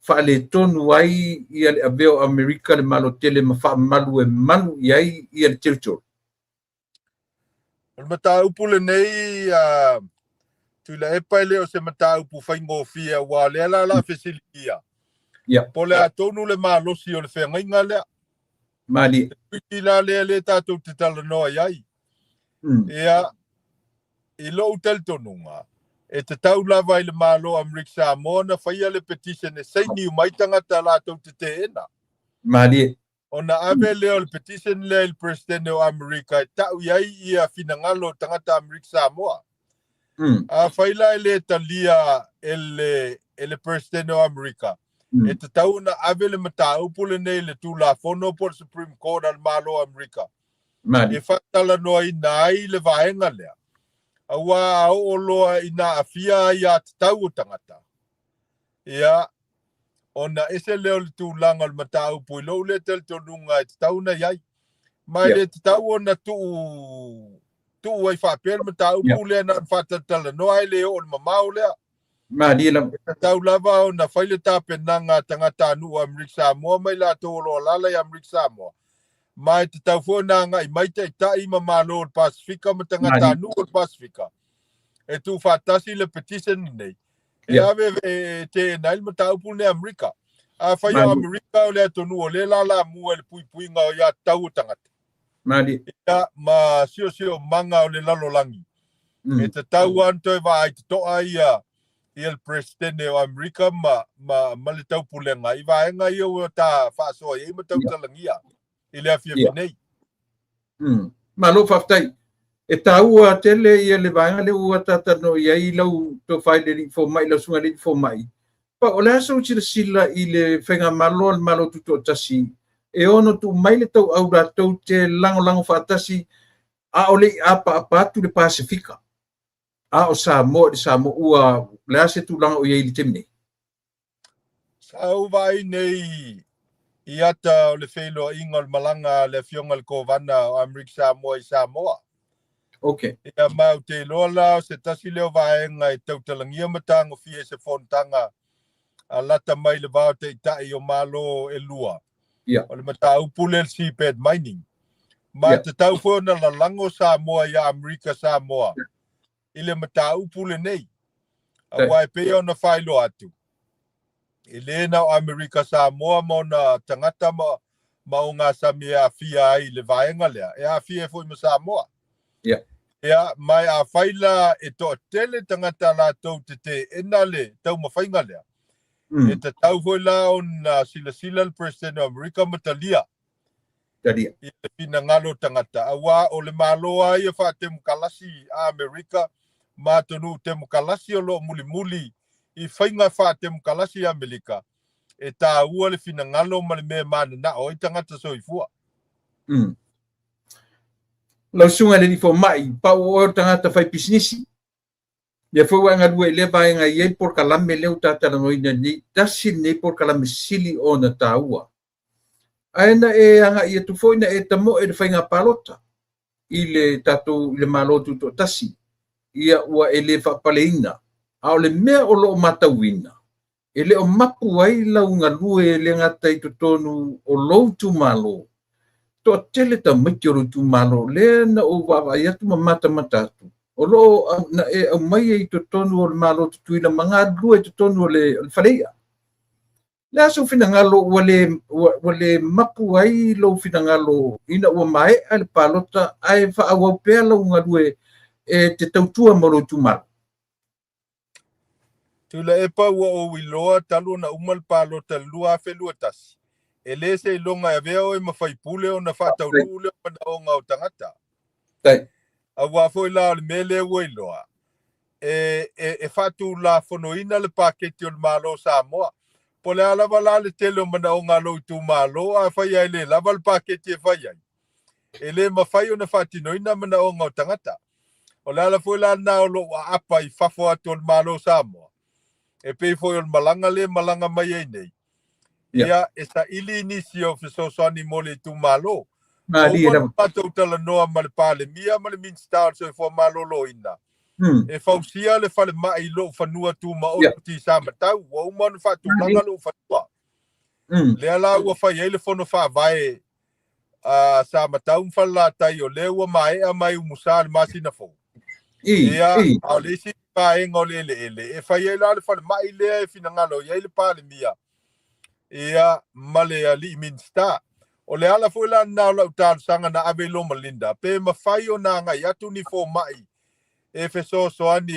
faaletonu ai ia le avea o Amerika le Malo tele ma faamalu e malu i ai ia le territory? O le mataupu lenei a Tuilaepa e le o se mataupu faigofie aua o lea la o le a fesiligia po o le a tonu le malosi o le feagaiga lea. Malie. Le la lea lea tatou te talanoa i ai. Ia, i lou talitonuga, e tatau lava i le Malo o Amerika Samoa ona faia le petition e saini uma ai tagata latou te teena. Malie. Ona ave lea o le petition lea i le Peresetene o Amerika e tau i ai ia finagalo o tagata Amerika Samoa. Afai la e le talia e le Peresetene o Amerika, e tatau ona ave le mataupu lenei i le Tulafono po o le Supreme Court a le Malo o Amerika. E faatalanoaina ai le vaega lea, aua a oo loa ina aafia aiatatau o tagata, ia, ona ese lea o le tulaga o le mataupu i lou lea talitonuga e tatau ona i ai. Ma e le tatau ona tuu ai faapea le mataupu lea na ona faatalatalanoa ae le oo i le mamao lea. Malie lava. E tatau lava ona fai le tapenaga a tagatanuu o Amerika Samoa ma i latou o lo o alaala i Amerika Samoa. Ma e tatau foi ona agai mai taitai ma Malo o le Pasefika ma tagatanuu o le Pasefika e tuufaatasi le petition lenei e ave e teena ai le mataupu lenei a Amerika. Afai o Amerika o le atunuu o lea e lalamua i le puipuiga o aiatatau o tagata. Malie. Ia, ma siosiomaga o le lalolagi. E tatau lava ona toe vaai totoa ia le Peresetene o Amerika ma le taupulega i vaega ia ua ta faasoa i ai ma tautalagia i le afiafi nei. Malo faafetai. E taua tele ia le vaega lea ua talanoa i ai lau tofa i le alii fomai, lau susuga i le alii fomai. O le a sou silasila i le faigamalo a le Malo Tutoatasi e ono tuu mai le tauau latou te lagolago faatasi a o le i apaapa atu le Pasefika, a o Samoa i le Samoa, ua le a se tulaga o i ai i le taimi nei? Sa ou vaai nei i ata o le feiloaiga o le malaga a le afioga i le Kovana o Amerika Samoa i Samoa. Okay. Ia, ma ou te iloa la o se tasi lea o vaega e tautalagia ma tagofia i se fonotaga a lata mai le va o taitai o Malo e lua. O le mataupu lea le seabed mining. Ma e tatau foi ona lalago Samoa ia Amerika Samoa i le mataupu lenei. Aua e pei ona faailoa atu, e le na o Amerika Samoa ma ona tagata ma ogasami e aafia ai i le vaega lea, e aafia ai foi ma Samoa. Ia, ma e afai la e toatele tagata latou te teena le taumafaiga lea, e tatau foi la ona silasila le Peresetene o Amerika ma talia i le finagalo o tagata, aua o le Malo lava ia faatemokalasi a Amerika ma atunuu temokalasi o lo o mulimuli i faiga faatemokalasi a Amerika, e taua le finagalo ma le mea e mananao ai tagata soifua. Lau susuga i le alii fomai, pau o oe o le tagata fai pisinisi, lea foi ua e galue i lea vaega e i ai le polokalame lea ua ta talanoaina nei, tasi lenei polokalame sili ona taua. Ae na e agai atu foi na e tamoe i le faiga palota i le tatou i le Malo Tutoatasi, ia ua e le faapaleina. A o le mea o lo o matauina, e le o mapu ai lau galue e le gata i totonu o lou itumalo, toatele tamaiti o lou itumalo lea na ou vaavaai atu ma matamata atu, o lo o na e aumaia i totonu o le Malo Tutuila ma galulue i totonu o le faleia. Le a sou finagalo ua le mapu ai lou finagalo ina ua maea le palota ae faaauau pea lau galue e te tautua mo lou itumalo? Tuilaepa ua ou iloa talu ona uma le palota i le 2021, e le se iloga e avea oe ma faipule ona faataunuu lea o manaoga o tagata. Aua foi la o le mea lea ua iloa, e faatulafonoina le paketi o le Malo o Samoa. Po o le a lava la le tele o manaoga a lou itumalo, afai lava e le lava le paketi e fai ai, e le mafai ona faatinoina manaoga o tagata. O le ala foi la lena o lou aapa i fafo atu o le Malo o Samoa, e pei foi o le malaga lea e malaga mai ai nei, ia e saili nisi o fesoasoani mo le itumalo. Ua uma ona matou talanoa ma le Palemia ma le Minisita o le Soifua Maloloina, e fausia le falemai i lou fanua tumaoti i Samatau. Ua uma ona faatulaga lou fanua. Lea la ua fai ai le fono faavae a Samatau ma Falelatai, o lea ua maea mai Umusa le masina fou. Ia, a o le isi vaega o le eleele, e fai ai la le falemai lea e finagalo i ai le Palemia, ia, ma le alii Minisita. O le ala foi la lena o lau talosaga na ave i Loma Linda, pe mafai ona agai atu ni fomai e fesoasoani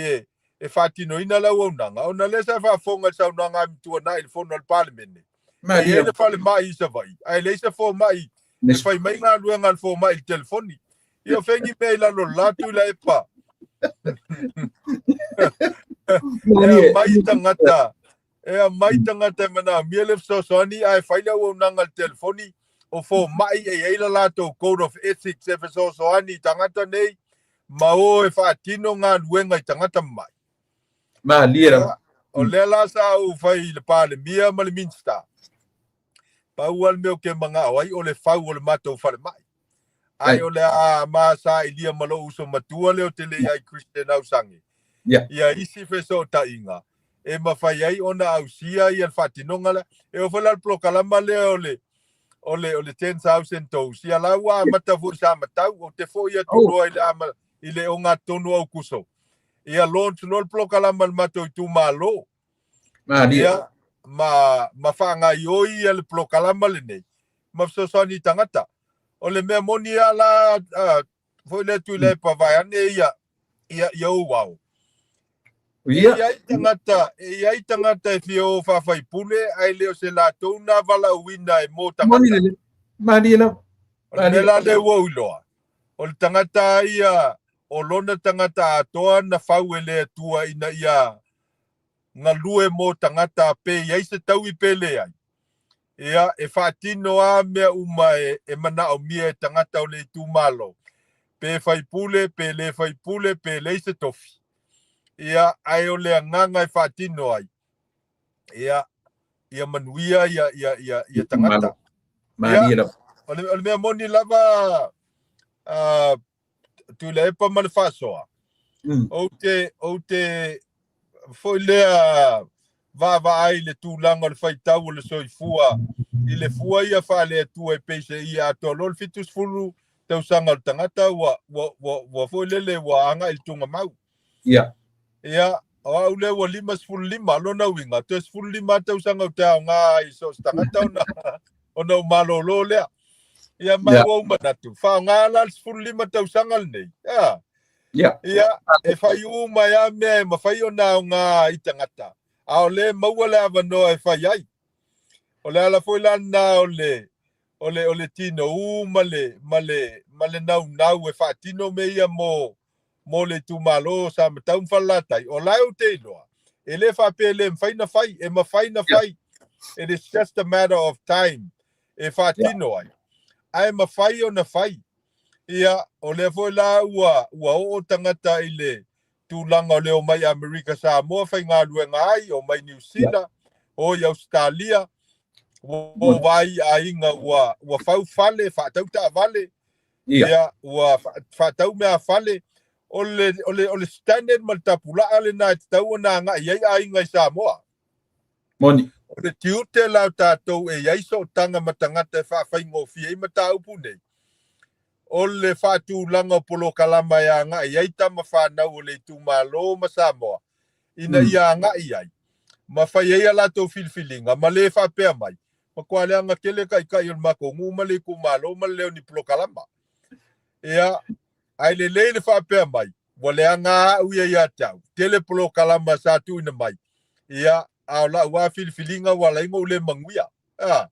e faatinoina le auaunaga, ona lea sa faafofoga i le saunoaga a Mituanai i le fono a le Palemene, e i ai le falemai i Savaii, ae leai se fomai e fai mai galuega a le fomai i le telefoni. Ia o fea ni mea i lalo o le la Tuilaepa? E aumai tagata, e aumai tagata e manaomia le fesoasoani ae fai le auaunaga i le telefoni, o fomai e i ai le latou code of ethics e fesoasoani i tagata nei ma o e faatino galuega i tagata mamai. Malie lava. O lea la sa ou fai i le Palemia ma le Minisita, pau lava le mea ou te manao ai o le fau o le matou falemai. Ae o le a ma sailia ma lou uso matua lea ou te le i ai Christian Ausage, ia isi fesootaiga e mafai ai ona ausia ia le faatinoga lea. E oo foi la le polokalama lea o le o le o le 10,000 dose, ia la ua amata foi i Samatau, ou te foi atu loa i le ama, i le ogatotonu o Aukuso. Ia launch loa le polokalama a le matou itumalo. Ia, ma faagaioi ia le polokalama lenei ma fesoasoani i tagata. O le mea moni lava la, foi lea Tuilaepa vaeane ia, ia, ia ou ao. E i ai tagata, e i ai tagata e fia o faafaipule, ae le o se latou na valaauina e mo tagata. Malie lava. O le mea la lea ua ou iloa, o le tagata ia, o lona tagata atoa na fau e le Atua ina ia galue mo tagata pe i ai se taui pe leai. Ia, e faatino lava mea uma e manaomia e tagata o le itumalo, pe faipule, pe le faipule, pe leai se tofi. Ia, ae o le agaga e faatino ai, ia, ia manuia ia, ia, ia, ia tagata. Ia, o le mea moni lava, Tuilaepa ma le faasoa, ou te foi lea vaavaai i le tulaga o le faitau o le soifua i le fua ia faale-Atua e pei se ia atoa loa le 70 tausaga o le tagata ua, ua, ua, ua foi lele ua agai i le tugamau. Ia, o au lea ua 55, lona uiga, toe 15 tausaga ou te aoga ai i so o se tagata ona, ona ou malolo lea. Ia, ma ua ou manatu, faaaoga la le 15 tausaga lenei. Ia, ia, e fai uma ai lava mea e mafai ona aoga i tagata, a o lea e maua le avanoa e fai ai. O le ala foi la lena o le, o le, o le tinou ma le, ma le, ma le naunau e faatino mea ia mo, mo le itumalo o Samatau ma Falelatai, o la e ou te iloa, e le faapea e le mafai ona fai, e mafai ona fai. It is just a matter of time e faatino ai, ae mafai ona fai. Ia, o lea foi la ua, ua oo tagata i le tulaga o le omai Amerika Samoa faigaluega ai, omai Niu Sila, o i Ausetalia, ua vaai i aiga ua, ua fau fale, faatau taavale, ia, ua faatau meafale. O le, o le, o le standard ma le tapulaa lena e tatau ona agai i ai aiga i Samoa. Moni. O le tiute la o tatou e i ai sootaga ma tagata e faafaigofie ai mataupu nei, o le faatulaga o polokalama e agai i ai tama fanau o le itumalo ma Samoa ina ia agai i ai ma fai ai a latou filifiliga ma le faapea mai, matua leaga tele taitai o le matou nuu ma le itumalo ma le leo ni polokalama. Ia, ae lelei le faapea mai, ua leaga au ia ia te au, tele polokalama sa tuuina mai, ia, a o lau lava filifiliga ua ala ai ona ou le manuia. A,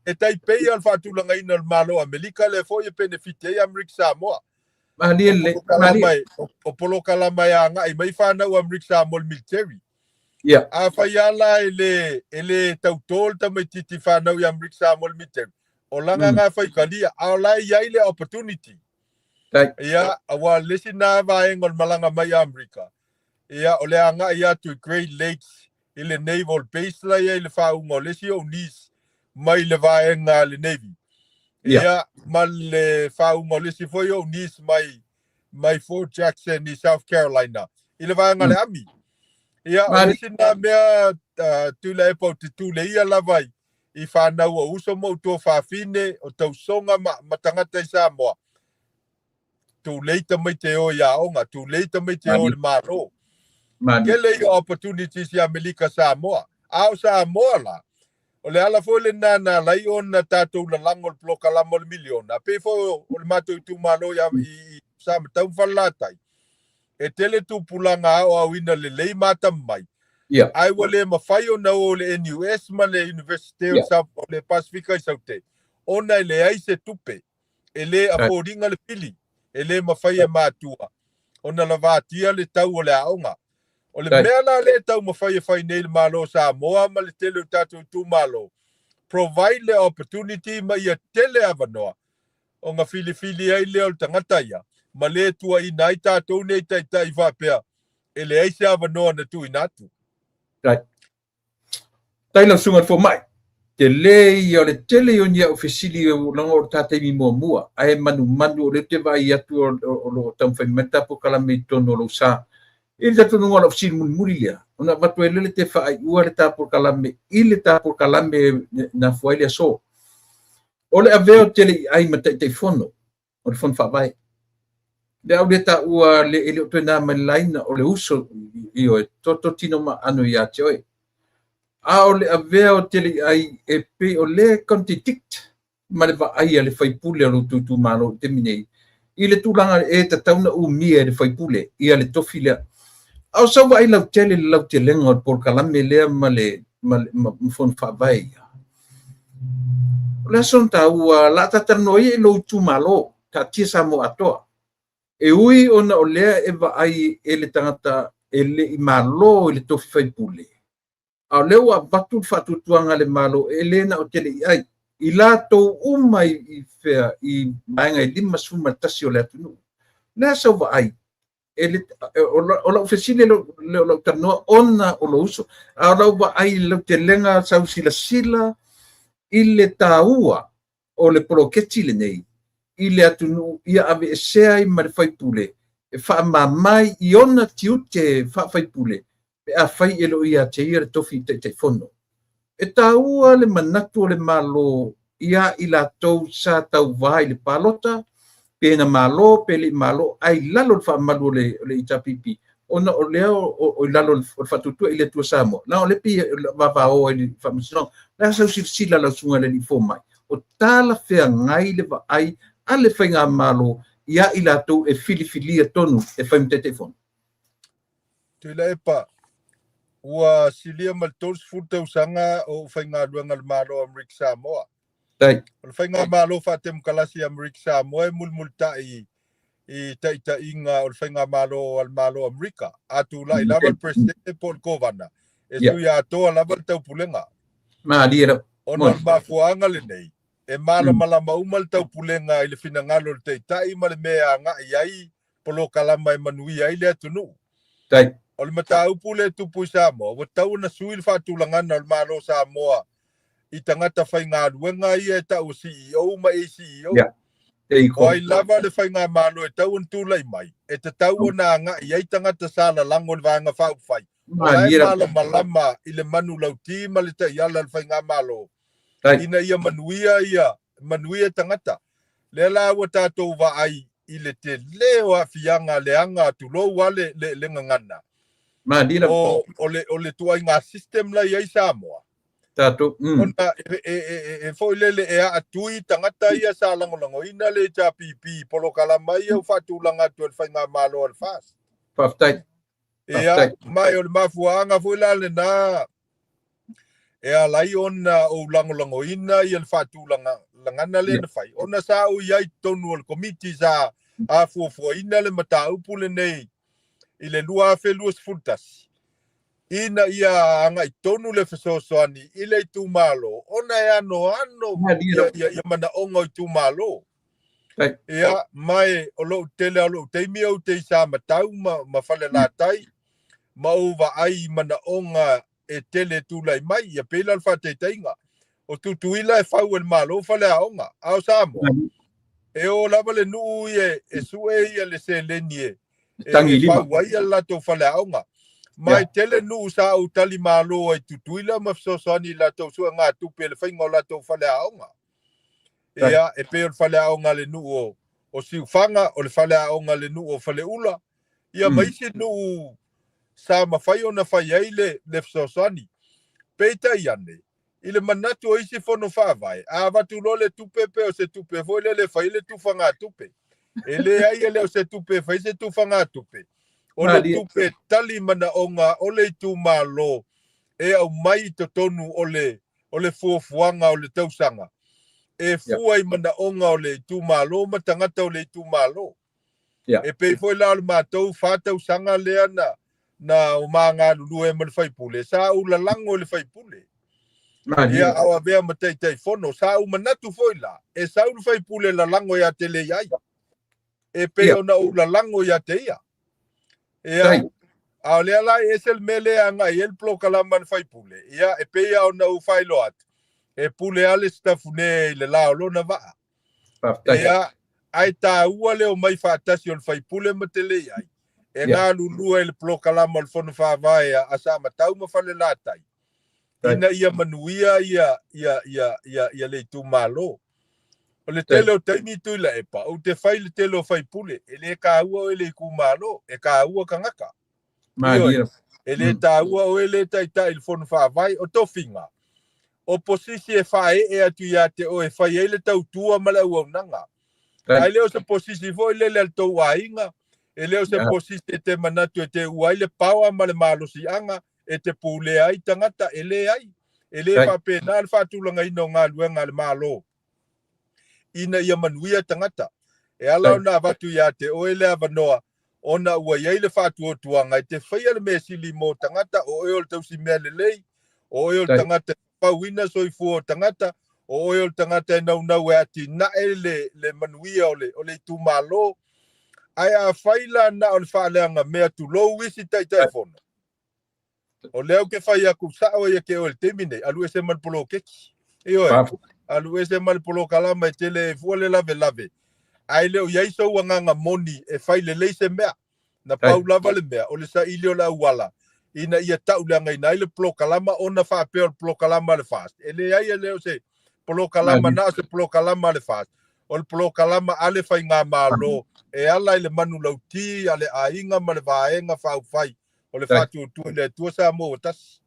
e tai pei o le faatulagaina o le Malo o Amerika lea foi e penefiti ai Amerika Samoa. Malie lelei. O polokalama e agai mai fanau Amerika Samoa i le military. Ia. Afai lava la e le, e le tautō le tamaitiiti fanau i Amerika Samoa Limited, o lana na faitalia, a o la e i ai le opportunity. Tai. Ia, aua o le isi na vaega o le malaga mai i Amerika, ia, o le agai atu i Great Lakes i le Naval Base la e i ai le faauuga o le isi ou niece mai le vaega a le Navy. Ia. Ia, ma le faauuga o le isi foi ou niece mai mai Fort Jackson i South Carolina i le vaega a le Army. Ia, o le isi na mea Tuilaepa ou te tuleia lava i fanau o uso ma ou tuafafine, o tausoga ma tagata i Samoa, tulei tamaiti e o i aoga, tulei tamaiti e o i le Malo. Tele ia o opportunities i Amelika Samoa. A o Samoa la, o le ala foi lena na ala ai ona tatou lalago i le polokalama o le miliona, pei foi o le matou itumalo i Samatau ma Falelatai, e tele tupulaga aoaoina lelei ma atamamai, ae ua le mafai ona o i le NUS ma le Universite o le Pasefika i Saute, ona e leai se tupe, e le afford ina le pili, e le mafai e matua ona lavatia le tau o le aoga. O le mea la lea e taumafai e fai nei le Malo o Samoa ma le tele o tatou itumalo, provide le opportunity ma ia tele avanoa ona filifili ai lea o le tagata ia, ma le tuuaiina ai tatou nei taitai faapea e leai se avanoa na tuuina atu. Tai. Tai lau susuga i le fomai. Tele ia o le tele ia o ni au fesili leaga o le ta taimi muamua, ae manumanu o lea ou te vaai atu o lo o taumafai mai le ta polokalame i totonu o lou sa. I le talitonuga o lau fesili mulimuli lea, ona avatu ai lea le te faaiua le ta polokalame i le ta polokalame na afua ai le aso. O le avea o Teleiai ma Taitaifono o le Fono Faavae. Le au lea taua le e le o toe na mai le laina o le uso ioe tototino ma aano ia te oe. A o le avea o Teleiai e pei o le contradict ma le vaai a le faipule o lo outou itumalo i le taimi nei i le tulaga e tatau ona umia e le faipule ia le tofi lea. A o sau vaai lautele i le lautelega o le polokalame lea ma le ma Fono Faavae ia. O le aso na taua, la ta talanoa ia i lou itumalo, taatia Samoa atoa. E ui ona o lea e vaai e le tagata e le i malo i le tofi faipule, a o lea ua avatu le faatuatuaga a le Malo e le na o Teleiai, i latou uma i fea i vaega e 51 o le atunuu. O le a sau vaai? E le, o lau fesili e le o lau talanoa ona o lou uso, a o lau vaai i le lautelega sau silasila i le taua o le poloketi lenei i le atunuu ia aveesea ai ma le faipule e faamama i ona tiute faafaipule pe afai e le o ia te ia le tofi Taitaifono. E taua le manatu o le Malo ia i latou sa tauvā i le palota, pe na malo pe le i malo, ae i lalo o le faamalu o le HRPP, ona o lea o i lalo o le faatuatua i le Atua Samoa, leaga o lea pei e vavao ai i le Faamasinoga. O le a sau silasila lau susuga i le alii fomai, o talafeagai le vaai a le faigamalo ia i latou e filifilia tonu e fai ma Taitaifono? Tuilaepa, ua silia ma le 30 tausaga o ou faigaluega i le Malo o Amerika Samoa. Tai. O le faigamalo faatemokalasi a Amerika Samoa e mulimulitai i taitaiga o le faigamalo a le Malo o Amerika. A tulai lava le Peresetene po o le Kovana, e sui atoa lava le taupulega. Malie lau. Ona o le mafuaaga lenei, e malamalama uma le taupulega i le finagalo o le taitai ma le mea e agai ai polokalama e manuia ai le atunuu. Tai. O le mataupu lea e tupu i Samoa, ua tatau ona sui le faatulagana o le Malo o Samoa i tagata faigaluega ia e tau o CEO ma ACEO. Yeah. O ai lava le faigamalo e tatau ona tulai mai, e tatau ona agai ai tagata sa lalago i le Vaega Faaupufai. O la e malamalama i le manulauti ma le taiala o le faigamalo ina ia manuia ia manuia tagata. Lea la ua tatou vaai i le tele o aafiaga leaga, tulou lava le gagana, o le ituaiga system la i ai Samoa. Tatou. Ona e foi lele e aatui tagata ia sa lagolagoina le HRPP polokalama ia ua faatulaga atu e le faigamalo a le FAST. Faafetai. Ia, ma o le mafuaaga foi la lena e ala ai ona ou lagolagoina ia le faatulagana lea na fai, ona sa ou i ai i totonu o le komiti sa afuafuaina le mataupu lenei i le 2021. Ina ia agai tonu le fesoasoani i le itumalo ona e anoano ia manaoga o itumalo. Ia, ma e o lou tele o lou taimi ou te i Samatau ma Falelatai ma ou vaai i manaoga e tele e tulai mai. Ia pei la o le faataitaiga, o Tutuila e fau e le Malo faleaoga, a o Samoa, e o lava le nuu ia e sue ia le seleni e fau ai le latou faleaoga. Ma e tele nuu sa ou tali malo ai Tutuila ma fesoasoani i latou suegatupe i le faiga o latou faleaoga. Ia, e pei o le faleaoga a le nuu o Siufaga, o le faleaoga a le nuu o Faleula, ia ma isi nuu sa mafai ona fai ai le fesoasoani. Peitai ane, i le manatu o isi fono faavae, a avatu loa le tupe pe o se tupe foi lele e fai le tufagatupe. E leai e le o se tupe e fai se tufagatupe. O le tupe tali manaoga o le itumalo e aumai i totonu o le fuafuaga o le tausaga e fua i manaoga o le itumalo ma tagata o le itumalo. E pei foi la o le matou 4 tausaga lea na o magalulue ma le faipule, sa ou lalago i le faipule. Ia, au avea ma Taitaifono, sa ou manatu foi la, e sau le faipule lalago ia te le iai. E pei ona ou lalago ia te ia. Ia, a o lea la e ese le mea lea agai ai le polokalama a le faipule, ia, e pei ona ou faailoa atu, e pule lava le Sitafune i le la o lona vaa. Ia, ae taua le omai faatasi o le faipule ma te le iai, e galulue i le polokalama o le Fono Faavae a Samatau ma Falelatai, ina ia manuia ia le itumalo. O le tele o taimi Tuilaepa, ou te fai le tele o faipule, e le taua oe le itumalo, e taua tagata. E le taua oe le taitai i le Fono Faavae, o tofiga. O posisi e faaee atu ia te oe e fai ai le tautua ma le auaunaga. Ae le o se posisi foi lele a le tou aiga, e le o se posisi e te manatu e te ua ai le paoa ma le malosiaga, e te pulea ai tagata, e leai. E le faapena le faatulagaina o galuega a le Malo ina ia manuia tagata. E ala ona avatu ia te oe le avanoa, ona ua iai le faatuatuaga e te faia le mea sili mo tagata, o oe o le tausi mea lelei, o oe o le tagata e fauina soifua o tagata, o oe o le tagata e naunau e atinae le manuia o le itumalo. Ae a fai la na o le faaleaga mea tulou isi Taitaifono, o lea ou te fai atu sao ia te oe i le taimi nei, alu ese ma le poloketi. Ioe, alu ese ma le polokalama e tele e fua le lavelave. Ae le o iai sou agaga moni e fai lelei se mea. Na pau lava le mea, o le saili o le auala, ina ia tauleagaina ai le polokalama ona faapea o le polokalama a le FAST. E leai e le o se polokalama na o se polokalama a le FAST. O le polokalama a le faigamalo e ala i le manulauti a le aiga ma le vaega faaupufai o le faatuatua i le Atua Samoa ua tasi.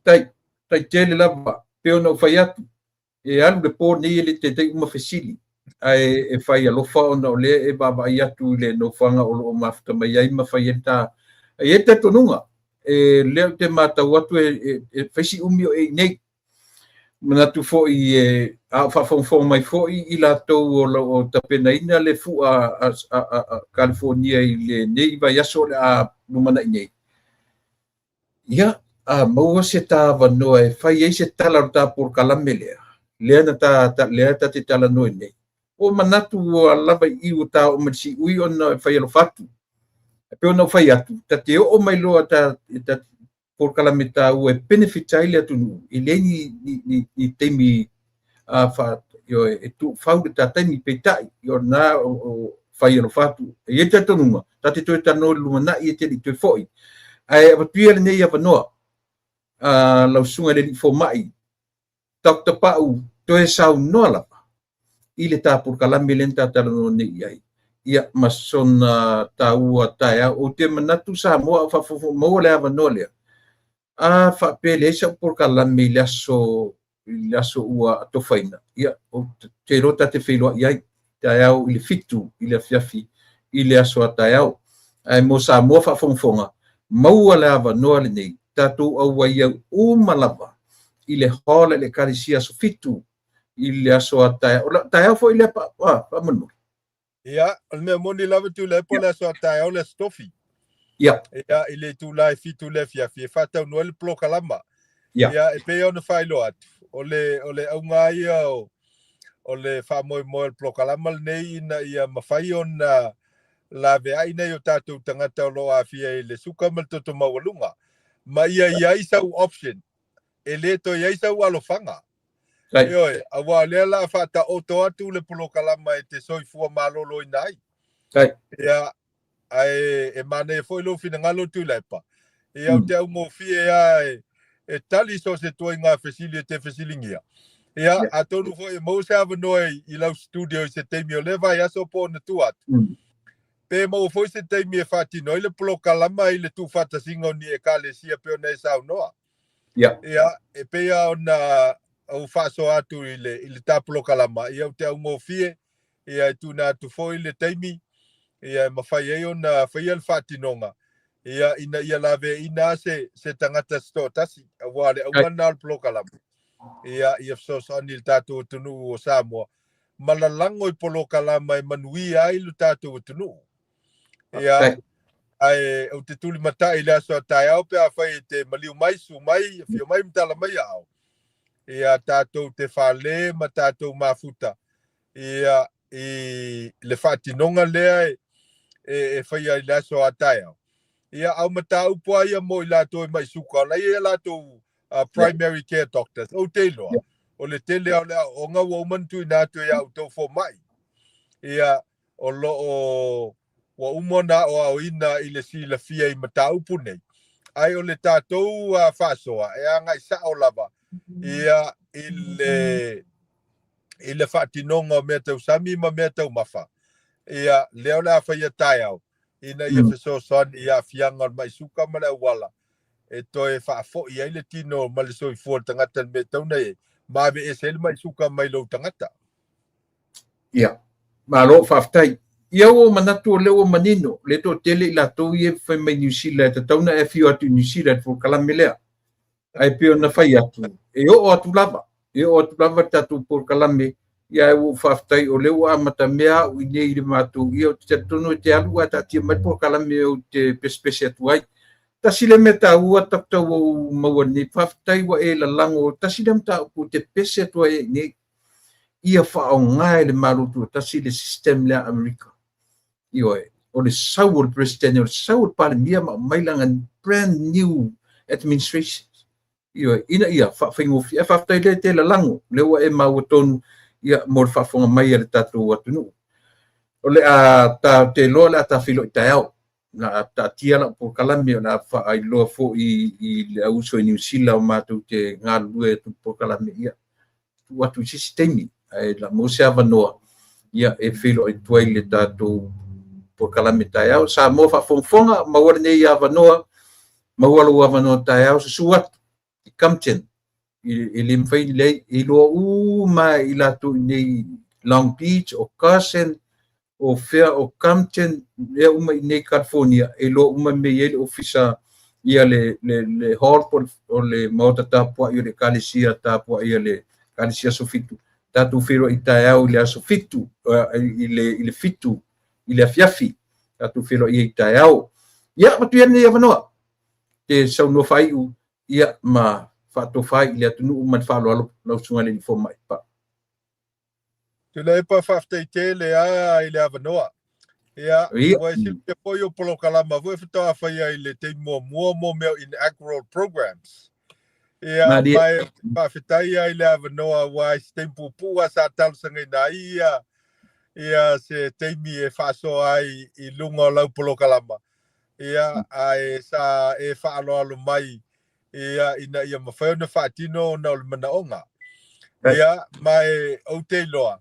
Tai tele lava, pe ona ou fai atu, e alu le po nei e le taitai uma fesili, ae e fai alofa ona o lea e vaavaai atu i le nofoaga o loo mafuta mai ai ma fai ai ta. E i ai talitonuga, e lea ou te matau atu e fai si umi o e i nei. Manatu foi e a o faafogafoga mai foi i latou o lo o tapenaina le fua a California i lenei vaiaso o le a lumanai nei. Ia, a maua se ta avanoa e fai ai se tala o le ta polokalame lea, lea na ta lea ta te talanoa nei. O manatu ua lava i i ua ta oo mai le siui ona e fai alofa atu. E pei ona ou fai atu, ta te oo mai loa ta polokalame taua e benefit ai le atunuu, e leai ni taimi e tuufau le ta taimi, peitai, o lena o fai alofa atu. E i ai le talitonuga, ta te toe talanoa i le lumanai e te le i toe foi. Ae avatu ia lenei avanoa, lau susuga i le alii fomai, Dr. Pau, toe saunoa lava i le ta polokalame lea na ta talanoa nei i ai. Ia, ma sona taua taeao. Ou te manatu Samoa a o faafogafoga maua le avanoa lea. A faapea e leai sau polokalame i le aso ua atofaina, ia, ou te iloa ta te feiloai ai taeao i le 7 i le afiafi i le aso a taeao. Ae mo Samoa faafogafoga, maua le avanoa lenei, tatou auai au uma lava i le hall i le Ekalesia aso 7 i le aso a taeao. O taeao foi lea faamolemole. Ia, o le mea moni lava Tuilaepa o le aso a taeao le aso tofi. Ia. Ia, i le itula e 7 i le afiafi e faataunuu ai le polokalama. Ia. Ia, e pei ona faailoa atu, o le auga ia o le faamoemoe o le polokalama lenei ina ia mafai ona laveai nai o tatou tagata o lo o aafia i le suka ma le toto maualuga, ma ia i ai sau option e le toe i ai sau alofaga. Ioe, auā o lea o le a faataoto atu le polokalama e te soifua maloloina ai. Ia, ae e manaia foi lou finagalo Tuilaepa. Ia, ou te augofie lava e tali so o se ituaiga fesili e te fesiligia. Ia, atonu foi e maua se avanoa i lau studio i se taimi o lea vaiaso po o ona tua atu. Pe maua foi se taimi e faatino ai le polokalama i le tuufaatasiga o ni Ekalesia pei ona e saunoa. Ia, e pei lava ona ou faasoa atu i le ta polokalama, ia ou te augofie, ia e tuuina atu foi le taimi, ia e mafai ai ona faia le faatinoga, ia ina ia laveaiina se tagata se toatasi, auā le auga lena o le polokalama, ia ia fesoasoani i le tatou atunuu o Samoa, ma lalago i polokalama e manuia ai lo tatou atunuu. Ia, ae ou te tulimatai i le aso a taeao pe afai e te maliu mai, susu mai, afio mai ma tala mai aao. Ia tatou te fale ma tatou mafuta ia i le faatinoga lea e faia i le aso a taeao. Ia, a o mataupu lava ia mo i latou e mai suka, o la e i ai a latou primary care doctors. Ou te iloa, o le tele lava o le aoaoga ua uma ona tuuina atu e a outou fomai. Ia, o lo o ua uma ona aoaoina i le silafia i mataupu nei, ae o le tatou faasoa e agai sao lava ia i le faatinoga o mea tausami ma mea taumafa. Ia, lea o le a faia taeao ina ia fesoasoani i aafiaga o le mai suka ma le auala e toe faafoi ai le tino ma le soifua o le tagata i le mea e tatau ona i ai, ma aveese ai le mai suka mai lou tagata. Ia, malo faafetai. Ia ua ou manatu o lea ua manino, le toatele i latou ia e fai mai Niu Sila e tatau ona e afio atu i Niu Sila i le polokalame lea. Ae pei ona fai atu, e oo atu lava, e oo atu lava le tatou polokalame, ia ae ua ou faafetai o lea ua amatamea au i inei i le matou, ia ou te talitonu e te alu ae taatia mai le polokalame ou te pesepese atu ai. Tasi lea mea taua tatou ua ou maua nei, faafetai ua e lalago, tasi lea mataupu ou te pese atu ai i inei. Ia faaaoga e le Malo Tuatasi le system lea a Amerika. Ioe, o le sau o le Peresetene, o le sau o le Palemia ma aumai lana brand new administration. Ioe, ina ia faafaigofie. Ae faafetai lea e te lalago, lea ua e maua tonu ia mo le faafofoga mai a le tatou atunuu. O le a ta te iloa o le a ta feiloai taeao. O le a taatia lau polokalame, o le a faailoa foi i le auuso i Niu Sila o matou te galulue atu i le polokalame. Ia, tuu atu i se isi taimi, ae la maua se avanoa, ia, e feiloai atu ai le tatou polokalame taeao. Samoa faafogafoga, maua lenei avanoa, maua lou avanoa taeao, susu atu i Compton, e le mafai lelei, e iloa uma i latou i nei Long Beach, o Carson, o fea o Compton, mea uma i nei California, e iloa uma mea i ai le ofisa, ia le hall po o le maota tapuai o le Ekalesia tapuai a le Ekalesia Aso Fitu. Tatou feiloai taeao i le aso fitu, i le 7 i le afiafi, tatou feiloai ai taeao. Ia, avatu ia lenei avanoa, te saunoa faaiu, ia, ma faatofa ai i le atunuu ma le faaaloalo lau Susuga i le Alii Fomai. Pa. Tuilaepa, faafetai tele lava i le avanoa. Ia, ua e silafia foi o polokalama foi faatoa faia i le taimi muamua mo mea o inaugural programs. Ia, ma e faafetai lava i le avanoa aua i se taimi puupuu lava sa talosagaina ai ia se taimi e faasoa ai i luga o lau polokalama. Ia, ae sa e faaaloalo mai ia ina ia mafai ona faatino ona o le manaoga. Ia, ma e ou te iloa,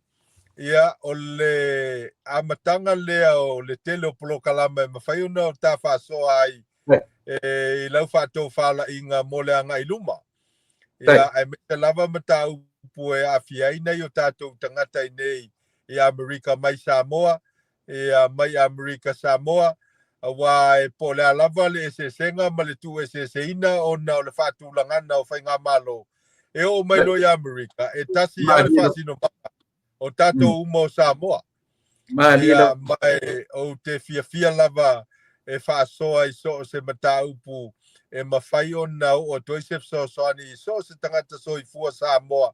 ia, o le amataga lea o le tele o polokalama e mafai ona ta faasoa ai e, i lau faatofalaiga mo le agai i luma. Ia, aemaise lava mataupu e aafia ai nai o tatou tagata i nei i Amerika mai Samoa, ia, mai Amerika Samoa, aua e po o le a lava le eseesega ma le tuueseeseina ona o le faatulagaga o faigamalo e oo mai loa i Amerika, e tasi lava le faasinomaga o tatou uma o Samoa. Ia, ma e ou te fiafia lava e faasoa i so o se mataupu e mafai ona oo atu ai se fesoasoani i so o se tagata soifua Samoa.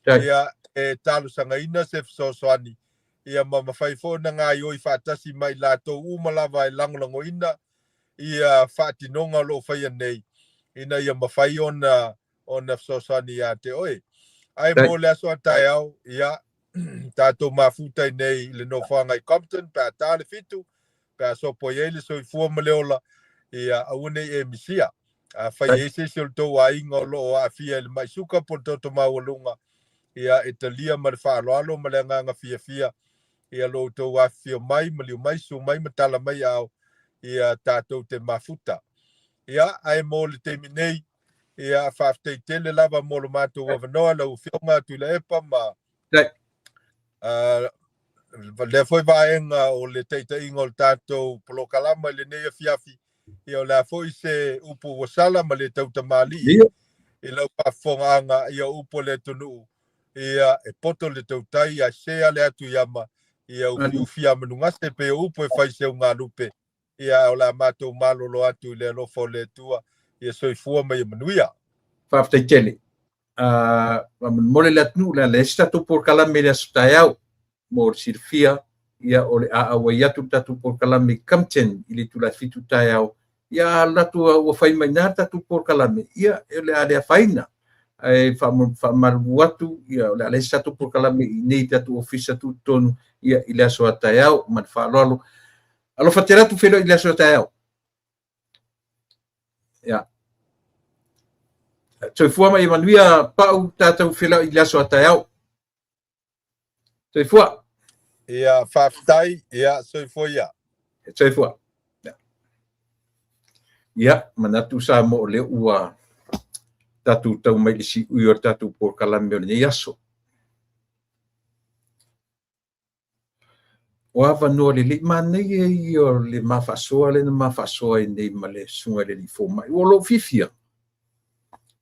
Ia, e talosagaina se fesoasoani, ia ma mafai foi ona gaoioi faatasi ma i latou uma lava e lagolagoina ia faatinoga o lo o faia nei, ina ia mafai ona ona fesoasoani ia te oe. Ae mo le aso a taeao, ia, tatou mafuta i nei i le nofoaga i Compton, pe a ta le 7, pe a sopo i ai le soifua ma le ola, ia aua nei e misia. Afai e i ai se isi o le tou aiga o lo o aafia i le mai suka po o le toto maualuga, ia e talia ma le faaaloalo ma le agaga fiafia, ia lo outou afifio mai, maliu mai, susu mai ma tala mai ao, ia tatou te mafuta. Ia, ae mo le taimi nei, ia faafetai tele lava mo lo matou avanoa lau Afioga Tuilaepa ma lea foi vaega o le taitaiga o le tatou polokalama i lenei afiafi. Ia o le a foi se upu ua sala ma le tautamalii i lau faafofogaaga, ia upu o le atunuu, ia e poto le tautai ae se ale atu i ama, ia ufiufi a manugase pe o upu e fai se ugalupe, ia o le a matou malolo atu i le alofa o le Atua, ia soifua ma ia manuia. Faafetai tele. Mo le atunuu le le se tatou polokalame i le aso taeao mo le silafia, ia o le a auai atu le tatou polokalame i Compton i le itula e 7 taeao, ia alu atu ua fai mai na tatou polokalame, ia o le a le afaina. Ae faamalu atu, ia o le a le se tatou polokalame i nei tatou ofisa tutotonu, ia i le aso a taeao ma le faaaloalo. Alofa tele atu feiloai i le aso a taeao. Ia. Soifua ma ia manuia pau tatou feiloai i le aso a taeao. Soifua. Ia faafetai, ia soifua ia. Soifua. Ia, manatu sa mo o le ua tatou tau mai le siui o le tatou polokalame o lenei aso. O avanoa lelei manaia ia o le mafaasoa lea na mafaasoa ai nei ma le susuga i le alii fomai. Ua lou fiafia.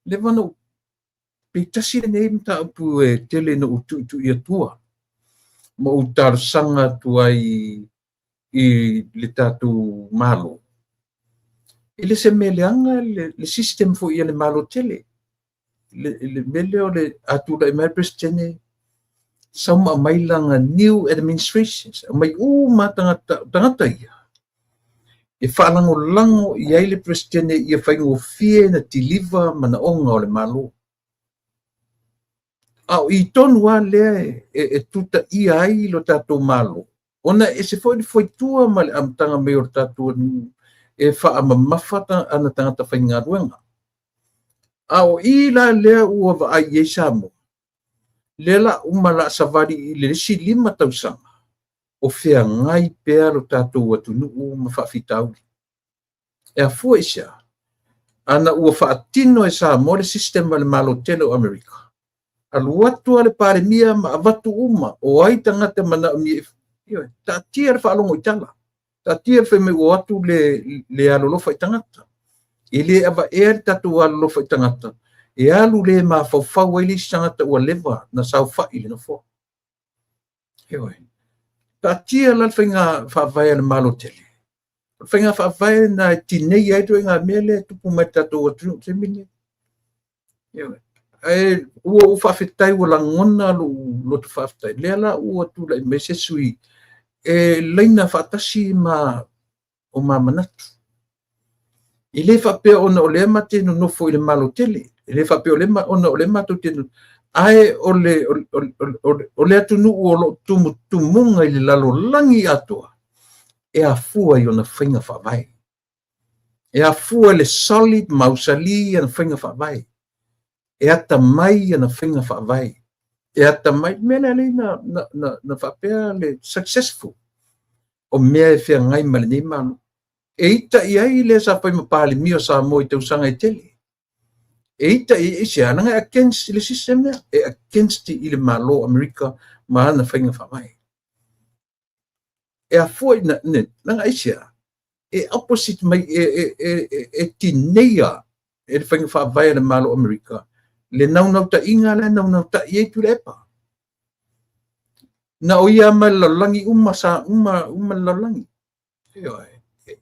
Leva na ou pe tasi lenei mataupu e tele na ou tuitui atua ma ou talosaga atu ai i le tatou Malo. E le se mea leaga le system foi a le Malo tele. Le mea lea o le a tulai mai le Presidente, sau ma aumai lana new administrations, aumai uma tagata ia e faalagolago i ai le Presidente ia faigofie na deliver manaoga o le Malo. A o i tonu lava lea e tutaia ai lo tatou Malo, ona e ese foi le foitua ma le amataga mai o le tatou e faamamafa ana tagata faigaluega. A o i la lea ua vaai i ai Samoa, lea la uma la savali i le isi 5 tausaga, o feagai pea lo tatou atunuu ma faafitauli. E afua i sea, ana ua faatino e Samoa le system a le Malo tele o Amerika. Alu atu a le Palemia ma avatu uma o ai tagata manaomia, taatia le faalogo i tala, taatia le fai mai ua atu le alolofa i tagata. E le avaea le tatou alolofa i tagata, e alu le mafaufau ai le isi tagata ua leva na saofai i le nofoa. Taatia la le faiga faavae a le Malo tele. O le faiga faavae na e tinei ai ituaiga mea lea e tupu mai le tatou atunuu i le taimi lenei. Ae ua ou faafetai ua lagona lou loto faafetai. Lea la ua tulai mai se sui e laina faatasi ma o ma manatu. E le faapea ona o lea ma te nonofo i le Malo tele. E le faapea ona o lea matou te nonofo. Ae o le atunuu o loo tumutumuga i le lalolagi atoa, e afua i ona faiga faavae. E afua i le solid mausali ana faiga faavae. E atamai ana faiga faavae. E atamai, mea lea lea na faapea le successful o mea e feagai ma lenei Malo. E ita i ai le sa fai ma Palemia o Samoa i tausaga e tele. E ita i se ana e against le system lea, e against i le Malo o Amerika ma ana faiga faavae. E afua i na aisea, e opposite mai e tineia e le faiga faavae a le Malo o Amerika le naunautaiga lea naunautai ai Tuilaepa. Na o ia ma le lalolagi uma sa uma le lalolagi.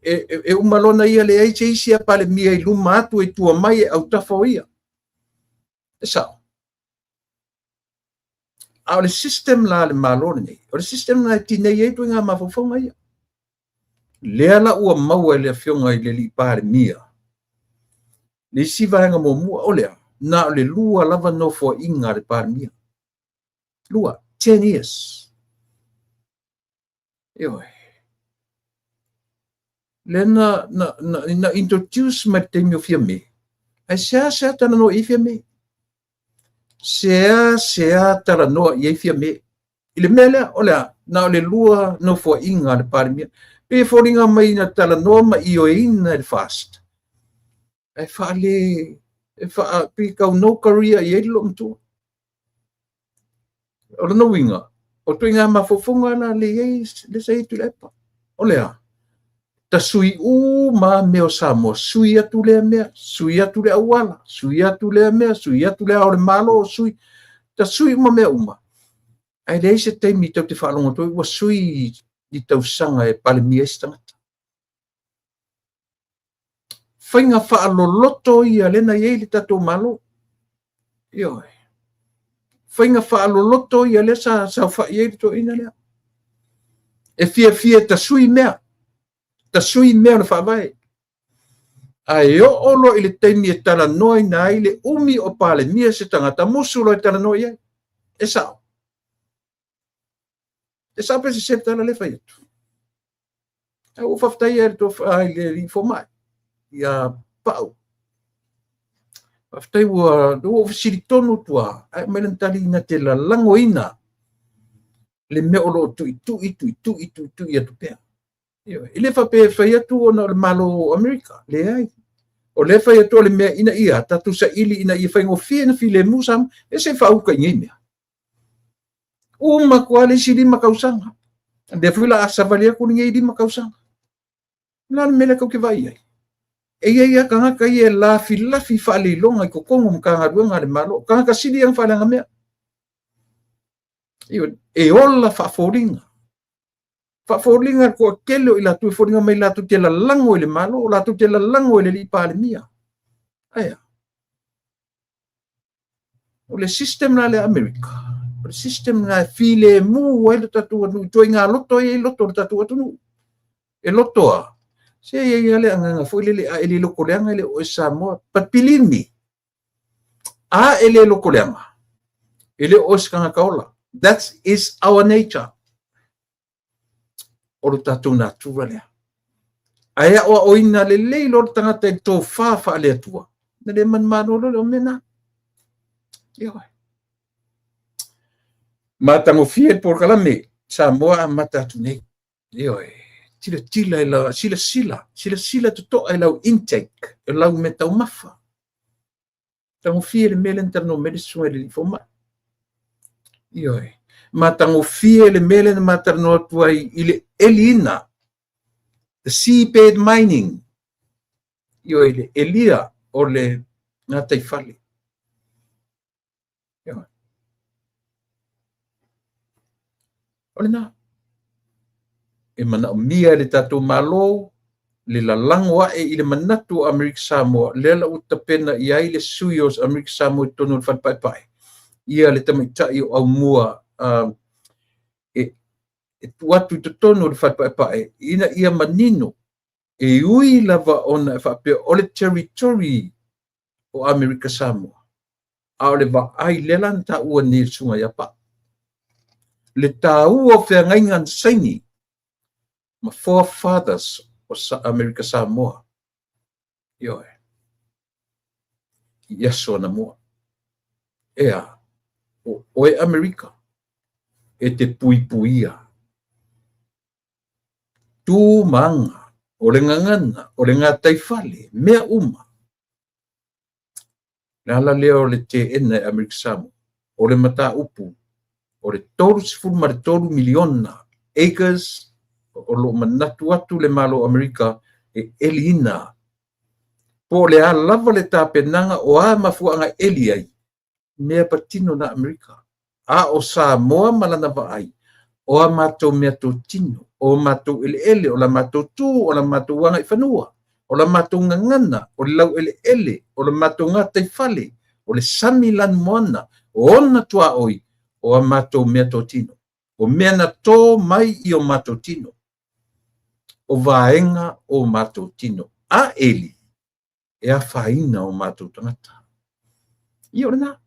e uma lona ia leai se isi a Palemia i luma atu e tua mai e autafa o ia. E sao. A o le system la a le Malo lenei, o le system la e tinei ai ituaiga mafaufauga ia. Lea la ua maua e le Afioga i le alii Palemia le isi vaega muamua, o le a? Na o le 2 lava nofoaiga a le Palemia. 2, 10 years. Ioe. Lea na introduce mai le taimi o Fiame. Ae sea talanoa i ai Fiame. Sea talanoa i ai Fiame. I le mea lea, o le a, na o le 2 nofoaiga a le Palemia. Pe foliga mai na talanoa ma ioeina e le FAST. Ae faale, e faa, pe kau no career i ai le loomatua. O lona uiga, o ituaiga mafaufauga la le i ai le sa i ai Tuilaepa. O le a, ta sui uma mea o Samoa, sui atu lea mea, sui atu le auala, sui atu lea mea, sui atu le ao o le Malo, sui, ta sui uma mea uma. Ae leai se taimi tau te faalogo atu ai ua sui i tausaga e Palemia ai se tagata. Faiga faaloloto ia lea na i ai le tatou Malo. Ioe. Faiga faaloloto ia lea sa saofai ai le toeaina lea. E fiafia ta sui mea. Ta sui mea o le faavae. Ae oo loa i le taimi e talanoaina ai le umi o Palemia se tagata, musu loa e talanoa i ai. E sao. E sao pe sese le tala lea e fai atu. Ae ua faafetai ai le tofa i le alii fomai ia Pau. Faafetai ua ou fesili tonu atu lava, ae aumai lana tali na te lalagoina le mea o lo o tuitui, tuitui, tuitui atu pea. E le faapea e fai atu ona o le Malo o Amerika, leai. O lea e fai atu o le mea ina ia tatou saili ina ia faigofie na filemu Samoa, e se i faauka i nei mea. Uma atu lava le isi 5 tausaga. Lea foi la a savali atu lenei 5 tausaga. O le a le mea lea tou te vaai ai? E i ai lava tagata ia e lafilafi faaleiloga i totonu o Matagaluega a le Malo. Tagata sili ia ona faaleaga mea. E ola faafoliga. Faafoliga le toatele o i latou e foliga mai latou te lalago i le Malo, latou te lalago i le alii Palemia. Ae a? O le system la lea Amerika, o le system la e filemu ai le tatou atunuu, ituaiga loto ia i loto o le tatou atunuu. E loto a, se i ai lava le agaga foi lele, a e le lotoleaga e le o e Samoa. But believe me, a e le lotoleaga, e le o se tagata ola. That is our nature. O le tatou natura lea. Ae aoaoina lelei loa le tagata i le tofa faale-Atua, na le manumalo loa le o mea na. Ioe. Matagofie le polokalame Samoa amata atu nei. Ioe. Tilatila i lau, silasila, silasila totoa i lau intake, i lau mea taumafa. Tagofie le mea lea na talanoa mai le susuga i le alii fomai. Ioe. Matagofie le mea lea na ma talanoa atu ai i le eliina, the seabed mining. Ioe, le elia o le gataifale. Ioe. O lena. E manaomia e le tatou Malo le lalago ae i le manatu o Amerika Samoa, lea la ua tapena i ai le sui o Amerika Samoa i totonu o le Fale Paepae, ia le tamaitai o Aumua e tuu atu i totonu o le Fale Paepae ina ia manino, e ui lava ona e faapea o le territory o Amerika Samoa, a o le vaai lea la na taua nei e le susuga ia Pau, le taua o feagaiga na saini ma forefathers o Amerika Samoa. Ioe. I aso anamua. Ea, o oe Amerika, e te puipuia. Tu ma aga, o le gagana, o le gataifale, mea uma. Le ala lea o le teena e Amerika Samoa, o le mataupu o le 33 miliona acres o lo o manatu atu le Malo o Amerika e eliina. Po o le a lava le tapenaga o a mafuaaga e eli ai, mea patino na Amerika. A o Samoa ma lana vaai, O a matou meatotino, o matou eleele, o la matou tu, o la matou agaifanua, o la matou gagana, o le laueleele, o le matou gataifale, o le sami lanumoana, o ona tuaoi, o a matou meatotino. O mea na tō mai i o matou tino, o vaega o matou tino. A Eli, e afaina o matou tagata. Ia o lena.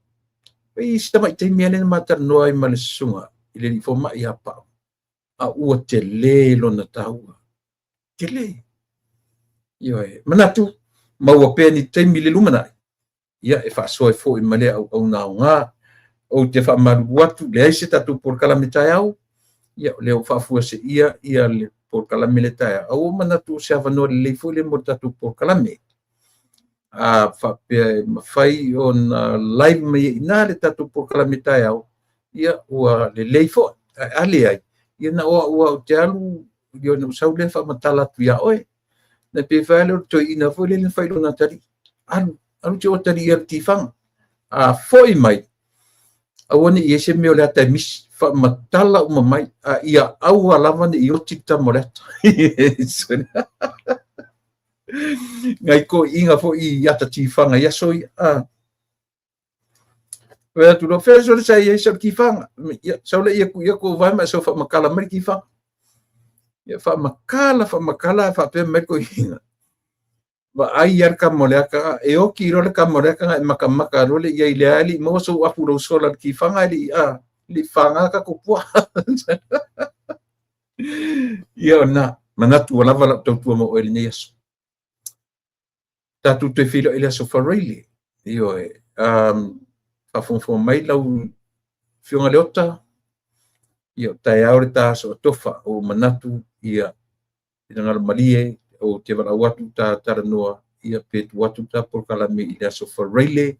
E i si tamaitai mea lea na ma talanoa ai ma le susuga i le alii fomai ia Pau, a ua tele lona taua. Tele. Ioe. Manatu, maua pea ni taimi i le lumanai, ia e faasoa ai foi ma lea auauna aoga. Ou te faamalulu atu, leai se tatou polokalame taeao, ia o lea ua faafuaseia ia le polokalame le taeao. A ua manatu o se avanoa lelei foi lea mo le tatou polokalame. A faapea e mafai ona live mai ai i ina le tatou polokalame taeao, ia ua lelei foi. Ae a leai, ia na o au lava ou te alu, ia ona ou sau lea faamatala atu ia oe. Na pei foi lea o le toeaina foi lele na fai i lona atalii. Alu, alu te otalia i le tifaga. A foi mai, aua ne i i ai se mea o le ata e misi. Faamatala uma mai, a ia aua lava ne i oti le tama o le ata. Nai toeaiina foi i ata tifaga i aso ia. Fai atu loa, fea sole sa i ai sau tifaga. Ia, sau lea ia tuu ia kou vae ma e sau faamatala mai le tifaga. Ia faamatala, faamatala, faapea mai le toeaina. Vaai lava le tama o le ata, e oti loa le tama o le ata, e matamata loa le i ai lea e le i maua sou afu i lou sola i le tifaga e le i, a, le i faga tatou puaa. Ia o lena, manatu ua lava lau tautua mo oe i lenei aso. Tatou toe feiloai i le aso Faraile. Ioe, faafogafoga mai lau Afioga Leota, ia o taeao le ta aso atofa, ua ou manatu ia finagalo malie ou te valaau atu ta talanoa, ia pe tuu atu ta polokalame i le aso Faraile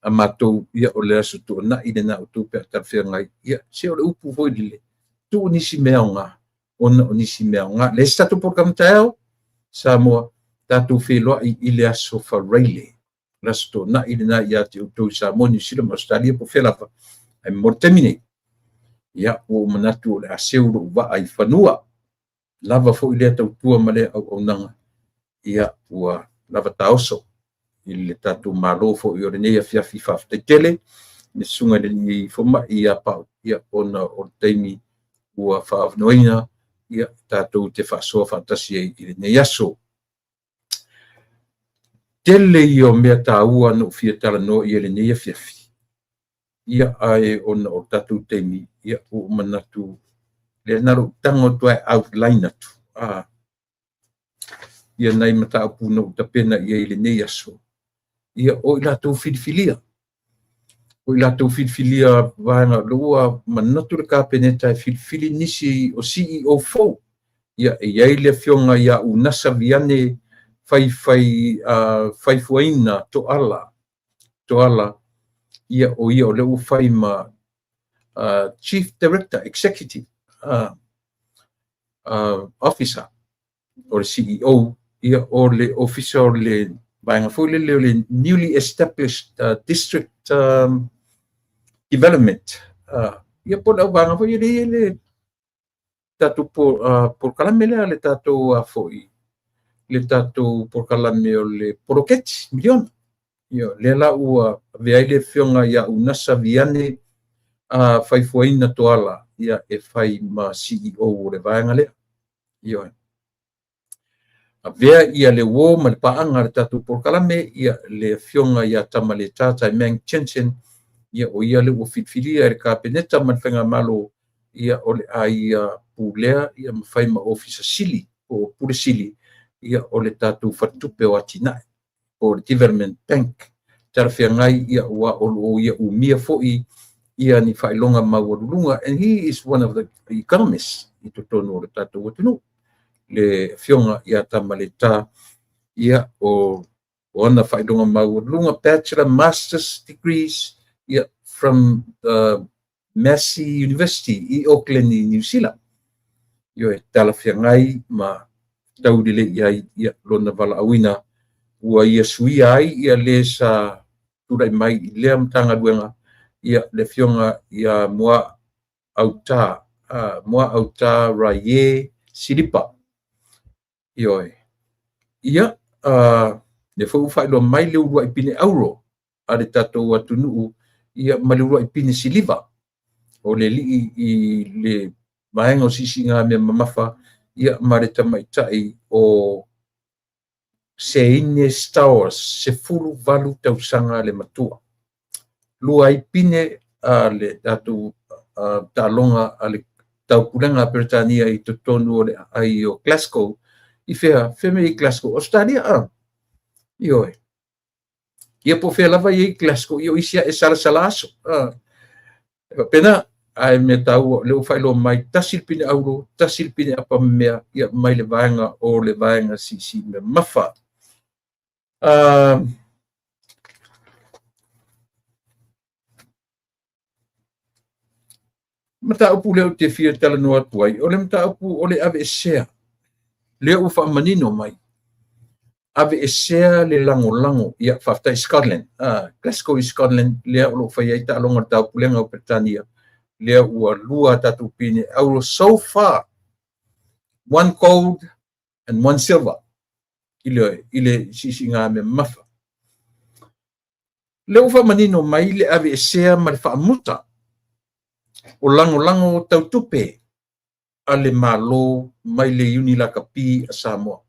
a matou, ia o le aso Tuanai lena outou pe a talafeagai. Ia se o le upu foi lele, tuu nisi mea aoga ona o nisi mea aoga. Leai se tatou polokalame taeao, Samoa, tatou feiloai i le aso Faraile, le aso Toonai lena ia te outou i Samoa, Niu Sila ma Ausetalia po o fea lava. Ae mo le taimi nei, ia, ua ou manatu o le a seu lou vaa i fanua. Lava foi lea tautua ma lea auaunaga, ia, ua lava taoso i le tatou Malo foi o lenei afiafi. Faafetai tele le susuga i le alii fomai ia Pau, ia, ona o le taimi ua faaavanoaina, ia, tatou te faasoa faatasi ai i lenei aso. Tele ia o mea taua na ou fia talanoa i ai i lenei afiafi, ia, ae ona o le tatou taimi, ia, ua ou manatu lea na lou tago atu ai outline atu, a, ia nai mataupu na ou tapena i ai i lenei aso, ia, o i latou filifilia. O i latou filifilia vaega o lea ua manatu le Kapeneta e filifili nisi o CEO fou. Ia, e i ai le afioga ia Unasa Viane Faifai, Faifuaina Toala, Toala, ia, o ia o lea ua fai ma Chief Director Executive Officer o le CEO, ia, o le ofisa o le vaega foi lele o le newly established District Development. Ia po o le auvaega foi lele i le tatou polokalame lea, le tatou foi, le tatou polokalame o le poloketi miliona. Ia, lea la ua avea ai le afioga ia Unasa Viane Faifuaina Toala, ia, e fai ma CEO o le vaega lea. Ioe. Avea ia le uo ma le paaga a le tatou polokalame, ia, le afioga ia Tamaleta Taimang Jensen, ia, o ia lea ua filifilia e le Kapeneta ma le Faigamalo, ia, o le a ia pulea, ia, ma fai ma ofisa sili po o pule sili, ia, o le tatou faletupe o atinae po o le Development Bank. Talafeagai, ia, ua o lo o ia umia foi ia ni faailoga maualuluga, and he is one of the economists i totonu o le tatou atunuu, le afioga ia Tamaleta, ia, o ana faailoga maualuluga, bachelor, master's degrees, ia, from the Massey University i Auckland i Niu Sila. Ioe, talafeagai ma tau lelei i ai, ia, lona valaauina ua ia suia ai ia le sa tulai mai i lea Matagaluega, ia, le afioga ia Mua Auta Muaauta Raie Silipa. Ioe. Ia, lea foi ua faailoa mai le uluai pine auro a le tatou atunuu, ia ma le uluai pine siliva o le alii i le vaega o siisiigamea mamafa, ia ma le tamaitai o Seine Stowers, 18 tausaga le matua. Lua ai pine a le tatou taaloga a le Taupulega a Peretania i totonu o le aai o Glasgow. I fea? Fea mea i Glasgow? Australia, a? Ioe. Ia po o fea lava i ai Glasgow, ia o isi e salasala aso. A. E faapena, ae mea taua, lea ua faailoa mai, tasi le pine auro, tasi le pine apamemea, ia mai le vaega o le vaega siisii mamafa. Mataupu lea ou te fia talanoa atu ai, o le mataupu o le aveesea. Lea ua faamanino mai, aveesea le lagolago, ia faafetai Scotland, Glasgow i Scotland, lea o lo o fai ai taaloga o le Taupulega o Peretania, lea ua lua a tatou pine auro so far, one gold and one silver, i le siisiigamea mamafa. Lea ua faamanino mai le aveesea ma le faamuta o lagolago tau tupe a le Malo mai le Iuni Lakapi a Samoa.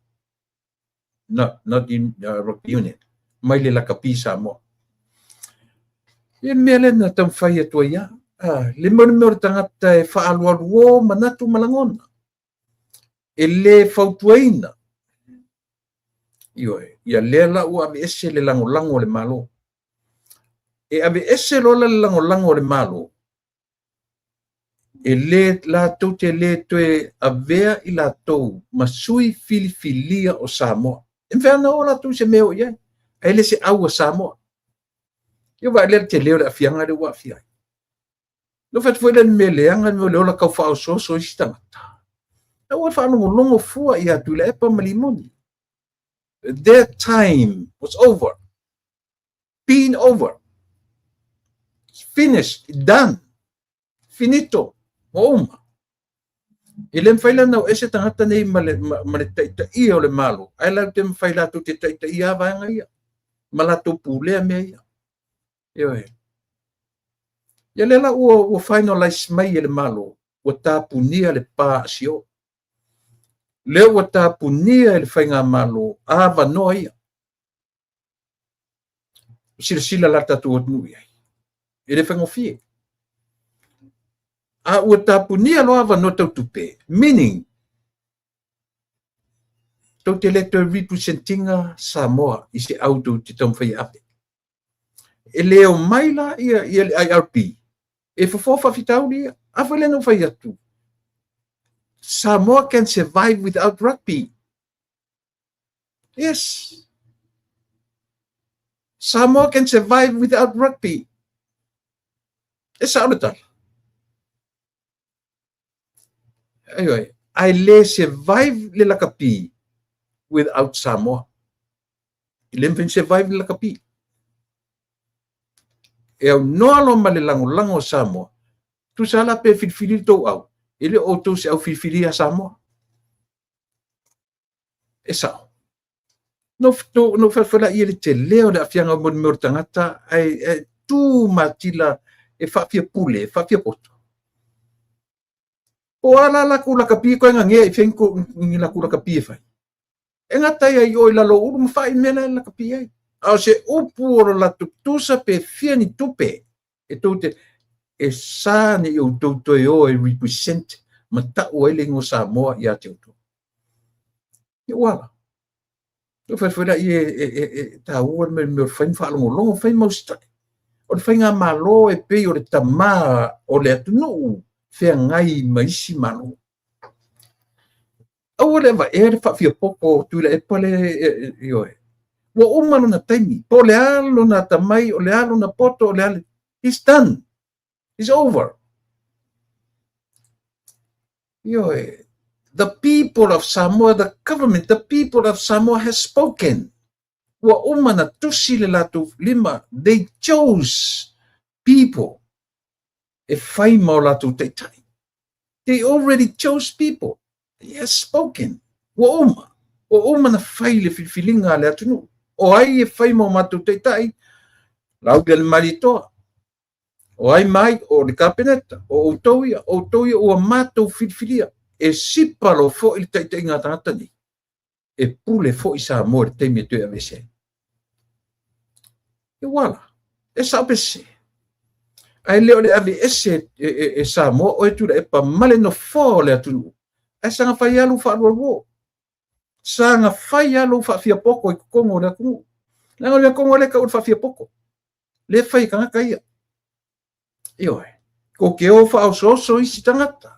No, not in Rugby Union, mai le Lakapi Samoa. E mea lea na taumafai atu ai lava. Le mea o le mea o le tagata e faaalualuo manatu ma lagona, e le fautuaina. Ioe, ia lea la ua aveese le lagolago a le Malo. E aveese loa la le lagolago a le Malo, e le latou te le toe avea i latou ma sui filifilia o Samoa. E mafai ona o latou i se mea o i ai, ae le se au a Samoa. Ia vaai lea le tele o le aafiaga lea ua aafia ai. Na fai atu foi lea le mea leaga, le mea o le ola tau faaosooso isi tagata. Aua le faalogologo fua ia Tuilaepa ma Limoni. Their time was over. Been over. It's finished. Done. Finito. Ua uma. E le mafai la ona o ese tagata nei ma le, ma le taitaia o le Malo, ae latou te mafai latou te taitaia vaega ia, ma latou pulea mea ia. Ioe. Ia lea la ua finalize mai e le Malo, ua tapunia le pa a Sio. Lea ua tapunia e le Faigamalo avanoa ia. Silasila la tatou atunuu i ai. E le faigofie. A ua tapunia loa avanoa tau tupe, meaning, tou te le toe representinga Samoa i se au tou te taumafai e ave. E le omai la ia le IRB e fofo faafitauli ia. A foi lea na ou fai atu, Samoa can survive without rugby. Yes. Samoa can survive without rugby. E sao le tala. Ioe, ae le survive le lakapi without Samoa. E le mafai ona survive le lakapi. E aunoa loa ma le lagolago o Samoa, tusa la pe filifili le tou au, e le o outou se au filifilia a Samoa. E sao. No, no, no whawhara i le te leo le afianga o mea o le tagata, ai tu matila e whaafia pule, e whaafia poto. Po a la lakou lakapi koe ngangea i fea ni lakou lakapi e fai. E gata ia i o i lalo o ulu ma fai mea la e lakapi ai. A o se upu o lo latou tusa pe fia ni tupe e tou te e sa ne i outou toe o e represent ma ta'u ai le igoa Samoa ia te outou. Ia ua ala. Ua fai foi laia e taua le mea o le fai ma faalogologo, fai ma usitai. O le faigamalo e pei o le tamā o le atunuu feagai ma isi malo. Aua le avaea le faafiapoto o Tuilaepa le ioe. Ua uma lona taimi, po o le a lona atamai, o le a lona poto, o le a le... He's done. It's over. Ioe, the people of Samoa, the government, the people of Samoa has spoken. Ua uma na tusi le latou lima. They chose people e fai ma o latou taitai. They already chose people. They have spoken. Ua uma. Ua uma na fai le filifiliga a le atunuu. O ai e fai ma o matou taitai? Laaulialemalietoa. O ai ma ai? O le Kapeneta. O outou ia. O outou ia ua matou filifilia. E sipa loa foi le taitaiga a tagata nei. E pule foi Samoa i le taimi e toe aveese ai. E ua la, e sao pe sese. Ae le o le aveese e, e, e Samoa oe Tuilaepa ma le nofoa o le atunuu. Ae saga fai lava lou faalualuo. Saga fai lava lou faafiapoko i totonu o le atunuu. Leaga o le mea tonu lava lea e tau o le faafiapoko. Lea e fai e tagata ia. Ioe. Kou te o faaosooso isi tagata.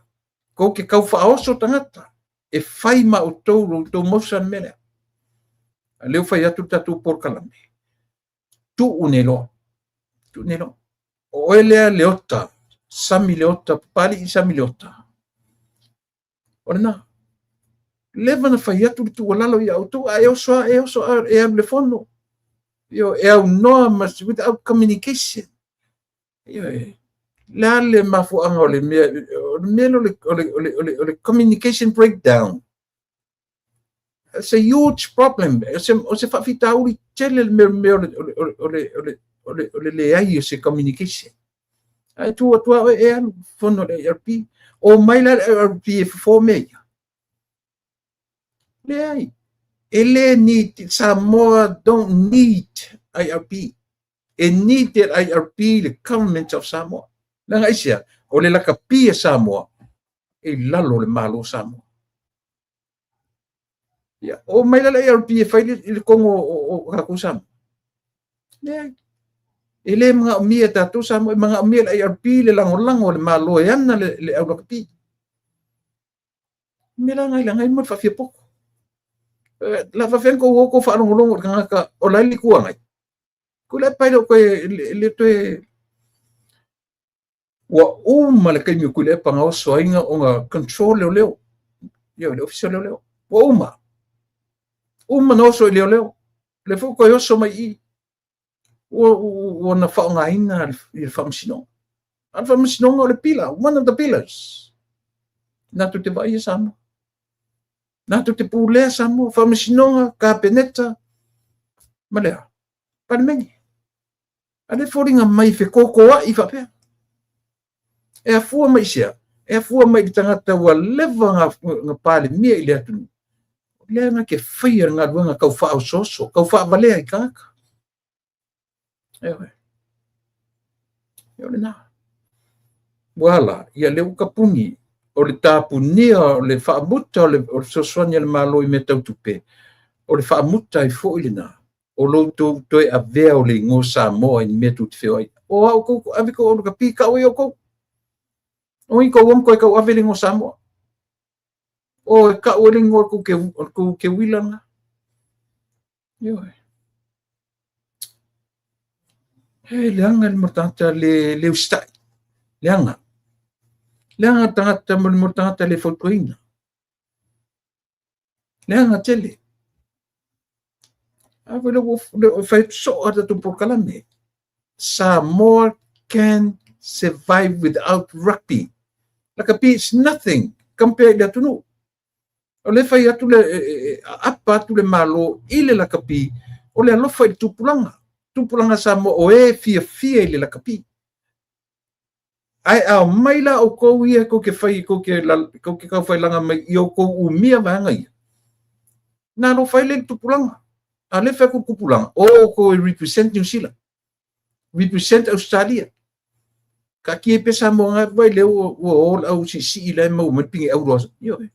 Kou te tau faaoso tagata. E fai ma outou lo outou mausa le mea lea. A lea ua fai atu le tatou polokalame. Tuu nei loa. Tuu nei loa. O oe lea Leota, Sami Leota, Papalii Sami Leota. O lena. Leva na fai atu le tuualalo ia outou, a e oso a, e oso a, e alu le fono. Io, e aunoa ma, without communication. Io, e, le a le mafuaaga o le mea, o le mea o le, o le, o le, o le, o le communication breakdown. It's a huge problem. O se, o se faafitauli tele le mea, mea o le, o le, o le, o le, o le, o le leai o se communication. Ae tu atu lava oe e alu fono le IRP. O mai la le IRP e fofo mea ia. Leai. E le need, Samoa don't need IRP. E need le IRP le government of Samoa. Leaga aisea, o le lakapi a Samoa e i lalo o le Malo o Samoa. Ia, o mai la le ARP e fai i le kongo o tatou Samoa. Leai. E le manaomia e tatou Samoa, e manaomia le ARP le lagolago a le Malo e ana le, le au lakapi. Me la ngai la ngai mo le faafiapoko. La faafean kou o kou faalogologo i le tagata o la e le Itu Agai. Ko le pai le koe le toe Ua uma le taimi o Tuilaepa na oso ai ona control leoleo. Ia, le ofisa o leoleo. Ua uma. Uma na oso i leoleo. Le foi toe oso mai i i. Ua, ua na faaaogaina i le faamasinoga. A le faamasinoga o le pillar, one of the pillars. Nā te vaai e Samoa. Nā te pulea Samoa, faamasinoga, kapeneta, ma le a, palemene. A le foliga mai fekokoa'i faapea. E afua mai i sea? E afua mai i le tagata ua leva na, na palemia i le atunuu. O lea na ke faia le galuega tau faaosooso, tau faavalea i tagata. Ioe. E o lena. Ua ala, ia lea ua tapuni, o le tapunia, o le faamuta o le, o le fesoasoani a le Malo i mea tau tupe, o le faamuta ai foi lena o lo outou toe avea o le igoa Samoa i ni mea tou te feoai. O a outou, ave tou alu kapi kau ai outou. O i tou om koe kau ave le igoa Samoa. O e kau e le igoa kou ke, kou ke uila nga. Ioe. He leaga le mo tagata le, le usitai. Leaga. Leaga tagata mo le mo tagata le fautuaina. Leaga tele. A foi le ua fai atu soo a tatou polokalame. Samoa can survive without rugby. Lakapi is nothing compare i le atunuu. O le fai atu le aapa atu le Malo i le lakapi, o le alofa i le tupulaga. Tupulaga Samoa o e fiafia i le lakapi. Ae a omai la outou ia tou te fai, tou te, tou te taufailaga mai i outou umia vaega ia, na alofa ai lea i le tupulaga. A lea e fai atu le tupulaga, o outou e represent New Zealand, represent Australia. Taatia ai pea Samoa na vaai lea ua, ua o le au siisii la e maua mai le pine auro. Ioe.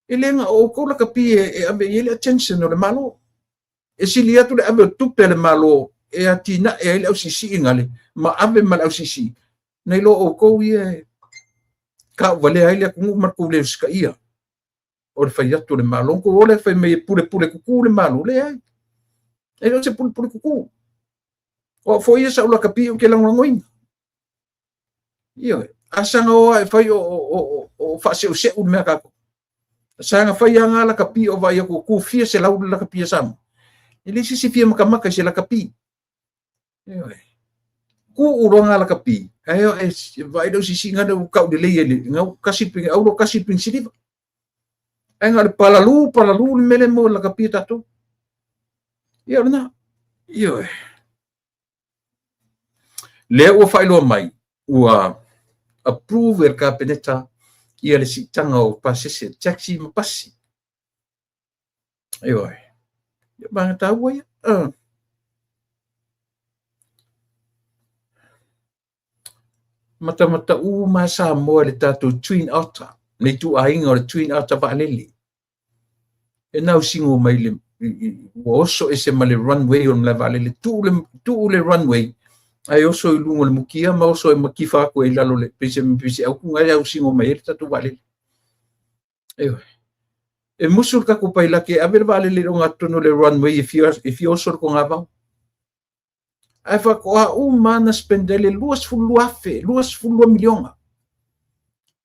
E le na o outou lakapi e, e ave i ai le attention o le Malo. E sili atu le ave o tupe a le Malo e atinae ai le ausiisii gale ma ave ma le ausiisii, nai lo outou ia e tauvalea ai le atunuu ma le tou le usitaia o le fai atu o le Malo. Tou o lea fai mai e pulepule kuku le Malo. Leai. E le o se pulepule kuku. O au foi ia sa ou lakapi ou te lagolagoina. Ioe. A saga o ae fai o, o, o, o faaseuseu le mea tatou. Saga fai a ngā lakapi o vaai atu ku fia selau le lakapi a Samoa. E leai se isi e fia makamaka i se lakapi. Ioe. Tuu loa ngā lakapi, ae e vaai lau sisiga lea ua tau lelei ai le gau kasi le au loa kasi le pinisiliva. Ae na o le palalu palalu le mea lea e maua i le lakapi a tatou. Ia o lena. Ioe. Lea ua faailoa mai ua approve e le Kapeneta ia le siitaga o pasese, taxi ma pasi. Ioe. Ia vaega taua ia. Matamata uma Samoa i le tatou Twin Otter, le ituaiga o le Twin Otter vaalele. E nausino mai le ua oso ese ma le runway o le malae vaalele, tuu le, tuu le runway, ae oso i luga o le mukia ma oso e matifa atu ai i lalo le pese pese autu na e ausino mai ai le tatou vaalele. Ioe. E musu le tatou pailate e ave le vaalele i le ogatotonu o le runway e fia, e fia oso le togavao. Ae faatoa uma na spend ai le 22,000, 22 miliona.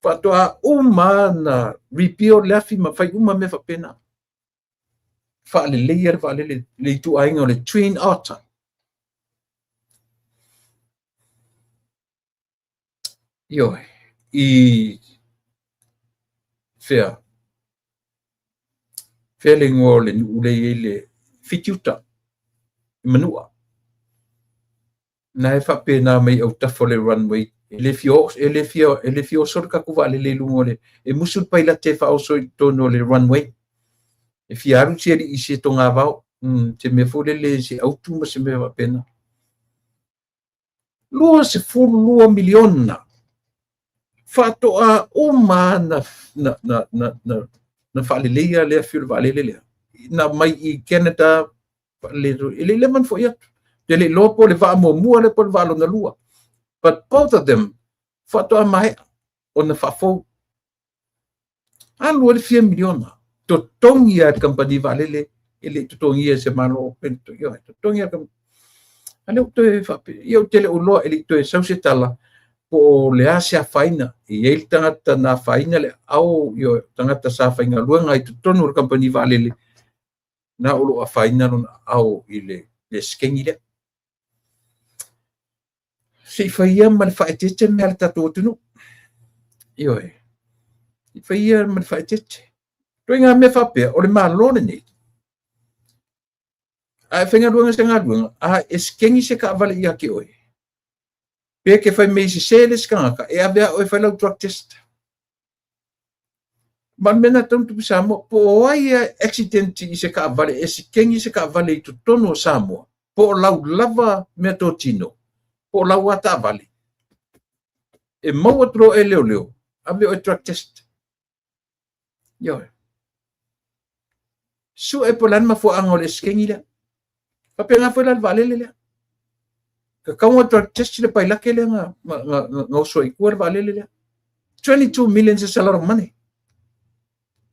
Faatoa uma na repeal le afi ma fai uma mea faapena. Faaleleia le vaalele le ituaiga o le Twin Otter. Ioe, i fea? Fea le igoa o le nuu lea e i ai le Fitiuta, i Manua. Na e faapena mai autafa o le runway, e le fia, e le fia, e le fia oso le tatou vaalele i luga o le, e musu le pailate e faaoso i totonu o le runway. E fia alu si alii i se togavao, se mea foi lele, se autu ma se mea faapena. 22 miliona faatoa uma na na na na na, na faaleleia le afi o le vaalele lea na mai i Canada faalelei e le i leva ona foi atu te le iloa po o le vaa muamua lea po o le vaa lona lua, but both of them faatoa maea ona faafou. Alu ai le fia miliona totogi a le kamupani vaalele, e le i totogia e se Malo, totogi a le a lea ua toe faapea, ia ou te le o iloa, e le i toe sau se tala po o le a se afaina. E i ai le tagata na afaina le aao, ioe, tagata sa faigaluega i totonu o le kamupani vaalele, na o lo o afaina lona aao i le skengi lea. Se i fai ia ma le faaeteete mea a le tatou atunuu. Ioe. Se i fai ia ma le faaeteete. Ituaiga mea faapea, o le Malo lenei, a e faigaluega i se galuega, a e skengi se taavale ia te oe, pe te fai mai e sese le isi tagata, e ave lava oe e fai lau drug test. Ma o le mea lena e tatau ona tupu i Samoa, po o ai e accident i se taavale, e sikengi se taavale i totonu o Samoa, po o lau lava meatotino, po o lau lava taavale, e maua atu loa e leoleo, ave oe drug test. Ioe. Sue po o le a le mafuaaga o le sikengi lea. Faapena foi la le vaalele lea. Tatau ona drug test le pailate lea na, na, na, na, na oso ai i tua le vaalele lea. 22 million is a lot of money.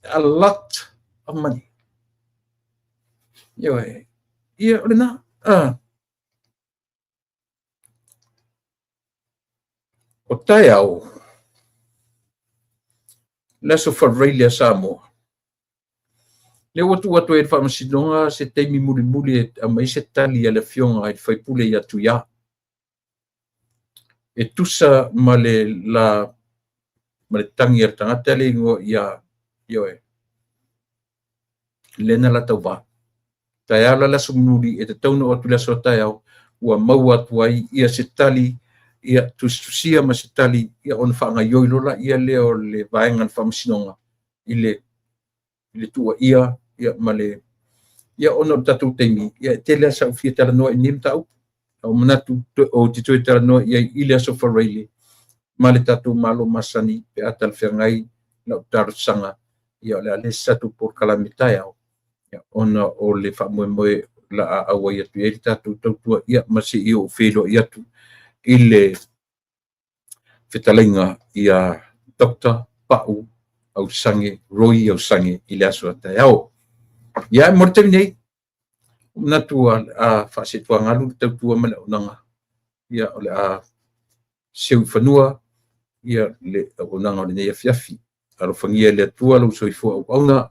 A lot of money. Ioe. Ia, o lena. O taeao, le aso Faraile a Samoa, lea ua tuu atu ai e le Faamasinoga se taimi mulimuli e aumai se tali a le Afioga i le Faipule ia Tuia, e tusa ma le la ma le tagi a le tagata le igoa ia, ioe, lea na la tauva. Taeao la le aso mulimuli e tatau ona oo atu i le aso a taeao ua maua atu ai ia se tali ia tusitusia ma se tali ia ona faagaioi loa laia lea o le vaega o le Faamasinoga i le i le tuuaia ia ma le ia ona o le tatou taimi ia e tele lava sau fia talanoa i lenei mataupu. A ua manatu ou te toe talanoa i ai i le aso Faraile ma le tatou Malo masani pe a talafeagai lau talosaga ia o le a le isi tatou polokalame taeao ona o le faamoemoe la a auai atu i ai le tatou tautua ia ma se i ou feiloai atu i le fetalaiga ia Dr. Pau Ausage, Roy Ausage i le aso a taeao. Ia, mo le taimi nei, manatu a faasetuagalu le tautua ma le auaunaga, ia o le a seu i fanua ia le auaunaga o lenei afiafi. Alofagia e le Atua lou soifua auauna,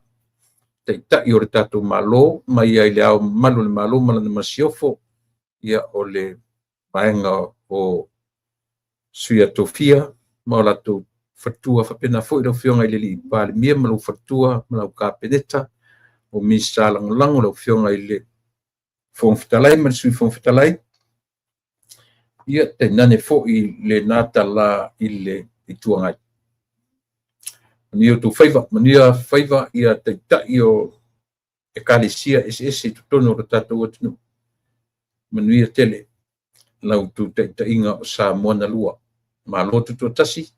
Taitai o le tatou Malo, mai ai le Ao Mamalu o le Malo ma lana Masiofo, ia o le Vaega o Sui a Tofia ma o latou faletua, faapena foi lau Afioga i le Alii Palemia ma lou faletua ma lau Kapeneta, o Minisita Lagolago, lau Afioga i le Fofoga Fetalai ma le Sui Fofoga Fetalai, ia tainane foi lena tala i le Itu Agai. Manuia outou faiva, manuia faiva ia Taitai o Ekalesia eseese i totonu o le tatou atunuu. Manuia tele la outou taitaiga o Samoa na lua. Malo tutoatasi,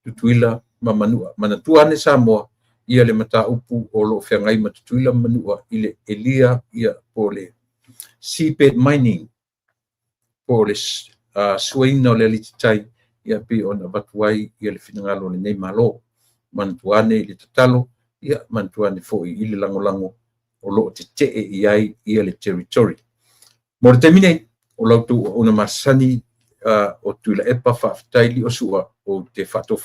Tutuila ma Manua. Manatua ane Samoa ia le mataupu o lo o feagai ma Tutuila ma Manua i le elia ia po o le seabed mining po o le suaina o le alititai ia pei ona avatu ai le finagalo o lenei Malo. Manatua ane i le tatalo, ia manatua ane foi i le lagolago o lo o tetee i ai le territory. Mo le taimi nei, o la outou auauna masani o Tuilaepa, faafetai Liosua, ou te faatofa.